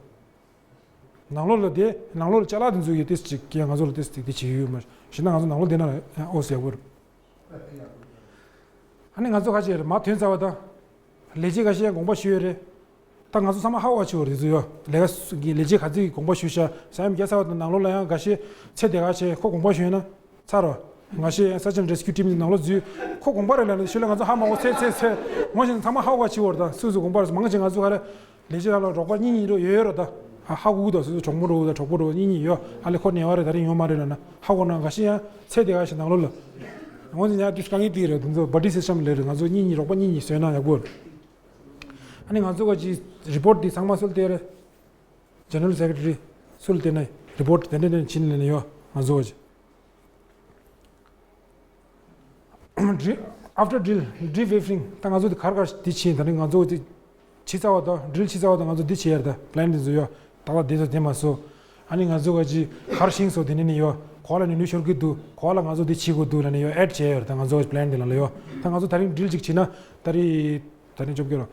ནང་ལོགས་ལ་བསྡད་ནང་ལོགས་ལ་ཅ་ལག་དེ་ཚོ་གི་ཏིས་ཅིག་གིས་ང་ཚོ་ལ་ཏིས་ཏིག་དེ་བྱེད་ཀྱི་ཡོད་མ་གཞི་ན་ང་ཚོ་ནང་ལོགས་བསྡད་ན་ཨོ་ཟེར་གོ་ར། ཨ་ནི་ང་ཚོ་ཁ་ཆེ་རེད་མ་ཐོན་ཚར་བ་དང་། ལས་བྱེད་ཁ་ཤས་དགོངས་པ་ཞུས་ཡོད་རེད། ད་ང་ཚོ་ཚང་མ་ཧ་གོ་བ་བྱེད་དགོས་རེད་ཚོ་ཡོད། ལས་ཀ་སུ་གི་ལས་བྱེད་ག་ཚོད་ཀྱི་དགོངས་པ་ཞུས་ཤག་སའི་རན་རྒྱ་ཚ་བ་དང་ནང་ལོགས་ལ་ཡང་འགའ་ཤས་ཚེ་འདི་ག་ཆེ་ཁོ་དགོངས་པ་ཞུས་ན་ཚར་རོ། ང་ཤེས་ཡང་སར་ཆ་ཨེན་ཌ་རེ་སི་ཀིའུ་ཊིམ་གྱི་ནང་ལོགས་འཛུལ་ཁོ་དགོངས་པ་རེད་ལབ་ནས་ཤུལ་ལ་ང་ཚོ་ཧ་མ་གོ་ཚེ་ཚེ་ཚེ་ངོ་ཤེས་ཚང་མ་ཧ་གོ་བ་བྱེད་དགོས་རེད། ད་སུ་སུ་དགོངས་པ་རེད། མང་ཆེ་ང་ཚོ་ག་རེ་ལས་བྱེད་ནང་ལ་རོགས་པ་གཉིས་གཉིས་རོ་ཡོད་ཡོད་རོ། ད་ཧ་ཧ་གོ་གི་འདུག་སུ་སུ་གྲོགས་མོ་རོ་ད་གྲོགས་པོ་རོ་གཉིས་གཉིས་ཡོད། ཨ་ལེ་ཁོ་ནས་བ་རེད་ད་རིང་ཡོད་མ་རེད་ལབ་ན་ཧ་གོ་ན་འགའ་ཤས་ཡང་ཚེ་འདི་ག་ཞིག་ནང་ལོགས་ལ་ངོ་ཚ་ཉག་དུས་དཀའ་ངལ་དེ་རེད། དེ་ཚོ་བ་ཌི་སི་སི་ཊམ་ལས་རེད། ང་ཚོ་གཉིས་གཉིས་རོགས་པ་གཉིས་གཉིས་བཟོས་ན་ཡག་པོ་རེད། ཨ་ནི་ང་ཚོ་ག་ཅིག་རི་པོར་ཊི་འདི་ཚང་མ་སུ་ལ་སྟེར་རེད། ཇེ་ནེ་རལ་སེ་ཀེ་རེ་ཊ་རི་སུ་ལ་སྟེར་ན་རི་པོར་ཊི་དེ་འདྲ་དེ་འདྲ་བྱིན་ལེན་ཡོད་ང་ཚོ་ག་ཅིག་ཌི་རིལ་ཨབ་ཊར་ཌི་རིལ་ཌི་བི་རི་ཕིང་ད་ང་ཚོ་དེ་གར་གར་འདི་བྱིན་ད་ནི་ང་ཚོ་དེ་བྱི་ཚ་བ་དང་ཌི་རིལ་བྱི་ཚ་བ་དང་ང་ཚོ་འདི་བྱེད་ཡར་ད་པི་ལན་དེ་ཚོ་ཡོད། ད་ལ་དེ་ཚོ་དེ་མ་སོ། ཨ་ནི་ང་ཚོ་ག་ཅིག་གར་ཤིང་སོ་དེ་ནི་ནི་ཡོད། གོ་ལ་ནི་ནུས་ཤོར་གི་འདུག་གོ་ལ་ང་ཚོ་དེ་བྱེད་དགོས་འདུག་ལ་ནི་ཡོད་ཨེ་ཌི་བྱེད་ཡོད། ད་ང་ཚོ་པི་ལན་དེ་ལ་ལ་ཡོད། ད་ང་ཚོ་ད་རིང་ཌི་རིལ་ཅིག་བྱིན་ན་ད་རི་ད་རིང་བཅོ་བརྒྱད་རོ།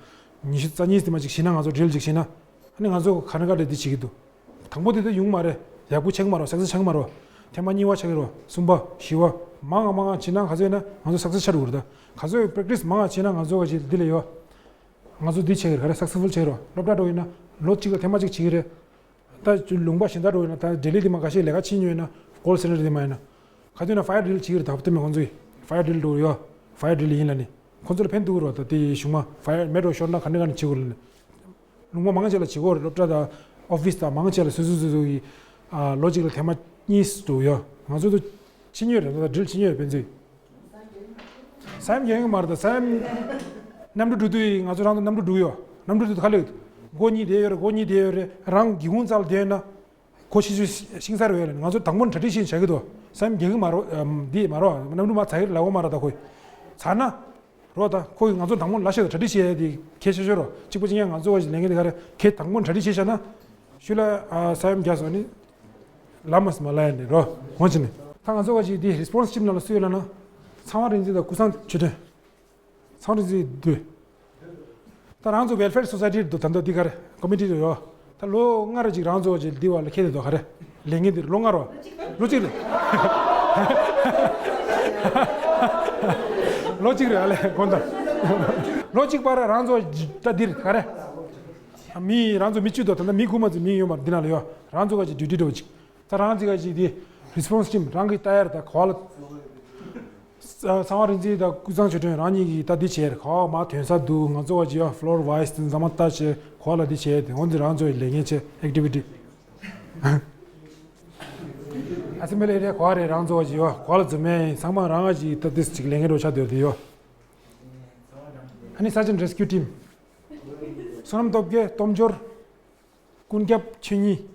ཉི་ཤུ་རྩ་གཉིས་དེ་མ་ཅིག་བྱིན་ན་ང་ཚོ་ཌི་རིལ་ཅིག་བྱིན་ན། ཨ་ནི་ང་ཚོ་ག་ནི་ག་རེ་འདི་བྱེད་ཀྱི་འདུག་དང་པོ་དེ་ད་ཡོང་མ་རེད། ཡག་པོ་ཆགས་མ་རོ། སག་སེ་སི་ཆགས་མ་རོ། ཐེངས་མ་གཉིས་པ་ཆགས་ཀྱི་རོ། གསུམ་པ་བཞི་པ་མང་ང་མང་ང་བྱེད་ན་ག་ཚོད་ཡིན་ན་ང་ཚོ་སག་སེ་སི་ཆགས་འགྲོ་གི་རེད། ད་ག་ཚོད་པེ་རེག་ཊི་སི་མང་ང་བྱེད་ན་ང་ཚོ་ག་ཅིག་འདི་ལ་ཡོད། ང་ཚོ་འདི་བྱེད་ཀྱི་རེད། ག་རེ་སག་སེ་སི་ཕུལ་བྱེད་ཀྱི་རོ། སློབ་གྲྭ་འགྲོ་ཡིན་ན་ལོ་གཅིག་ལ་ཐེངས་མ་གཅིག་བྱེད་ཀྱི་རེད། ད་ལུང་པ་གཞན་དག་འགྲོ་ཡིན་ན་ད་ལྡི་ལི་འདི་མ་འགའ་ཤས་ལས་ཀ་ཕྱིན་ཡོད་ན་ཀོལ་སེན་ཊར་འདི་མ་ཡིན་ན། ག་དུས་ན་ཕ་ཡར་ཌི་རིལ་བྱེད་ཀྱི་རེད། ད་ཧབ་ཏེ་མེད་ཁོང་ཚོས་ཕ་ཡར་ཌི་རིལ་འགྲོ་ཡོད། ཕ་ཡར་ཌི་རིལ་ཡིན་ལ་ནི། ཁོང་ཚོ་ལ་ཕན་ཐོགས་རོ། ད་དེ་གཞུང་མ་ཕ་ཡར་མེད་འགྲོ་ཤོར་ན་ག་ནས་ག་ནས་བྱེད་དགོས་ལ་ནི། ལུང་པ་མང་ཆེ་ལ་བྱེད་དགོས་རེད། སློབ་གྲྭ་དང་ཨོ་ཕི་སི་དང་མང་ཆེ་ལ་སོ་སོ་སོ་སོ་ཡི་ཨ་ལོ་གཅིག་ལ་ཐེངས་མ་གཉིས་འགྲོ་ཡོད། ང་ཚོ་ཚོ་ཕྱི་ཉོས་རེད། ད་ཌི་རིལ་ཕྱི་ཉོས་རེད་དཔེ་མཛོད། ས་ཡོམ་རྒྱག་ཡོད་མ་རེད། ད་ས་ཡོམ་གནམ་གྲུ་འགྲོ་དུས་ང་ཚོ་རང་ཚོ་གནམ་གྲུ་འགྲོ་ཡོད། གནམ་གྲུ་འགྲོ་དུས་ག་ལེ་ཡོད། མགོ་གཉིས་བསྡད་ཡོད་རེད། མགོ་གཉིས་བསྡད་ཡོད་རེད། རང་སྒེའུ་ཁུང་རྩ་ལ་བསྡད་ཡོད་ན། ཁོ་ཕྱི་ཕྱི་ཤིང་སར་ཡོད་ལ་ང་ཚོ་དང་པོ་གྲ་སྒྲིག་ཤིག་བྱ་གི་འདུག་ས་ཡོམ་རྒྱག་གི་མ་རོ། འདི་མ་རོ། གནམ་གྲུ་མ་ཚ་གི་ལ་འོ་མ་ར། ད་ཁོས་ཚ་ན་རོ། ད་ཁོས་ང་ཚོ་དང་པོ་ལ་ཤ་དང་གྲ་སྒྲིག་བྱས་ཏེ་ཁྱེད་ཤ་ཤོ་རོ། གཅིག་པ་གཅིག་ཡང་ང་ཚོ་བ་ཞིག་ལས་འགན་དེ་ག་རེ་ཁྱེད་དང་པོ་གྲ་སྒྲིག་བྱས་བཞག་ན་ཤུ་ལ་ས་ཡོམ་རྒྱག་སོང་ནི་ལ་མ་སི་མ་ལ་ཡ་ནི་རོ། ཧོན་ཅི་ནི་ད་ང་ཚོ་བ་ཞིག་འདི་རི་སི་པོན་སི་ཊིམ་ནང་ལ་སུ་ཡོད་ལ་ན་ཚང་བ་རིག་འཛིན་དང་ཀུན་བཟང་ཆོས་སྒྲོན། ཚང་རིག་འཛིན་འདུས། ད་རང་ཚོ་ཝེལ་ཕེར་སོ་སའི་ཊི་འདུག་ད་ལྟ་འདི་གར་ཀོ་མི་ཊི་རེ་ཡོད། ད་ལོ་ལྔ་རེ་ཅིག་རང་ཚོ་ཅིག་འདི་བ་ལ་ཁེལ་ཏེ་འདུག་ག་རེ་ལས་ངན་འདིར་ལོ་ལྔ་རོ། ལོ་གཅིག་རེད། ལོ་གཅིག་རེད། ཨ་ལས་དགོངས་དག་ལོ་གཅིག་བར་རང་ཚོ་ད་འདིར་ག་རེ། མི་རང་ཚོ་མི་བཅུ་འདུག་ད་ལྟ་མི་དགུ་མ་ཚོ་མི་ཡོད་མ་རེད། འདི་ནང་ལ་ཡོད། རང་ཚོ་ག་ཅིག་ཌིའུ་ཊི་འགྲོ་ཅིག་ད་རང་ཚིག་ག་ཅིག་དེ་རི་སི་པོན་སི་ཊིམ་རང་གི་ལྟ་ཡར་ད་ག་བ་ལ། ཚང་བ་རིག་འཛིན་དང་ཀུན་བཟང་ཆོས་སྒྲོན་རང་ཉིད་ཀྱིས་ལྟ་འདི་བྱས་ག་བ་མ་ཐོན་ས་འདུག་ང་ཚོ་བ་ཅི་ཡ་ཕ་ལོར་ཝའི་སི་དེ་ཚང་མ་ལྟ་བྱས་ག་བ་ལ་འདི་བྱས་དེ་འོན་ཏེ་རང་ཚོ་ཡི་ལས་ངན་བྱས་ཨེག་ཊི་ཝི་ཊི། ཨ་སེམ་བྷི་ལི་ཨེ་རི་ཡ་ག་བ་རེད། རང་ཚོ་བ་ཅི་ཡ་ག་བ་ལ་འཛུལ་མེད་ཡིན། ཚང་མ་རང་ང་ཅིག་ལྟ་འདི་ཅིག་ལས་ངན་འགྲོ་ཆགས་སྡོད་དེ་ཡོད། ཨ་ནི་སར་ཆ་ཨེན་ཌི་རེ་སི་ཀིའུ་ཊིམ། བསོད་ནམས་སྟོབས་རྒྱས་སྟོབས་འབྱོར། ཀུན་ཁྱབ་ཆོས་ཉིད།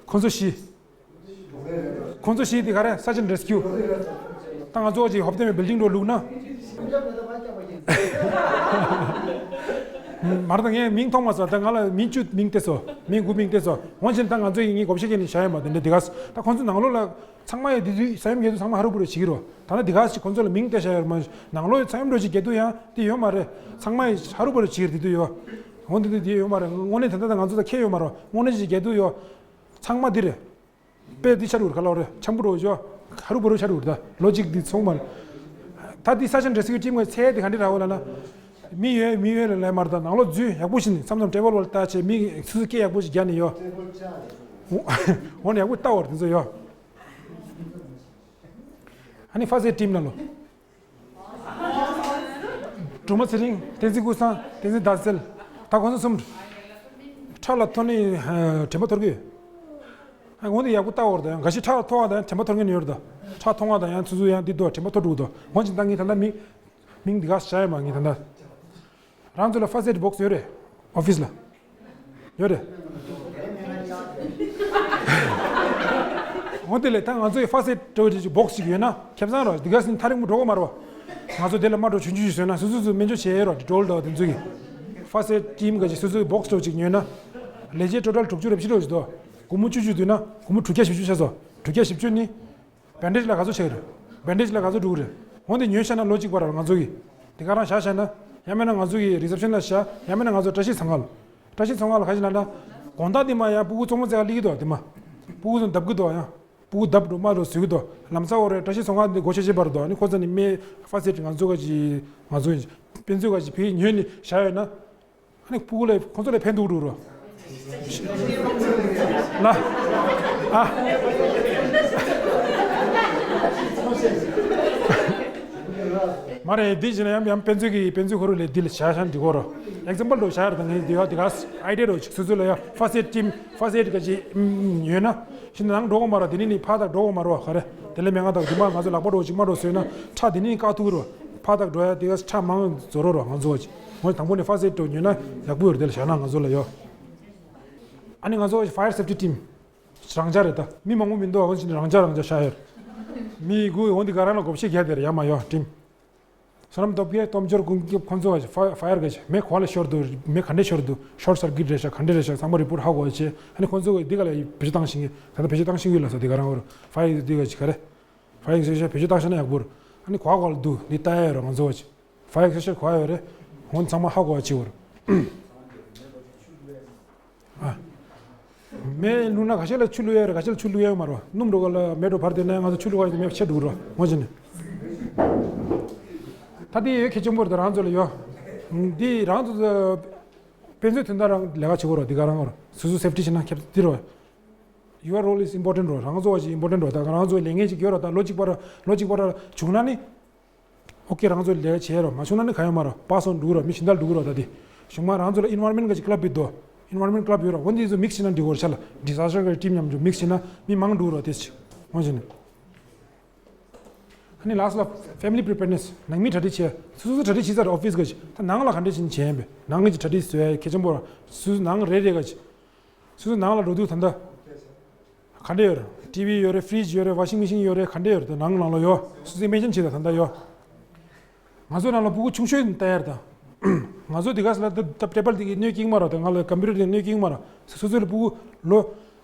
ཁོང་ཚོ་བཞི། ཁོང་ཚོ་བཞི་དེ་ག་རེ་སར་ཆ་ཨེན་ཌི་རེ་སི་ཀིའུ། ད་ང་ཚོ་ཅིག་ཧོབ་ཏེ་མའི་བིལ་ཌིང་འགྲོ་བླུགས་ན། ཨ་ མར་ད་ངས་མིང་མཐོང་མ་སོང་། ད་ང་ལ་མིང་བཅུ་མིང་སྟེར་སོང་། མིང་དགུ་མིང་སྟེར་སོང་། འོན་ཀྱང་ད་ང་ཚོ་ཡིན་ངས་བགོ་བཤའ་བརྒྱབ་ནས་བཞག་ཡོད་མ་རེད། དེ་འདྲ་དེ་ག་ད་ཁོང་ཚོ་ནང་ལོགས་ལ་ཚང་མ་ཡི་དེ་དུས་ས་ཡོམ་བརྒྱབ་དུས་ཚང་མ་ཧ་རུ་བུ་རུ་བྱེད་ཀྱི་རོ། ད་ནི་དེ་ག་ཞིག་ཁོང་ཚོ་ལ་མིང་སྟེར་བཞག་ཡོད་མ་རེད། ནང་ལོགས་ཡི་ས་ཡོམ་འགྲོ་ཞིག་བརྒྱབ་དུས་ཡང་དེ་ཡོད་མ་རེད། ཚང་མ་ཡི་ཧ་རུ་བུ་རུ་བྱེད་ཀྱི་རེད། དེ་དུས་ཡོད། འོན་ཏེ་དེ་དེ་ཡོད་མ་རེད། དངོས་གནས་ད་ལྟ་ད་ང་ཚོ་ད་ཁྱད་ཡོད་མ་རེད། དངོས་གནས་ཞིག་བརྒྱབ་དུས་ཡོད། ཚང་མ་འདི་རེད། དཔེ་འདི་ཆ་རུ་ག་ལོ་རེད། ཆམ་པོ་རོ་ཞོ། ཧ་རུ་བུ་རུ་ཆ་རུ་ད་ལོ་གཅིག་འདི་ཚོང་མ་རེད། ད་འདི་ས་ཆ་འདྲ་སི་ཀི་ཊིམ་གི་ཚད་དེ་ག་འདྲ་ར་འོ་ལ་ན། མི་ཡོད་མི་ཡོད་ལ་ལས་མར་ད་ནང་ལོགས་འཛུལ་ཡག་པོ་ཞིག་ནི་མཚམས་མཚམས་ཊེ་བལ་བལ་ལྟ་བྱས་མི་སུ་སུ་སྐད་ཡག་པོ་ཞིག་རྒྱག་ནི་ཡོད། འོ་ནི་ཡག་པོ་ལྟ་བར་དེ་ཚོ་ཡོད། ཨ་ནི་ཧྥ་སེ་ཊིམ་ལ་ལོ། སྒྲོལ་མ་ཚེ་རིང་། བསྟན་འཛིན་ཀུན་བཟང་། བསྟན་འཛིན་ཟླ་གསལ། ད་ཁོང་ཚོ་གསུམ། ཁྲག་ལ་ཐོག་ནི་དྲན་པ་ཐོར་གི་ཡོད། ཨ་འོན་ཏེ་ཡག་པོ་ལྟ་བར་དང་འགའ་ཞིག་ཁྲག་ལ་ཐོག་བ་དང་དྲན་པ་ཐོར་མཁན་ཡོད་རེད། ད་ཁྲག་མཐོང་བ་དང་ཡང་ཚུ་ཚུ་ཡང་འདི་དོ་དྲན་པ་ཐོར་འགྲོ་གི་འདུག་འོན་ཀྱང་ད་ངས་ད་ལྟ་མིང་མིང་འདི་ག་བྱ་ཡ་མ་ངས་ད་ལྟ། རང་ཚོ་ལ་ཧྥ་སེ་ཊི་བོག་སི་ཡོད་རེད། ཨོ་ཕི་སི་ལ། ཡོད་རེད། འོ་དེ་ལས་ད་ང་ཚོའི་ཧྥ་སེ་ཊི་འདྲ་བོ་ཅིག་བོག་སི་ཅིག་ཡོད་ན་ཁེ་བཟང་རོ། འདི་ག་སིན་ཐ་རིག་མོ་འགྲོ་གི་མ་རོ། ང་ཚོ་དེ་ལ་མ་འགྲོ་ཆུང་ཆུང་ཞིག་བཟོས་ན་སུ་སུ་སུ་སྨན་བཅོས་བྱེད་ཡས་རོ། ཌི་ཊོལ་འདྲ་བོ་དེ་ཚོ་གི་ཧྥ་སེ་ཊི་ཊིམ་ག་ཅིག་སུ་སུ་བོག་སི་འདྲ་བོ་ཅིག་ཉོས་ན། ལས་བྱེད་ཊོ་ཊལ་དྲུག་ཅུ་རེ་བཞི་འདྲ་བོ་ཅིག་འདུག་སྒོར་མོ་བཅུ་བཅུ་བསྡུས་ན་སྒོར་མོ་དྲུག་བརྒྱ་བཞི་བཅུ་ཆགས་སོང་། དྲུག་བརྒྱ་བཞི་བཅུ་ནི། བེན་ཌེ་ཇི་ལ་ག་ཚོད་ཆགས་རེད། བེན་ཌེ་ཇི་ལ་ག་ཚོད་འགྲོ་གི་རེད། འོན་ཏེ་ཉོས་བཞག་ན་ལོ་གཅིག་བར་ང་ཚོ་གི་དེ་ག་རང་བཞག་བཞག་ན། ཡང་མིན་ན་ང་ཚོ་གི་རི་སེབ་ཤན་ལ་བཞག་ཡང་མིན་ན་ང་ཚོ་བཀྲ་ཤིས་ཚང་ཁང་ལ། བཀྲ་ཤིས་ཚང་ཁང་ལ་ག་ཞིག་ལབ་ན། དགོང་དག་འདི་མ་ཡང་ཕྲུ་གུ་གཙང་མ་རྩེ་ག་སླེབས་ཀྱི་འདུག་དེ་མ། ཕྲུ་གུ་ཚོ་བརྡབ་ཀྱི་འདུག་ཡང་། ཕྲུ་གུ་བརྡབ་འགྲོ་མ་འགྲོ་བཟོས་ཀྱི་འདུག་ལམ་སང་འོ་རེད། བཀྲ་ཤིས་ཚང་ཁང་འདི་སྒོ་ཕྱེ་ཕྱེ་བར་འདུག་ཨ་ནི་ཁོ་ཚོ་ནི་མི་ཧྥ་སེ་ཊི་ང་ཚོ་ག་ཅིག་ང་ཚོ་དཔེ་མཛོད་ག་ཅིག་བེད་ཉོས་ནས་བཞག་ཡོད་ན། ཨ་ནི་ཕྲུ་གུ་ལ་ཁོང་ཚོ་ལ་ཕན་ཐོགས་འགྲོ་རོ། ལ། ཨ། མ་རེད། འདི་བྱས་ན་ཡང་ཡང་དཔེ་མཛོད་ཀྱི་དཔེ་མཛོད་ཁོ་རང་ལས་འདི་ལ་བྱ་ཤང་འདི་གོ་རོ། ཨེག་ཛམ་པལ་འགྲོ་བྱ་ཡར་དང་ངས་འདི་ཡ་འདི་ག་ཨའི་ཌི་ཡ་འགྲོ་ཅིག་སོ་སོ་ལ་ཡ་ཧྥ་སེ་ཊི་ཊིམ་ཧྥ་སེ་ཊི་ག་ཅིག་ཉོས་ན། ཤིན་ནང་འགྲོ་གོ་མ་རོ། དེ་ནི་ནི་ཕ་དག་འགྲོ་གོ་མ་རོ་ག་རེ། དེ་ལས་མེད་ང་དག་འདི་མ་ང་ཚོ་ལག་པ་འགྲོ་ཅིག་མ་འགྲོ་བཟོས་ན་ཁྲག་དེ་ནི་བཀག་ཐུབ་རོ། ཕ་དག་འགྲོ་ཡ་དེ་ག་ཁྲག་མང་བཟོ་རོ་རོ་ང་ཚོ་ག་ཅིག་ངོས་དང་པོ་ནས་ཧྥ་སེ་ཊི་འགྲོ་ཉོས་ན་ཡག་པོ་ཡོད་རེད། དེ་ལ་བཞག་ན་ང་ཚོ་ལ་ཡོད། ཨ་ནི་ང་ཚོ་ཧྥ་ཡར་སེབ་ཊི་ཊིམ། རང་འཇགས་རེད་ད། མི་མང་པོ་མི་འདུག་འོན་ཅིག་རང་འཇགས་རང་འཇགས་ཤ་ཡོད། མི་དགུ་འོན་ཏེ་ག་རང་ལ་བགོ་བཤའ་རྒྱག་དེ་རེད་ཡ་མ་ཡོད་ཊིམ། བསོད་ནམས་སྟོབས་རྒྱལ་སྟོབས་འབྱོར་ཀུན་སྐྱབས་ཁོང་ཚོ་ཧྥ་ཧྥ་ཡར་ག་ཅིག་མེ་གོ་ལ་ཤོར་འདུག་མེ་ག་འདྲས་ཤོར་འདུག་ཤོར་སར་ཀིཊ་རེད་ཤག་ག་འདྲས་རེད་ཤག་ཚང་མ་རི་པོར་ཧ་གོ་བྱས། ཨ་ནི་ཁོང་ཚོ་གི་འདི་ག་ལ་བེད་སྤྱོད་བཏང་ཤེས་ཀྱི་ད་ལྟ་བེད་སྤྱོད་བཏང་ཤེས་ཀྱི་ལ་ས་འདི་ག་རང་བར་ཧྥ་ཡར་འདི་ག་ཅིག་ག་རེ། ཧྥ་ཡར་ཞེས་བེད་སྤྱོད་བཏང་ཤེས་ན་ཡག་པོར། ཨ་ནི་གོ་ག་ལ་འདུག་འདི་ལྟ་ཡ་ཡོད་ར་ང་ཚོ་ག་ཅིག་ཧྥ་ཡར་ཤེས་ཤེས་གོ་ཡ་ཡོད་རེད། ཧོན་ཚང་མ་ཧ་གོ་བ་ཅིག་བར། ཨ། མེ་བླུགས་ན་ཁ་ཤས་ལ་ཆུ་བླུགས་ཡ་རེད། ཁ་ཤས་ལ་ཆུ་བླུགས་ཡ་ཡོད་མ་རེད། སྣུམ་འགྲོ་ག་ལ་མེ་འགྲོ་བར་དེ་ནས་ང་ཚོ་ཆུ་བླུགས་ཡ་མེ་ཆེ་འགྲོ་རེད་ངོ་ཅི་ནས། ད་དེ་ཡོད་ཁེ་ཆེན་པོ་རེད། ད་རང་ཚོ་ལ་ཡོད། འདི་རང་ཚོ་དཔེ་མཛོད་དོན་དག་རང་ལས་ཀ་བྱེད་དགོས་རེད། འདི་ག་རང་རེད། སོ་སོ་སེབ་ཊི་བྱེད་ན་ཁྱབ་འདི་རེད། Your role is important རོ། རང་ཚོ་བ་ཞིག་ཨིམ་པོར་ཊེན་ཊི་རོ། ད་རང་ཚོ་ལས་འགན་ཅིག་ཡོད་རོ། ད་ལོ་གཅིག་བར་ལོ་གཅིག་བར་བྱུང་ན་ནི། ཨོ་ཀེ་རང་ཚོ་ལས་བྱེད་རོ། མ་བྱུང་ན་ནི་ག་ཡོད་མ་རོ། པ་སོང་འགྲོ་རོ། མི་གཞན་དག་འགྲོ་རོ། ད་དེ་གཞུང་མ་རང་ཚོ་ལ་ཨིན་ཝར་མེན་ཊི་ག་ཅིག་ཀི་ལབ་བི་དོ། ཨིན་ཝར་མེན་ཊི་ཀི་ལབ་ཡོད་རོ། འོ་འདི་ཚོ་མིག་སི་ན་འགྲིག་གོ་རོ། ཆ་ལ་ཌི་ཛ་སི་ཊར་གི་ཊིམ་མཉམ་དུ་མིག་སི་ན་མི་མང་འགྲོ་རོ། དེ་ཅི་འོ་ཅི་ནི། ཨ་ནི་ལ་སི་ལ་ཕེ་མི་ལི་པི་རི་པེར་ནེ་སི། ནང་མི་གྲ་སྒྲིག་བྱས། སོ་སོ་གྲ་སྒྲིག་བྱས་ཚར། ཨོ་ཕི་སི་ག་ཅིག་ད་ནང་ལ་ག་འདྲ་ཞིག་བྱས་ཡིན་པས། ནང་གི་ཅིག་གྲ་སྒྲིག་བཟོ་ཡ་གལ་ཆེན་པོ་རོ། སོ་སོ་ནང་རེ་རེ་ག་ཅིག་སོ་སོ་ནང་ལ་འགྲོ་དུས་ད་ལྟ་ག་འདྲ་ཡོད་རེད། ཊི་ཝི་ཡོད་རེད། ཕི་རི་ཇི་ཡོད་རེད། ཝ་ཤིང་མེ་ཤིན་ཡོད་རེད། ག་འདྲ་ཡོད་རེད། ད་ནང་ནང་ལ་ཡོད། སོ་སོ་ཨི་མེ་ཇིན་བྱེད། ད་ད་ལྟ་ཡོད། ང་ཚོ་ནང་ལ་ཕྲུ་གུ་ཆུང་ཤོས་ལྟ་ཡ་རེད་ད། ང་ཚོ་འདི་ག་ས་ལ་ད་ད་ཊེ་བལ་འདི་གི་གནོད་སྐྱེལ་མ་རེད། ད་ང་ལ་ཀམ་པུ་ཊར་འདི་གནོད་སྐྱེལ་མ་རེད། སོ་སོ་ལ་ཕྲུ་གུ་ལོ་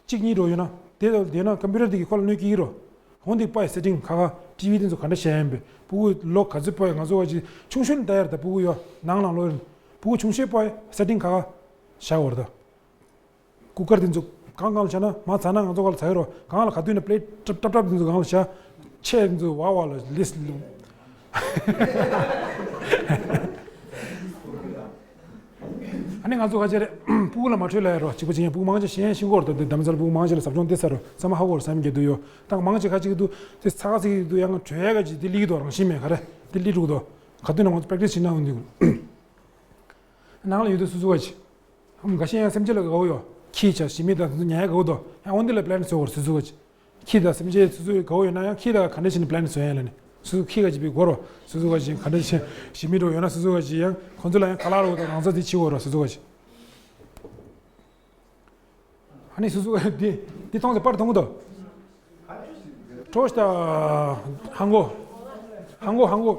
གཅིག་གཉིས་འགྲོ་ཡོད་ན་དེ་ལ་བསྡད་ན་ཀམ་པུ་ཊར་འདི་གི་ཁོ་ལ་གནོད་སྐྱེལ་གི་རོ། འོན་ཏེ་པའི་སེ་ཊིང་ག་ག་ཊི་ཝི་འདི་ཚོ་ག་འདྲ་བྱས་ཡིན་པས། ཕྲུ་གུ་ལོ་ག་ཚོད་པའི་ང་ཚོ་བ་ཅིག་ཆུང་ཤོས་ལ་ལྟ་ཡ་རེད། ད་ཕྲུ་གུ་ཡོད་ནང་ནང་ལོགས་ཕྲུ་གུ་ཆུང་ཤོས་པའི་སེ་ཊིང་ག་ག་བཞག་ཡོད་རེད་ད། ཀུ་ཀར་དེ་ཚོ་གང་གང་ལ་བྱ་ན་མ་ཚ་ན་ང་ཚོ་ག་ལ་ཚ་ཡི་རོ། གང་ལ་ག་དུས་ན་པི་ལེ་ཊི་ཀྲབ་ཀྲབ་ཀྲབ་དེ་ཚོ་གང་ལ་བྱ། ཆས་དེ་ཚོ་བ་བ་ལ་ལིས་ལུ། ཨ་ནི་ང་ཚོ་ག་ཅེ་རེད། ཕྲུ་གུ་ལ་མ་འཕྲོད་ལ་ཡ་རོ། གཅིག་པ་གཅིག་ཡང་ཕྲུ་གུ་མང་ཆེ་ཤེས་ཤེས་གོ་ར། ད་དེ་དམ་ཚལ་ཕྲུ་གུ་མང་ཆེ་ལ་ཟབ་སྦྱོང་སྟེར་ས་རོ། ཚང་མ་ཧ་གོ་ར་བསམ་གྱི་འདུག་ཡོ། ད་མང་ཆེ་ཁ་ཅིག་འདུག་དེ་ཚ་ཁ་ཚིག་འདུག་ཡང་བྲོས་ཡ་ག་ཅིག་དེ་ལི་གི་འདུག་རང་བཞིན་མེད་ག་རེ། དེ་ལི་འགྲོ་གི་འདུག་ག་དུས་ན་ང་ཚོ་པེ་རེག་ཊི་སི་བྱེད་ན་འོང་འདུག་ནང་ལ་ཡོད་དུས་སོ་སོ་ག་ཅིག་ཨམ་འགའ་ཤས་ཡང་སེམས་ཅན་ལ་དགའ་བོ་ཡོད། ཁྱི་ཆ་ཞི་མི་དང་དེ་ཚོ་ཉལ་ཡ་དགའ་བོ་འདུག་ཡང་འོན་ཏེ་ལ་པི་ལེ་ནེ་ཊི་བཟོ་དགོས་རེད། སོ་སོ་ག་ཅིག་ཁྱི་དང་སེམས་ཅན་སོ་སོ་དགའ་བོ་ཡོད་ན་ཡང་ཁྱི་དང་ག་འདྲ་བྱས་ནས་པི་ལེ་ནེ་ཊི་བཟོ་ཡ་ལ་ནི། སོ་སོ་ཁྱི་ག་ཅིག་པི་དགོས་རོ། སོ་སོ་ག་ཅིག་ག་འདྲ་བྱས་ཞི་མི་འགྲོ་ཡོད་ན་སོ་སོ་ག་ཅིག་ཡང་ཁོང་ཚོ་ལ་ཡང་ཁ་ལག་རོ་དང་རང་ཚ་དེ་བྱེད་དགོས་རོ། སོ་སོ་ག་ཅིག་ཨ་ནི་སོ་སོ་ག་དེ་དེ་མཐོང་ཚེ་པར་མཐོང་གི་འདུག་ཀྲོ་ཤ་ཧང་གོ། ཧང་གོ་ཧང་གོ།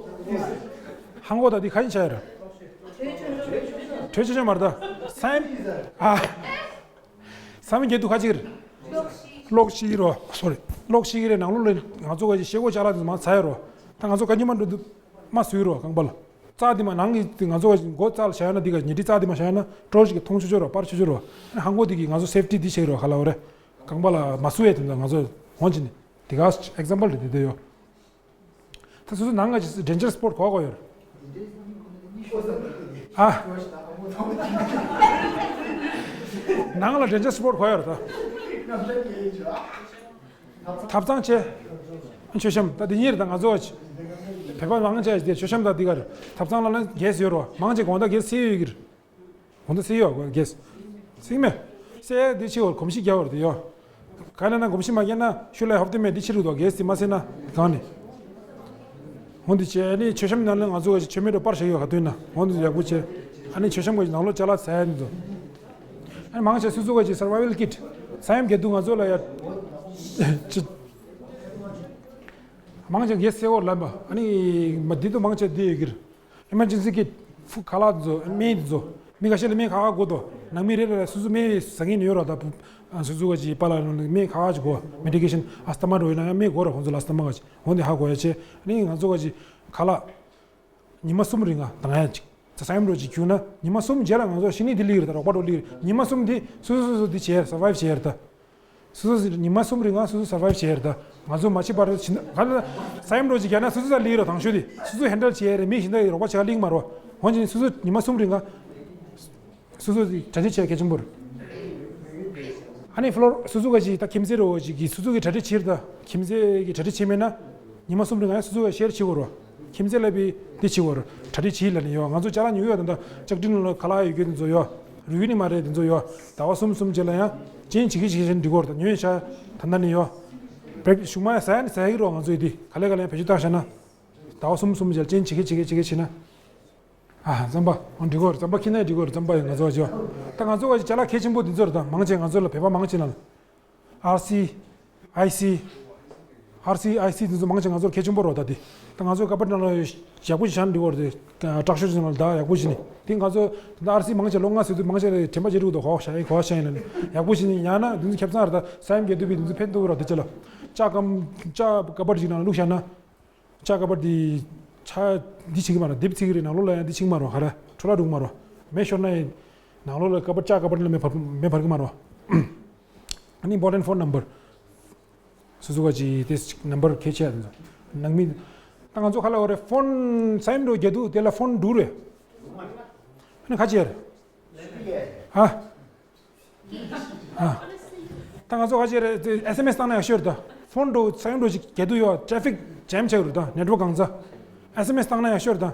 ཧང་གོ་ད་འདི་ག་ཡིན་ཆ་ཡ་ར། ཁྱོད་ཆོས་ཆོས་མ་རེད་ད། སའི་ཨ། ས་མིན་རྒྱལ་དུ་ཁ་ཅིག་རེད། གློག་ཤིག་རོ། སོ་རི། གློག་ཤིག་རེད། ནང་ལོགས་ལ་ང་ཚོ་ག་ཅིག་ཤེལ་སྒོ་ཅ་ལག་དེ་མང་ཚ་ཡ་རོ། ད་ང་ཚོ་ག་ཉི་མ་འགྲོ་དུས་མ་སུས་རོ་རྐང་པ་ལ། རྩ་དེ་མ་ནང་གི་དེ་ང་ཚོ་ག་ཅིག་མགོ་རྩ་ལ་བཞག་ན་འདི་ག་ཉི་ཁྲི་རྩ་དེ་མ་བཞག་ན་གྲོ་ཞིག་གི་མཐོང་ཆོས་ཆོས་རོ། པར་ཆོས་ཆོས་རོ། ཧང་གོ་དེ་གི་ང་ཚོ་སེབ་ཊི་འདི་བྱེད་རོ་ག་ལ་འོ་རེད། རྐང་པ་ལ་མ་སུ་ཡ་དེ་འདྲ་ང་ཚོ་འོང་ཅི་ནི་དེ་ག་ཨེག་ཛམ་པལ་རེད་དེ་དེ་ཡོ། ད་སོ་སོ་ནང་ང་ཅིག་ཌེན་ཇར་སི་པོ་ཊི་གོ་གོ་ཡོད་རེད། ཨ། ནང་ལ་ཌེན་ཇར་སི་པོ་ཊི་གོ་ཡོད་རེད་ད། ཐབ་ཚང་ཆེ། མཆོད་བཤམས་ད་འདི་གཉིས་རེད་ད། ང་ཚོ་བོད་པ་མང་ཆེ་དེ་མཆོད་བཤམས་ད་འདི་ག་རེད། ཐབ་ཚང་ལ་ན་གེ་སི་ཡོད་རོ། མང་ཆེ་དགོང་དག་གེ་སི་སེལ་ཡོད་ཀྱི་རེད། ཧོན་ཏ་སེ་ཡོ་གོ་གེས། སིང་མེ། སེ་དེ་ཆེ་བར་གོམས་གཤིས་རྒྱག་བར་དུ་ཡོ། ག་ན་ན་གོམས་གཤིས་མ་རྒྱག་ན་ཤུ་ལ་ཧོབ་ཏེ་མེ་དེ་ཆེ་རུ་དོ་གེས་དེ་མ་སེ་ན་གང་ནི། ཧོན་ཏི་ཆེ་ཨ་ནི་མཆོད་བཤམས་ནང་ལ་ང་ཚོ་ག་ཅིག་མཆོད་མེ་དོ་པར་བྱེད་ཡོ་ག་དུས་ན་ཧོན་ཏི་ཡག་པོ་ཆེ། ཨ་ནི་མཆོད་བཤམས་ག་ཅིག་ནང་ལོ་ཅ་ལག་ཟ་ཡ་ནི་ཚོ། ཨ་ནི་མང་ཆེ་སུ་ཚོ་ག་ཅིག་སར་ཝའི་ཝལ་ཀིཊ། ས་ཡོམ་གྱི་དུས་ང་ཚོ་ལ་ཡ། ཅི། མང་ཆེ་གེས་སེ་བོར་ལམ་པ་ཨ་ནི་མ་དེ་དུ་མང་ཆེ་དེ་ཡོད་ཀྱི་རེད། ཨི་མར་ཇེན་སི་ཀིཊ། ཕུ་ཁ་ལག་ཚོ་སྨན་དེ་ཚོ། མི་ཁ་ཤས་ལ་སྨན་ཁ་ཁ་དགོས་དོ། ནང་མི་རེ་རེ་ལ་སུ་སུ་སྨན་ཟ་མཁན་ཡོད་རོགས་ད། སུ་སུ་ག་ཅིག་པ་ལ་སྨན་ཁ་ཁ་ཅིག་དགོས། མེ་ཌི་ཀེ་ཤན་ཨ་སྟ་མ་འགྲོ་ཡོད་ན་ཡང་སྨན་དགོས་རོགས་ཁོང་ཚོ་ལ་སྟ་མ་ག་ཅིག་འོན་ཏེ་ཧ་གོ་ཡ་ཆེ། ཨ་ནི་ང་ཚོ་ག་ཅིག་ཁ་ལག་ཉི་མ་གསུམ་རིང་ང་དང་ཡ་ཅིག་ས་ཡོམ་འགྲོ་ཅིག་བྱུང་ན་ཉི་མ་གསུམ་རྗེས་ལ་ང་ཚོ་ཤི་ནི་དེ་ལི་རེད་ད། རོགས་པ་འགྲོ་ལི་རེད། ཉི་མ་གསུམ་དེ་སུ་སུ་སུ་སུ་དེ་བྱས་སར་ཝའིབ་བྱས་རེད་ད། སོ་སོ་ཉི་མ་གསུམ་རིང་ང་སོ་སོ་སར་ཝའིབ་བྱས་རེད་ད། ང་ཚོ་མ་ཤི་བར་ཕྱིན་ག་ལ་ས་ཡོམ་འགྲོ་ཅིག་རྒྱག་ན་སོ་སོ་ས་ལི་རོ་དང་ཤོས་དེ་སོ་སོ་ཧེན་ཌལ་བྱས་རེད། མི་གཞན་དག་གི་རོགས་པ་བྱེད་ག་ལིང་མ་རོ། ཧོན་ཅིན་སོ་སོ་ཉི་མ་གསུམ་རིང་ང་སོ་སོ་གྲ་སྒྲིག་བྱས་གལ་ཆེན་པོ་རེད། ཨ་ནི་ཕློ་ར་སོ་སོ་ག་ཅིག་ད་ཁྱིམ་མཚེས་རོ་ཅིག་གིས་སོ་སོ་གི་གྲ་སྒྲིག་བྱས་རེད་ད། ཁྱིམ་མཚེས་ཀྱི་གྲ་སྒྲིག་བྱས་མེད་ན་ཉི་མ་གསུམ་རིང་ང་སོ་སོ་ག་ཤེར་བྱེད་དགོས་རོ། ཁྱིམ་མཚེས་ལ་བི་འདི་བྱེད་དགོས་རོ། གྲ་སྒྲིག་བྱེད་ལ་ནི་ཡོ། ང་ཚོ་ཅ་ལག་ཉོ་ཡོད་ད་ད་ལྕགས་ཀྲིན་ལ་ཁ་ལག་ཡོད་རྒྱུ་དེ་ཚོ་ཡོ། རུལ་ནི་མ་རེད་དེ་ཚོ་ཡོ། ཟླ་བ་གསུམ་གསུམ་རྗེས་ལ་ཡང་ཅན་བྱེད་ཀྱི་བྱེད་ཀྱི་འགྲིག་གོ་རེད་ད། ཉོས་ཤག་ད་ལྟ་ནི་ཡོ། བེག་གཞུག་མ་ཟ་ཡ་ནི་ཟ་ཡ་གི་རོགས་ང་ཚོ་ཡི་དེ་ག་ལེ་ག་ལེ་བེད་སྤྱོད་བཏང་བཞག་ན། ཟླ་བ་གསུམ་གསུམ་རྗེས་ལ་ཅན་བྱེད་ཀྱི་བྱེད་ཀྱི་བྱེད་ཀྱི་བྱེད་ན། ཨ་རྩམ་པ་འོ་འགྲིག་གོ་རེད། རྩམ་པ་ཁྱི་ནས་འགྲིག་གོ་རེད། རྩམ་པ་ཡོ་ང་ཚོ་ཡོ། ད་ང་ཚོ་ག་ཅིག་ཅ་ལག་གལ་ཆེན་པོ་འདི་ཚོ་རེད་ད། མང་ཆེ་ང་ཚོ་ལ་བོད་པ་མང་ཆེ་ན་ལ། ཨར་སི། ཨའི་སི། ཨར་སི་ཨའི་སི་དེ་ཚོ་མང་ཆེ་ང་ཚོར་གལ་ཆེན་པོ་རོ་ད་དེ། ད་ང་ཚོ་ཀ་པར་ནང་ལ་ཡག་པོ་ཞིག་བཞག་འདི་བོར་དེ། དྲག་ཤོས་ཅིག་ནང་ལ་ད་ཡག་པོ་ཞིག་ནི་དེ་ང་ཚོ་ད་ཨར་སི་མང་ཆེ་ལོ་ལྔ་ཟེར་དུས་མང་ཆེ་ལ་དྲན་པ་བརྗེད་འགྲོ་གི་འདུག་གོ་ཤ་ཡི་གོ་ཤ་ཡིན་ན་ནི་ཡག་པོ་ཞིག་ནི་ཡང་ན་དེ་ཚོ་ཁྱབ་ཚང་རེད་ད། ས་ཡོམ་རྒྱག་དུས་པའི་དེ་ཚོ་ཕན་ཐོགས་རོ་དེ་ཅི་ལ། ལྕགས་ཀམ་ལྕགས་ཀ་པར་ཅིག་ནང་ལ་བླུགས་བཞག་ན། ལྕགས་ཀ་པར་དེ་ཆ་འདི་བྱེད་ཀྱི་མ་རོ། དེབ་བྱེད་ཀྱི་རེད། ནང་ལོགས་ལ་ཡང་འདི་བྱེད་ཀྱི་མ་རོ། ག་རེ་འཕྲོ་བརླག་འགྲོ་གི་མ་རོ། མེ་ཤོར་ན་ཡང་ནང་ལོགས་ལ་ཀ་པར་ལྕགས་ཀ་པར་ལ་མེ་འབར་མེ་འབར་གྱི་མ་རོ། ཨ་ནི་important phone number། སོ་སོ་ག་ཅིག་དེ་ནམ་བར་གལ་ཆེ་ཡ་དེ་ཚོ། ནང་མི། ད་ང་ཚོ་ཁ་ལ་འོ་རེད། ཕོན་ས་ཡོམ་འགྲོ་རྒྱག་དུས་དེ་ལ་ཕོན་འགྲོ་རེད། ཨ་ནི་ཁ་ཆེ་རེད། ཨ། ཨ། ད་ང་ཚོ་ག་ཅིག་རེད་དེ་ཨེས་ཨེམ་ཨེས་བཏང་ན་ཡག་ཤོས་རེད་ད། ཕོན་འགྲོ་ས་ཡོམ་འགྲོ་ཅིག་རྒྱག་དུས་ཡོ་ཊ་རེ་ཕིག་ཇེམ་ཆགས་རེད་ད། ནེཊ་ཝརཀ་གང་ཚ། ཨེས་ཨེམ་ཨེས་བཏང་ན་ཡག་ཤོས་རེད་ད།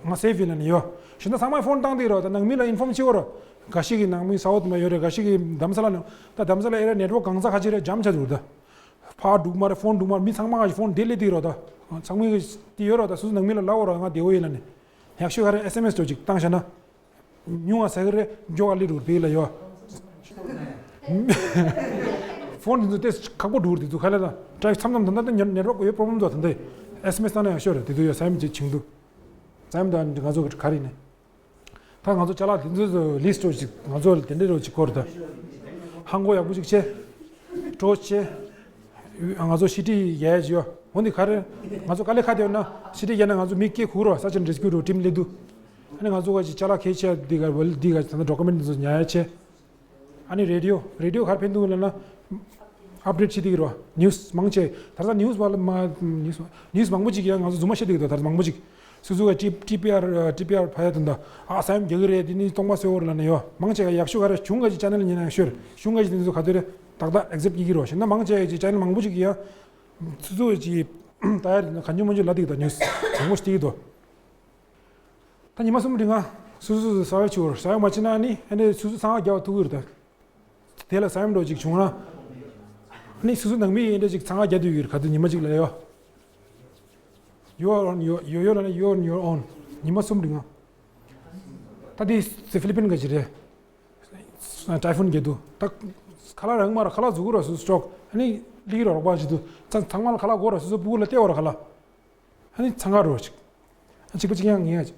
ང་སེབ་ཡིན་ལ་ནི་ཡོ། གཞན་དག་ཚང་མས་ཕོན་བཏང་དེ་རོ་ད། ནང་མི་ལ་ཨིན་ཕོམ་བྱེད་དགོས་རོ། ག་ཤི་གི་ནང་མི་ས་འོག་དུ་མ་ཡོད་རེད། ག་ཤི་གི་དྷ་རམ་ས་ལ་ནང་ད་དྷ་རམ་ས་ལ་ཨེ་ར་ནེཊ་ཝརཀ་གང་ཚ་ག་ཅིག་རེད་ཇེམ་ཆགས་འདུག་ད། ཕར་འགྲོ་མ་རེད། ཕོན་འགྲོ་མ་རེད། མི་ཚང་མ་ག་ཅིག་ཕོན་དེ་ལས་དེ་རོ་ད། ཚང་མས་དེ་ཡོད་རོ་ད། སུ་སུ་ནང་མི་ལ་ལབ་དགོས་རོ། ང་བདེ་བོ་ཡིན་ལ་ནི། ཡག་ཤོས་ག་རེ་ཨེས་ཨེམ་ཨེས་འགྲོ་ཅིག་བཏང་བཞག་ན། ཉུང་བ་ཟ་གི་རེད། མགྱོགས་པ་སླེབས་འགྲོ་བའི་ལ་ཡོད། ཕོན་དེ་ཚོ་ཏེ་ཁག་པོ་འགྲོ་གི་རེད། དེ་ཚོ་ག་ལ་ད་ཊ་རེ་ཕིག་མཚམས་མཚམས་ད་ལྟ་ནེཊ་ཝརཀ་ཡོད་པྲོབ་ལེམ་འདུག་ད་ལྟ་ཨེས་ཨེམ་ཨེས་བཏང་ན་ཡག་ཤོས་རེད། དེ་ཚོ་ཡོད་ས་ཡོམ་ཅིག་བྱུང་དུས། ས་ཡོམ་དང་ང་ཚོ་ག་རེ་ཡིན་ནའི། ད་ང་ཚོ་ཅ་ལག་དེ་ཚོ་ལིསི་ཊི་རོ་ཅིག་ང་ཚོ་དེ་འདྲ་རོ་ཅིག་སྐོར་ད། ཧང་གོ་ཡག་པོ་ཅིག་བྱས། སྤྲོ་བྱས། ང་ཚོ་ཤི་ཊི་ཡལ་ཅིག་ཡོ། འོ་འདི་ག་རེ། ང་ཚོ་དཀའ་ལས་ཁག་དེ་ཡོད་ན་ཤི་ཊི་ཡལ་ན་ང་ཚོ་མི་སྐད་ཁུག་རོ། སར་ཆི་ཨེན་ཌི་རེ་སི་ཀིའུ་རོ་ཊིམ་སླེབས་དུས། ཨ་ནི་ང་ཚོ་ག་ཅིག་ཅ་ལག་ཁྱེར་ཆ་འདི་ག་བལ་འདི་ག་ད་ལྟ་ཌོ་ཀུ་མེན་ཊི་འདི་ཚོ་ཉར་ཡ་ཆེ། ཨ་ནི་རེ་ཌི་ཡོ། རེ་ཌི་ཡོ་ག་རེ་ཕན་ཐོགས་ལབ་ན། ཨབ་ཌེཊ་བྱེད་ཀྱི་རོ། ནིའུ་སི་མང་ཆེ། ད་ལྟ་ནིའུ་སི་བ་ལ་མ་ནིའུ་སི་ནིའུ་སི་མང་པོ་ཅིག་ཡང་ང་ཚོ་རྫུན་མ་བཤད་ཀྱི་འདུག་ད་ལྟ་མང་པོ་ཅིག་སུ་སུ་ག་ཊི་ཊི་པི་ཨར་ཊི་པི་ཨར་ཕ་ཡ་དུ་འདྲ། ཨ་ས་ཡོམ་རྒྱག་གི་རེད། དེ་ནི་སྟོང་པ་སེ་འོར་ལ་ནི་ཡོ། མང་ཆེ་ག་ཡག་ཤོས་ག་རེ་གཞུང་ག་ཅིག་ཅེ་ནལ་ཉན་ན་ཡག་ཤོས་རེད། གཞུང་ག་ཅིག་དེ་ཚོ་ག་དུས་རེད། ཏག་ཏག་ཨེག་སེབ་བྱེད་ཀྱི་རོ། གཞན་ན་མང་ཆེ་ག་ཅིག་ཅེ་ནལ་མང་པོ་ཅིག་ཡང་སུ་སུ་ག་ཅིག་ད་ཡ་རེད། གང་བྱུང་མང་བྱུང་ལབ་ཀྱི་འདུག་ད་ནིའུ་སི་མང་པོ་ཞིག་བལྟས་ཀྱི་འདུག་ད་ཉི་མ་གསུམ་རིང་ང་སུ་སུ་སུ་ས་ཡོམ་བྱུང་བར། ས་ཡོམ་མ་བྱུང་ན་ནི་ཨ་ནི་སུ་སུ་ཚང་ག་རྒྱག་ཐུབ་ཀྱི་རེད་ད། དེ་ལ་ས་ཡོམ་འདྲ་ཅིག་བྱུང་ན། ཨ་ནི་སུ་སུ་ནང་མི་ཡིན་འདྲ་ཅིག་ཚང་ག་རྒྱག་དུས་ཡོད་ག་དུས་ཉི་མ་གཅིག་ལ་ཡོ། You are on your, you, you are on, you are on. ཉི་མ་གསུམ་རིང་ང་། ད་དེ་སི་ཕི་ལི་པིན་ག་ཅིག་རེད། ཊའི་ཕུན་རྒྱག་དུས། ད་ཁ་ལག་རག་མ་རག་ཁ་ལག་འཛུགས་རོགས་སུ་སི་ཊོག་ཨ་ནི་ལི་རོགས་པ་བྱེད་དུས། ཚང་ཚང་མ་ལ་ཁ་ལག་དགོས་རོགས་སུ་སུ་སྤུ་གུ་ལ་སྟེར་བ་རོགས་ཁ་ལག་ཨ་ནི་ཚང་ག་རོགས་ཅིག་ཨ་གཅིག་པ་གཅིག་རྐྱང་ངེས་ཡ་ཅིག་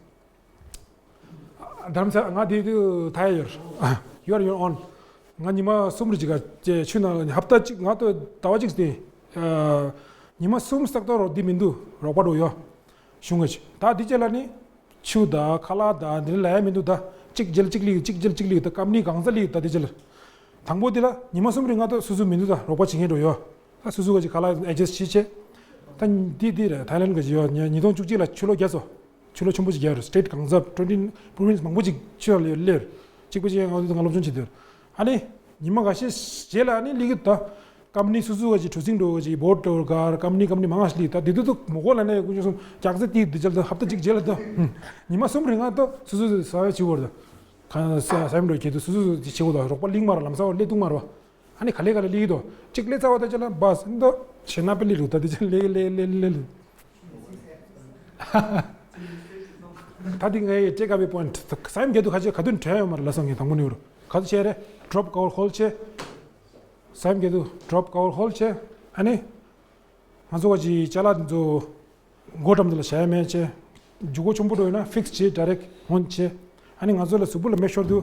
རྡ་རམ་ས་ལ་ང་དེ་དུས་ད་ཡོད། You are your own. ང་ཉི་མ་གསུམ་རེ་ཅིག་ག་ཆུ་ནང་ལ་ཧབ་ཏ་གཅིག་ང་ཏོ་ཟླ་བ་གཅིག་སྟེ། ཉི་མ་གསུམ་སྟག་ཏོ་རོགས་འདི་མི་འདུག་རོགས་པ་འགྲོ་ཡོད། གཞུང་གི་ཆུ་ད་འདི་ཅེ་ལ་ནི། ཆུ་ད་ཁ་ལག་ད་འདི་ལ་ཡ་མི་འདུག་ད་གཅིག་རྗེས་ལ་གཅིག་ལིག་གཅིག་རྗེས་ལ་གཅིག་ལིག་ད་ཀམ་ནི་གང་ས་ལིག་ད་འདི་ཅེ་ལ། དང་པོ་འདི་ལ་ཉི་མ་གསུམ་རིང་ང་ཏོ་སུ་སུ་མི་འདུག་ད་རོགས་པ་བྱེད་མཁན་འགྲོ་ཡོད། ད་སུ་སུ་ག་ཅིག་ཁ་ལག་ཨེ་ཇེ་སི་ཊི་བྱེད་ཆེ། ད་འདི་འདི་རེད་ཐའི་ལན་ག་ཅིག་ཡོད་ཉིས་སྟོང་བཅུ་གཅིག་ལ་ཆུ་ལོག་བརྒྱབ་སོ། ཆུ་ལོག་ཆེན་པོ་ཞིག་རྒྱག་རེད། སི་ཊེ་ཊི་གང་ཟག་ཊུ་ཝེན་ཊི་པོ་རོ་ཝིན་སི་མང་པོ་ཅིག་ཆུ་ལ་ལེར། གཅིག་པ་ཅིག་ང་ཚོ་ང་སློབ་སྦྱོང་བྱེད་དུས། ཨ་ནི། ཉི་མ་འགའ་ཤས་རྗེས་ལ་ཨ་ནི་ལིག་ད། ཀམ་ནི་སུ་སུ་ག་ཅིག་གྲུ་གཟིངས་འགྲོ་ག་ཅིག་བོ་ཊི་འགྲོ་ག་ཀམ་ནི་ཀམ་ནི་མང་ང་ཞིག་ལིག་ད་དེ་དུས་དུ་མོ་གོ་ལ་ནས་ཀུན་ཅོ་སུམ་རྒྱག་ཚེ་ཏིག་དུ་ཅལ་ད་ཧབ་ཏ་གཅིག་རྗེས་ལ་ད། ཉི་མ་གསུམ་རིང་ང་ད་སུ་སུ་ས་བའི་བྱི་བོར་ད། གང་ས་ས་ཡམ་འགྲོ་ཁྱེད་དུ་སུ་སུ་ཅིག་བྱེད་གོ་ད་རོགས་པ་ལིག་མ་ར་ལམ་ས་བ་ལེ་ཏུག་མ་ར་བ། ཨ་ནི་ག་ལེ་ག་ལེ་ལི་དོ། གཅིག་ལེ་ཙ་བ་ད་ཅ་ལ་བ་སི་འདོ་ཤེ་ན་པེ་ལི་རུ་ད་དི་ཅ་ལེ་ལེ་ལེ་ལེ་ལེ། ད་དི་ངའི་ཊེག་ཨ་ཝེ་པོ་ཡིན་ཊི་ས་ཡམ་རྒྱ་དུ་ཁ་ཆེ་ག་དུ་ནི་བྲལ་ཡོད་མ་རེད་ལ་སོང་ངས་དང་པོ་ནི་རུ་ག་དུ་ཆེ་རེད། ཌོ་རོབ་ཀ་བར་ཧོལ་ཆེ། ས་ཡམ་རྒྱ་དུ་ཌོ་རོབ་ཀ་བར་ཧོལ་ཆེ། ཨ་ནི། ང་ཚོ་བ་ཅི་ཅ་ལག་འདི་ཚོ། སྒོ་འགྲམ་དུ་ལ་བྱ་ཡ་མེད་ཆེ། རྒྱུ་སྒོ་ཆེན་པོ་འགྲོ་ཡོད་ན་ཕིག་སི་བྱེད་ཌ་རེག་ཧོན་ཆེ། ཨ་ནི་ང་ཚོ་ལ་གཟུགས་པོ་ལ་མེ་ཤོར་དུ།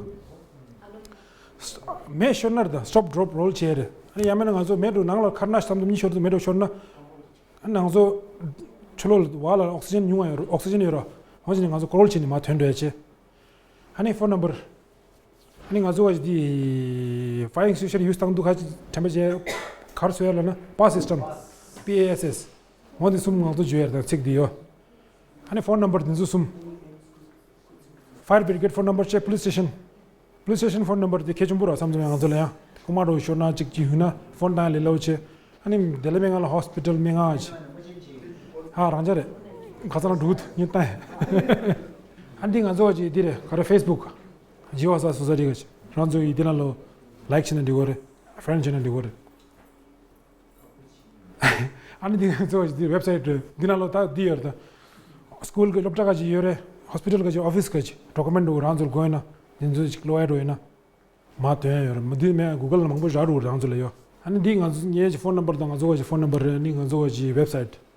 མེ་ཤོར་ན་རེད་ད་སི་ཊོབ་ཌོ་རོབ་རོལ་བྱེད་རེད། ཨ་ནི་ཡང་མེད་ན་ང་ཚོ་མེ་འགྲོ་ནང་ལ་ཁར་ན་ཤམ་དུ་མི་ཤོར་དུ་མེ་འགྲོ་ཤོར་ན། ཨ་ནི་ང་ཚོ། ཆུ་ལོག་བ་ལ་ཨོག་སི་ཇན་ཉུང་བ་ཡོད་རེད། ཨོག་སི་ཇན་ཡོད་རེད། ཧོན་ཆེ་ནི་ང་ཚོ་ཀོ་རོལ་བྱེད་ནི་མ་ཐོན་འགྲོ་ཡ་ཆེ། ཨ་ནི་ཕོན་ནམ་བར། ཨ་ནི་ང་ཚོ་བ་འདི་ཕ་ཡིང་སི་ཊི་ཊུ་ཤན་ཡུ་སི་བཏང་འདུག་ཁ་ཅིག་དྲན་པ་བྱས་གར་སོ་ཡ་ལ་ན་པཱ་སི་སི་ཊམ། པི་ཨེ་ཨེས་ཨེས། འོ་འདི་གསུམ་ང་ཚོ་བརྗོད་ཡ་དང་ཚིག་འདི་ཡོད། ཨ་ནི་ཕོན་ནམ་བར་འདི་ཚོ་གསུམ། ཕ་ཡར་བི་རི་གེ་ཌི་ཕོན་ནམ་བར་བཅས་པུ་ལིས་སི་ཊེ་ཤན། པུ་ལིས་སི་ཊེ་ཤན་ཕོན་ནམ་བར་འདི་གལ་ཆེན་པོ་ར་བསམ་ཚུལ་ཡང་ང་ཚོ་ལ་ཡང་རྐུ་མ་འགྲོ་ཤོར་ན་གཅིག་གཅིག་ཡོད་ན་ཕོན་བཏང་ཡ་ལས་སླ་པོ་ཆེ། ཨ་ནི་དེ་ལས་མེད་ང་ལ་ཧོ་སི་པི་ཊལ་མེད་ང་ཅི། ཧ་རང་ཅག་རེད། ཁ་ཚ་ལ་འགྲུག་ཉིན་བཏང་ཡ། ཨ་འདི་ང་ཚོ་བ་ཅི་འདི་རེད་ག་རེ་ཕེ་སི་བུག་ཇི་བ་ས་སོ་ས་རི་ག་ཅི་རང་ཚོ་ཡི་འདི་ན་ལོ་ལའིག་བྱས་ན་འགྲིག་གོ་རེད། ཕེ་རེན་ཌི་བྱས་ན་འགྲིག་གོ་རེད། ཨ་ནི་འདི་ང་ཚོ་བ་ཅི་འདི་ཝེབ་སའིཊ་རེད། འདི་ན་ལོ་ད་འདི་ཡོད་རེད་ད། སི་ཀུལ་གི་སློབ་གྲྭ་ག་ཅི་ཡོད་རེད། ཧོ་སི་པི་ཊལ་ག་ཅི་ཨོ་ཕི་སི་ག་ཅི་ཌོ་ཀུ་མེན་ཊི་འདུག་རང་ཚོར་དགོས་ན་འདི་ཚོ་ཅིག་ལོ་ཡ་འགྲོ་ཡོད་ན། མ་དོན་ཡོད་རེད། མ་དུས་མེད་གུ་གལ་ལ་མང་པོ་བཞག་འདུག་རང་ཚོ་ལ་ཡོད། ཨ་ནི་འདི་ང་ཚོ་ངའི་ཕོན་ནམ་བར་དང་ང་ཚོ་བ་ཅི་ཕོན་ནམ་བར་རེད། ཨ་ནི་ང་ཚོ་བ་ཅི་ཝེབ་སའིཊ།